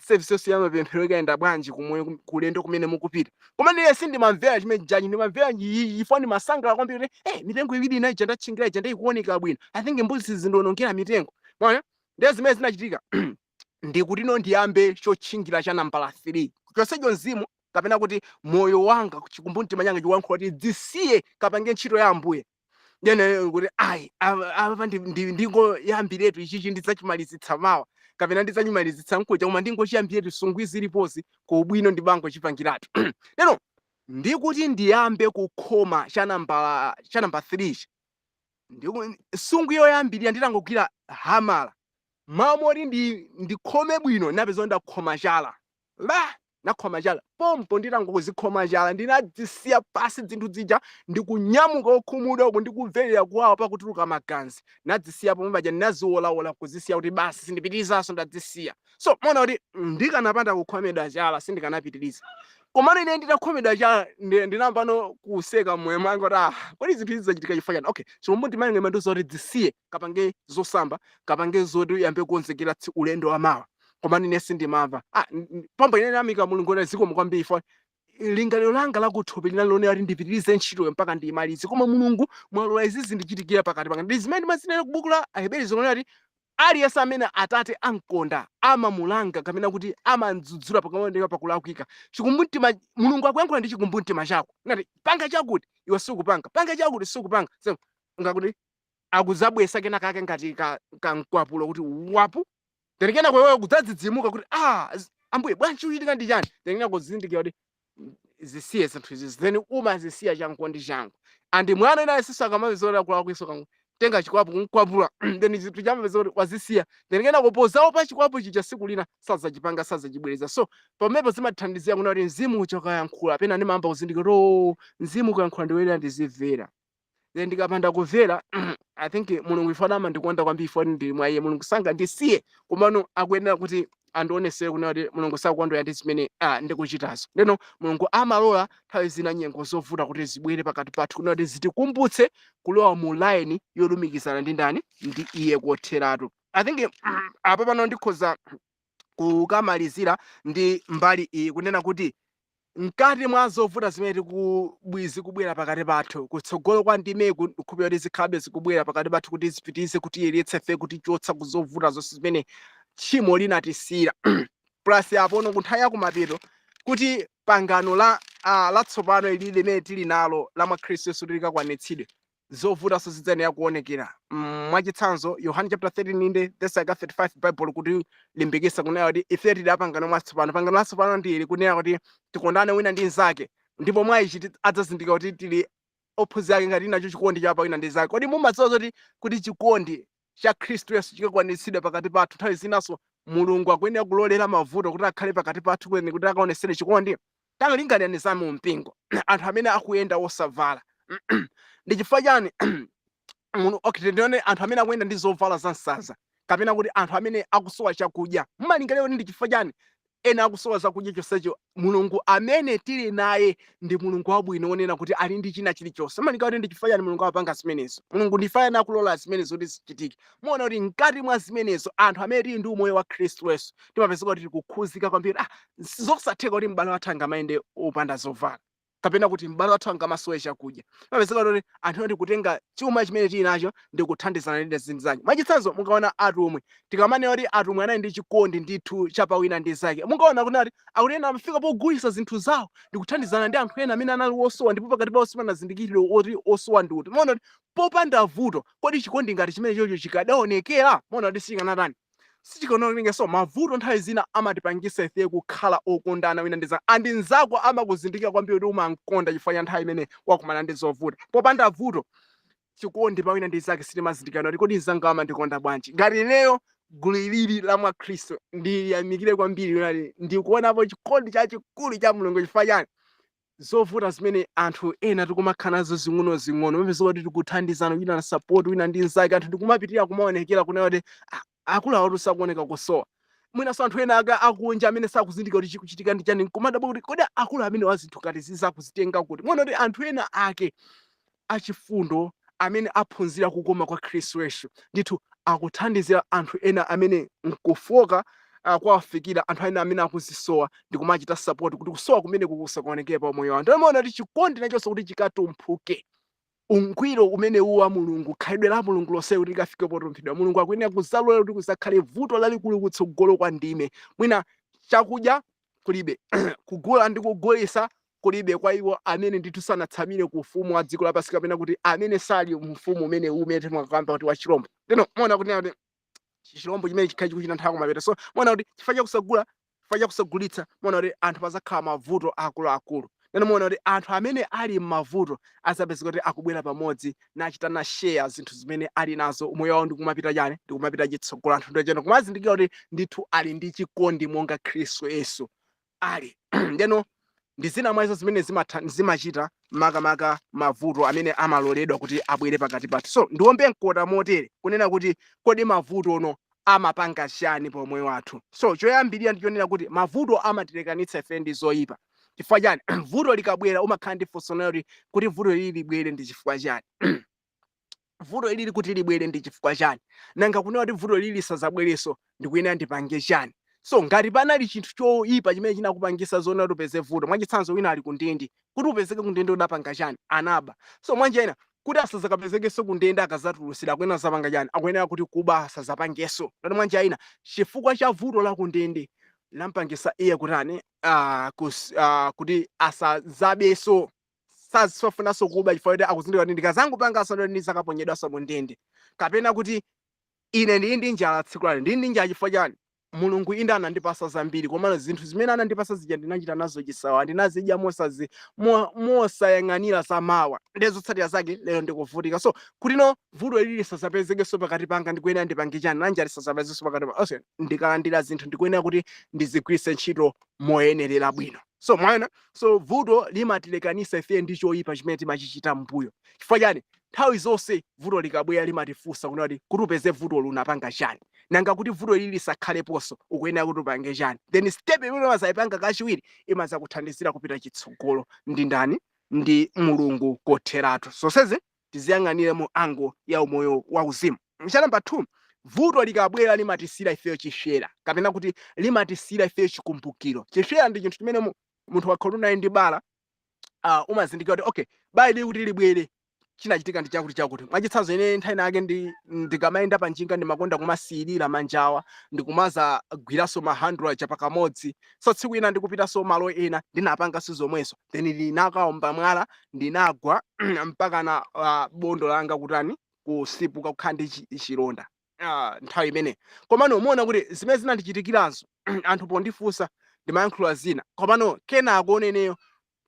service yonse ya mapemphero ikayenda bwanji kumoyo kulendo kumene mukupita." Koma ndiye sindimamvera chimene jaji, ndimamvera ifo ndimasangalala kwambiri kuti mitengo iwiri ina ija ndatchingira ija ndikuoneka bwino. I think mbuzi zindionongera mitengo. Mwaona? Ndiye zimene zinachitika ndikuti no, ndiyambe chotchingira cha nambala 3. Chonsecho mzimu kapena kuti moyo wanga, chikumbumtima changa chikuyankhula kuti dzisiye, kapange ntchito ya Ambuye. Ndene kuti ayi, apa ndingoyambiretu ichichi, ndidzachimalizitsa mawa kapena ndidzachimalizitsa nkuja, koma ndingochiyambiretu, sungwi zilipozi ku ubwino ndibango chipangiratu. Lero ndikuti ndiyambe kukhoma cha namba 3 ichi, sungwi yoyambirira nditangogwira hamala, mawu moti ndikhome bwino, ndinapeza ndakhoma chala la nakhoma chala pompo. Nditangozikhoma chala, ndinadzisiya pasi zinthu zija, ndikunyamuka okhumudwa uku ndikumverera kuwawa pakutuluka magazi. Nadzisiya pomwe paja, ndinaziwolawola kuzisiya kuti basi, sindipitirizaso, ndadzisiya. So mona kuti ndikanapanda kukhomedwa chala sindikanapitiriza. Komano ine nditakhomedwa chala, ndinambano kuseka mmoyo mwanga kuti, "Ah, kodi zinthu izi zachitika chifukwa chani?" Okay, chikumbumtima changa imandiuza kuti dzisiye, kapange zosamba, kapange zoti uyambe kukonzekera ulendo wa mawa, koma ine sindimamva. Ah, pompo ine ndamika Mulungu kuti zikomo kwambiri, for lingaliro langa lakuthupi linalionera kuti ndipitirize ntchitoyo mpaka ndiyimalize, koma Mulungu mwalola izi zindichitikira pakati panga. Ndi zimene ndimazinena ku buku la Aheberi, zikunena kuti aliyense amene atate amkonda amamulanga kapena kuti amamdzudzula pakaoneka pakulakwika. Chikumbumtima, Mulungu akuyankhula ndi chikumbumtima chako ngati panga chakuti, iwe sukupanga, panga chakuti, sukupanga. So ngakuti akuzabwesa kena kake ngati kamkwapulo kuti wapu, then kenako iweyo kudzadzidzimuka kuti, "Ah, Ambuye, bwanji, uchitika ndi chani?" Then kenako kuzindikira kuti zisiye zinthu izizi, then umazisiya changu ndi changu. And mwana ina yesuso akamapeza kulakwisa, kangu tenga chikwapu kumkwapula, then zinthu chamapeza kuti wazisiya. Then kenako pozaopa chikwapu chija, siku lina sazachipanga, sazachibwereza. So pamene zimathandizira kuna kuti mzimu uja ukayankhula, pena ndimamba kuzindikira kuti, oh, mzimu ukayankhula ndiwoyenera ndizimvera. Then ndikapanda kumvera, I think Mulungu ifana amandikonda kwambiri, ifani ndili mwa iye, Mulungu sangandisiye, komano akuyenera kuti andionesere kuna kuti Mulungu sakukondwera ndi zimene ndikuchitazo. Ndeno Mulungu amalola nthawi zina nyengo zovuta kuti zibwere pakati pathu, kuna kuti zitikumbutse kulowa mu line yolumikizana ndi ndani? Ndi iye kotheratu. I think apa pano ndikhoza kukamalizira ndi mbali iyi, kunena kuti mkati mwa zovuta zimene zikubwera pakati pathu kutsogolo kwa ndime, kukhulupirira kuti zikhabe zikubwera pakati pathu kuti zipitirize kutiyeretse fe, kutichotsa ku zovuta zonse zimene tchimo linatisiyira. Plus apono ku nthawi yakumapeto, kuti pangano la latsopano ili limene tili nalo la mwa Khristu Yesu likakwanitsidwe, zovutanso zidzayenera kuonekera. Mwachitsanzo Yohane chapter 13 inde verse yake 35, Bible kuti limbikitsa kunena kuti ife tili apangano mwatsopano. Pangano latsopano ndili kunena kuti tikondane wina ndi mnzake, ndipo mwa ichi adzazindikira kuti tili ophunzira ake ngati nacho chikondi cha pa wina ndi mnzake. Kodi mumadziwa zoti kuti chikondi cha Khristu Yesu chikakwanitsidwe pakati pathu, nthawi zinanso Mulungu akuyenera kulolera mavuto kuti akhale pakati pathu kweni kuti akaonesere chikondi? Talingalirani za mu mpingo, anthu amene akuyenda osavala, ndi chifukwa chani okay, tione anthu amene akuyenda ndi zovala za nsanza kapena kuti anthu amene akusowa chakudya. Mumalingalira kuti ndi chifukwa chani ena akusowa zakudya, chonsecho Mulungu amene tili naye ndi Mulungu wabwino wonena kuti ali ndi china chilichonse? Mumalingalira kuti ndi chifukwa chani Mulungu amapanga zimenezo? Mulungu ndi chifukwa chani akulola zimenezo kuti zichitike? Muona kuti mkati mwa zimenezo, anthu amene tili ndi umoyo wa Khristu Yesu timapezeka kuti tikukhuzika kwambiri. Ah, zosatheka kuti m'bale wathu angamayende opanda zovala. Kapena kuti m'bale wathu angamasowe chakudya, pamapezeka kuti anthu oti kutenga chuma chimene tili nacho ndi kuthandizana ndi zinzake. Mwachitsanzo, mukaona atumwi, tikamanena kuti atumwi anali ndi chikondi ndithu cha pa wina ndi zake, mukaona kuti akuti ena amafika pogulitsa zinthu zawo ndi kuthandizana ndi anthu ena amene anali osowa, ndipo pakati pawo sipanazindikire oti osowa ndi uti. Muona kuti popanda vuto, kodi chikondi ngati chimene chocho chikadaonekera? Muona kuti sichikanatani? Sichikanaoneka. So mavuto nthawi zina amatipangisa ife kukhala okondana wina ndi zake, and nzako amakuzindikira kwambiri kuti umankonda chifukwa cha nthawi imene wakumana ndi zovuta. Popanda vuto, chikondi pa wina ndi zake sitimazindikira kuti kodi mzanga amandikonda bwanji. Ngati ineyo gulu ilili la mwa Khristu, ndiyamikire kwambiri linali ndikuonapo chikondi chachikulu cha Mulungu. Chifukwa chani? Zovuta zimene anthu ena tikumakhala nazo zing'ono-zing'ono, mapeza kuti tikuthandizana, kuchitana support wina ndi mnzake. Anthu tikumapitirira kumaonekera kunena kuti, "Ah, akulu awatu sakuoneka kusowa." Mwinanso anthu ena aka akunja amene sakuzindikira kuti chikuchitika ndi chani nkumadabwa kuti kodi akulu amene wa zinthu ngati zizakuzitenga kuti. Muona kuti anthu ena ake achifundo amene aphunzira kukoma kwa Khristu Yesu ndithu akuthandizira anthu ena amene nkufoka kuwafikira anthu ena amene akuzisowa ndi kumachita support kuti kusowa kumene kukusakuonekera pa moyo wawo. Ndimaona kuti chikondi nachonso kuti chikatumphuke, ungwiro umene uwu wa Mulungu, khalidwe la Mulungu lonse kuti likafike potumphidwa, Mulungu akuyenera kuzalola kuti kuzakhale vuto lalikulu kutsogolo kwa ndime. Mwina chakudya kulibe, kugula ndi kugulisa kulibe kwa iwo amene ndithu sanatsamire ku ufumu wa dziko lapansi, kapena kuti amene sali mfumu umene umene timakamba kuti wa chirombo. Ndino muona kuti chirombo chimene chikhale chikuchita nthawi kumapeto. So muona kuti chifukwa chakusagula, chifukwa chakusagulitsa, muona kuti anthu pazakhala mavuto akuluakulu. Ndino muona kuti anthu amene ali m'mavuto azapezeka kuti akubwera pamodzi nachitana share zinthu zimene ali nazo, umoyo wawo ndikumapita chani? Ndikumapita chitsogolo. Anthu ndochena kumazindikira kuti ndithu ali ndi chikondi monga Khristu Yesu ali. Ndeno ndi zina mwa izo zimene zimachita makamaka mavuto amene amaloledwa kuti abwere pakati pathu. So ndiwombe mkota motere kunena kuti kodi mavuto ono amapanga chani pa moyo wathu? So choyambirira ndichonena kuti mavuto amatilekanitsa ife ndi zoyipa. Chifukwa chani? Vuto likabwera, umakhala ndi funso kuti vuto ili libwere ndi chifukwa chani? Vuto ili kuti libwere ndi chifukwa chani? Nanga kunena kuti vuto lili lisazabwerenso, ndikuyenera ndipange chani? So ngati panali chinthu choyipa chimene chinakupangisa zoona kuti upeze vuto, mwachitsanzo wina ali kundende, kuti upezeke kundende udapanga chani? Anaba. So mwanjira ina, kuti asazakapezekenso kundende akazatulusidwa, akuyenera zapanga chani? Akuyenera kuti kuba asazapangenso. Ngati mwanjira ina chifukwa cha vuto la kundende lampangisa iye kutani, kuti asazabenso, sazifafunanso kuba, chifukwa kuti akuzindikira kuti ndikazangopanganso ndo ndizakaponyedwanso mu ndende. Kapena kuti ine ndili ndi njala tsiku lalo, ndili ndi njala chifukwa chani? Mulungu inde anandipasa zambiri, komano zinthu zimene anandipasa zija ndinachita nazo chisawa, ndinazidya mosayang'anira za mawa, ndi zotsatira zake lero ndikuvutika. So kuti no vuto ili lisazapezekenso pakati panga, ndikuyenera ndipange chani? La njala lisazapezekenso pakati panga, okay, ndikalandira zinthu ndikuyenera kuti ndizigwiritse ntchito moyenerera bwino. So mwaona, so vuto limatilekanisa ife ndi choyipa chimene timachichita mbuyo. Chifukwa chani? Nthawi zonse vuto likabwera limatifunsa kunena kuti upeze vuto lunapanga chani? Nanga kuti vuto ili lisakhaleponso, ukuyenera kuti upange chani? Then step imene umazayipanga kachiwiri imazakuthandizira kupita chitsogolo ndi ndani? Ndi Mulungu kotheratu. Zonsezi tiziyang'anire mu angle ya umoyo wauzimu. Cha namba 2, vuto likabwera limatisiyira ifeyo chipsera, kapena kuti limatisiyira ifeyo chikumbukiro. Chipsera ndi chinthu chimene munthu wakhala naye ndi bala, umazindikira kuti okay, bala ili kuti libwere chinachitika ndi chakuti chakuti. Mwachitsanzo, ine nthawi nake ndikamayenda pa njinga ndimakonda kumasiyirira manjawa ndikumaza gwiraso ma handle aja pakamodzi. So tsiku ina ndikupitanso malo ena, ndinapanganso zomwezo, then ndinakaomba mwala, ndinagwa mpaka na bondo langa kutani? Kusipuka, kukhala ndi chilonda nthawi imene. Komano muona kuti zimene zinandichitikirazo, anthu pondifunsa ndimayankhula zina, komano kenako oneneyo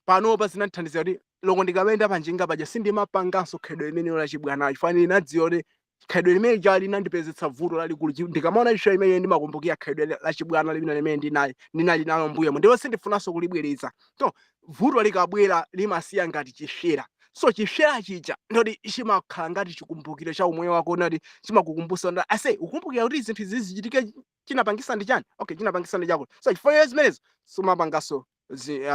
panopa zinandithandizira kuti loko ndikamayenda panjinga paja sindimapanganso khalidwe limenelo lachibwana, chifukwa ndinadziwa kuti khalidwe limene lija linandipezetsa vuto lalikulu. Ndikamaona ntchito imene, ndimakumbukira khalidwe lachibwana limene limene ndinali nalo mbuyemo, ndipo sindifunanso kulibwereza. So vuto likabwera limasiya ngati chipsera. So chipsera chija ndoti chimakhala ngati chikumbukiro cha umoyo wako, nati chimakukumbutsa kuti ase ukumbukira kuti zinthu izi zichitike chinapangisa ndi chani? Okay, chinapangisa ndi chakuti. So chifukwa zimenezo sumapanganso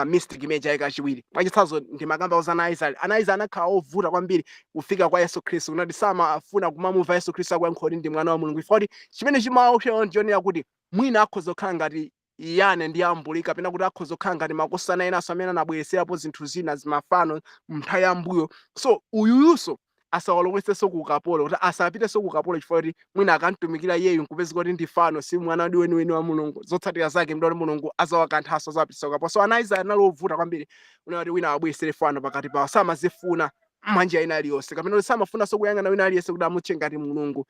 mistake imene chayika kachiwiri. Mwachitsanzo, ndimakamba za ana Israeli. Ana Israeli anakhala ovuta kwambiri kufika kwa Yesu Khristu, kunati samafuna kumamumva Yesu Khristu akuyankhula kuti ndi mwana wa Mulungu, chifukwa kuti chimene chimaopsa ndichonena kuti mwina akhoza kukhala ngati Yane ndi Yambuli, kapena kuti akhoza kukhala ngati makosana enanso amene anabwereserapo zinthu zina, zimafano mnthawi yambuyo. So uyuyuso asawalowesenso ku ukapolo, kuti asapitenso ku ukapolo, chifukwa kuti mwina akamtumikira iyeyu nkupezeka kuti ndi fano, si mwana wadi weniweni wa Mulungu. Zotsatira zake ndi kuti Mulungu azawakanthanso, azawapitisa ukapolo. So ana a Israeli anali ovuta kwambiri kunena kuti wina abweresere fano pakati pawo, samazifuna mwanjira ina iliyonse, kapena kuti samafunanso kuyang'ana wina aliyense kuti amutche ngati Mulungu,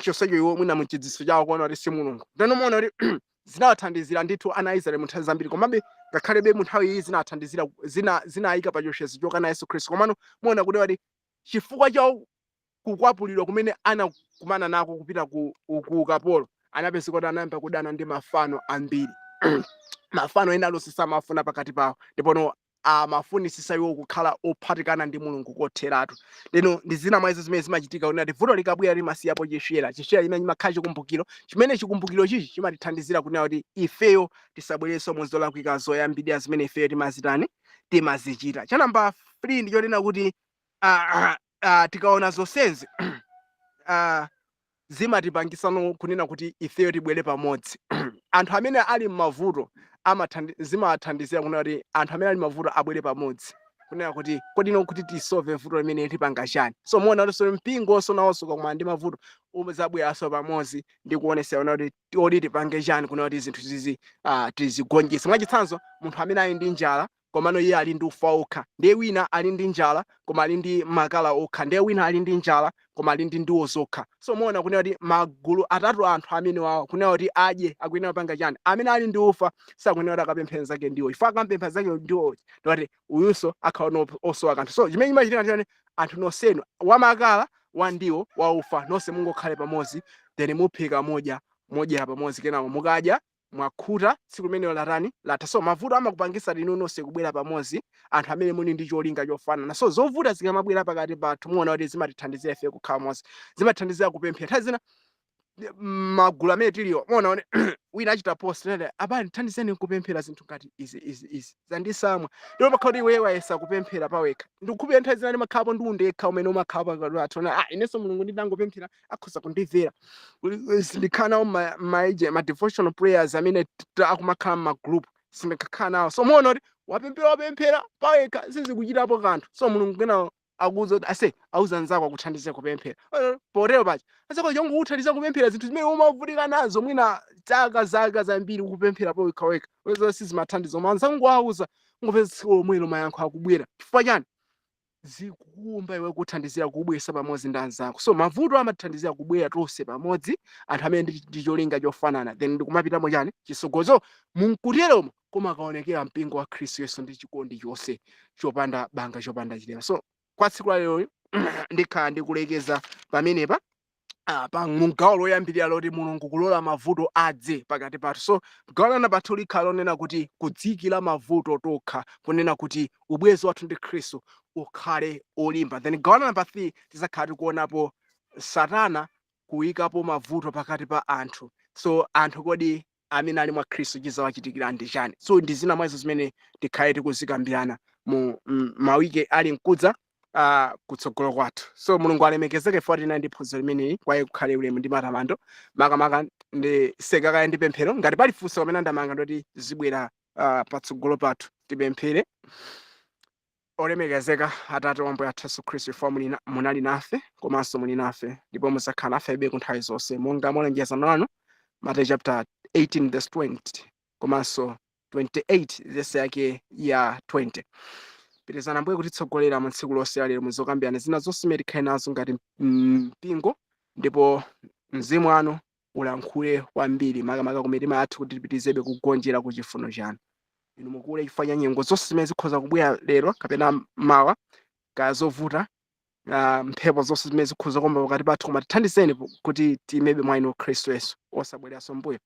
chonsecho iwo mwina muchidziwitso chawo kuona kuti si Mulungu. Ndeno muona kuti zinawathandizira ndithu ana a Israeli mu nthawi zambiri. Komabe ngakhalebe mu nthawi iyi zinawathandizira, zinayika pa chiopsezo chokana Yesu Khristu, komano muona kuti chifukwa cha kukwapulidwa kumene anakumana nako kupita ku ukapolo, anapezeka kuti anayamba kudana ndi mafano ambiri. Mafano ena alonse samafuna pakati pawo, ndipo amafunisisa iwo kukhala ophatikana ndi Mulungu kotheratu. Lero ndi zina mwa izo zimene zimachitika, kuti vuto likabwera limasiyapo chiswera, chiswera chimene chimakhala chikumbukiro, chimene chikumbukiro chichi chimatithandizira kunena kuti ifeyo tisabwerenso mu zolakwika zoyambirira zimene ifeyo timazitani, timazichita. Cha namba 3 ndi chonena kuti tikaona zonsezi, zimatipangisano kunena kuti ifeyo tibwere pamodzi. Anthu amene ali m'mavuto zimathandizira kunena kuti anthu amene ali m'mavuto abwere pamodzi, kunena kuti kodi no kuti tisolve vuto limene tipanga chani? So muona kuti so mpingo so nawonso ukakumana ndi mavuto umadzabweranso pamodzi ndi kuonesera kunena kuti odi tipange chani kunena kuti zinthu zizi tizigonjetse. Mwachitsanzo, munthu amene ali ndi njala komano iye ali ndi ufa okha, ndiye wina ali ndi njala koma ali ndi makala okha, ndiye wina ali ndi njala koma ali ndi ndiwo zokha. So muona kunena kuti magulu atatu anthu amene wawo kunena kuti adye akuyenera kupanga chani? Amene ali ndi ufa sakuyenera kuti akapemphe nzake ndiwo, chifukwa akampempha zake ndiwo ndikuti uyunso akhala osowa kanthu. So chimene chimachitika ndi chani? Anthu nonsenu, wamakala, wa ndiwo, wa ufa, nonse mungokhale pamodzi, then muphika modya, modyera pamodzi. Kenako mukadya mwakhuta, tsiku limenelo latani? Latha. So mavuto amakupangisa inu nonse kubwera pamodzi, anthu amene muli ndi cholinga chofanana. So zovuta zikamabwera pakati pathu, muona kuti zimatithandizira ife kukhala pamodzi, zimatithandizira kupemphera. Nthawi zina magulu amene tiliwo, muona kuti wina achita post nene, "Abale, thandizeni kupemphera, zinthu ngati izi izi izi zandisamwa." Ndipo pakhala kuti iweyo wayesa kupemphera pawekha, ndikukhulupirira nthawi zina ndimakhalapo ndi undekha umene umakhala pakati pathu, na inenso Mulungu nditangopemphera akhoza kundimvera. Sindikhala nawo ma devotional prayers amene akumakhala ma group, sindikakhala nawo. So muona kuti wapemphera, wapemphera pawekha, sizikuchitapo kanthu. So Mulungu kenako akuwuza kuti ase auza anzako akuthandize kupemphera. Potero paja anzako chongokuthandiza kupemphera zinthu zimene umavutika nazo mwina zaka zaka zambiri ukupemphera pawekha wekha, weza sizimathandiza, koma anzako ngowauza, ungopeza tsiku lomwelo mayankho akubwera. Chifukwa chani? Zikukumba iwe kuthandizira kubwesa pamodzi ndi anzako. So mavuto amatithandizira kubwera tonse pamodzi, anthu amene ndi cholinga chofanana, then ndikumapitamo chani? Chisogozo. Munkuteromo koma akaonekera mpingo wa Khristu Yesu ndi chikondi chonse chopanda banga, chopanda chilema. So kwa tsiku la lero ndikhala ndikulekeza pamenepa pa mugawo loyambirira loti Mulungu kulola mavuto adze pakati pathu. So gawo la namba 2 likhala lonena kuti kudziyikira mavuto tokha, kunena kuti ubwenzi wathu ndi Khristu ukhale olimba. Then gawo la namba 3 tizakhala tikuonapo Satana kuyikapo mavuto pakati pa anthu. So anthu kodi amene ali mwa Khristu chizawachitikira ndi chani? So ndi zina mwa izo zimene tikhale tikuzikambirana mu mawiki ali mkudza kutsogolo kwathu. So Mulungu alemekezeke fuati ndi phunziro limeneli, kwa iye kukhale ulemu ndi matamando. Makamaka ndi sekakaya ndi pemphero. Ngati pali funso kapena ndamanga, ndoti zibwera patsogolo pathu. Tipemphere. Olemekezeka Atate wa Ambuye athu Yesu Khristu, ifo munali nafe komanso muli nafe ndipo muzakhala nafebe ku nthawi zonse, monga mwalonjezano lanu, Mateyu chapter 18 verse 20 komanso 28 verse yake ya 20. Pitizani Ambuye kutitsogolera mu tsiku lonse la lero muzokambirana zina zonse zimene tikhale nazo ngati mpingo, ndipo mzimu wanu ulankhule kwambiri makamaka ku mitima yathu kuti tipitizebe kugonjera ku chifuno chanu. Inu mukule chifukwa cha nyengo zonse zimene zikhoza kubwera lero kapena mawa, kaya zovuta, mphepo zonse zimene zikhoza kuomba pakati pathu, koma tithandizeni kuti tiyimebe mwa inu Khristu Yesu, osabwereranso mbuyo,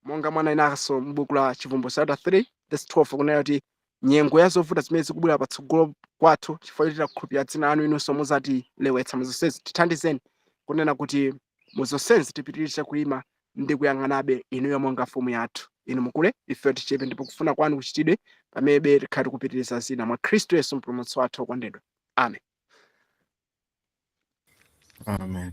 monga mwana inanso m'buku la Chivumbulutso chapter 3 verse 12 kunena kuti nyengo ya zovuta zimene zikubwera patsogolo kwathu, chifukwa choti takhulupirira dzina lanu, inunso muzatilewetsa muzonsezi. Tithandizeni kunena kuti muzonsezi tipitirize kuyima ndi kuyang'anabe inuyo monga mfumu yathu. Inu mukule, ife tichepe, ndipo kufuna kwanu kuchitidwe pamene tikhale tikupitiriza zina mwa Khristu Yesu mpulumutsi wathu okondedwa. Amen. Amen.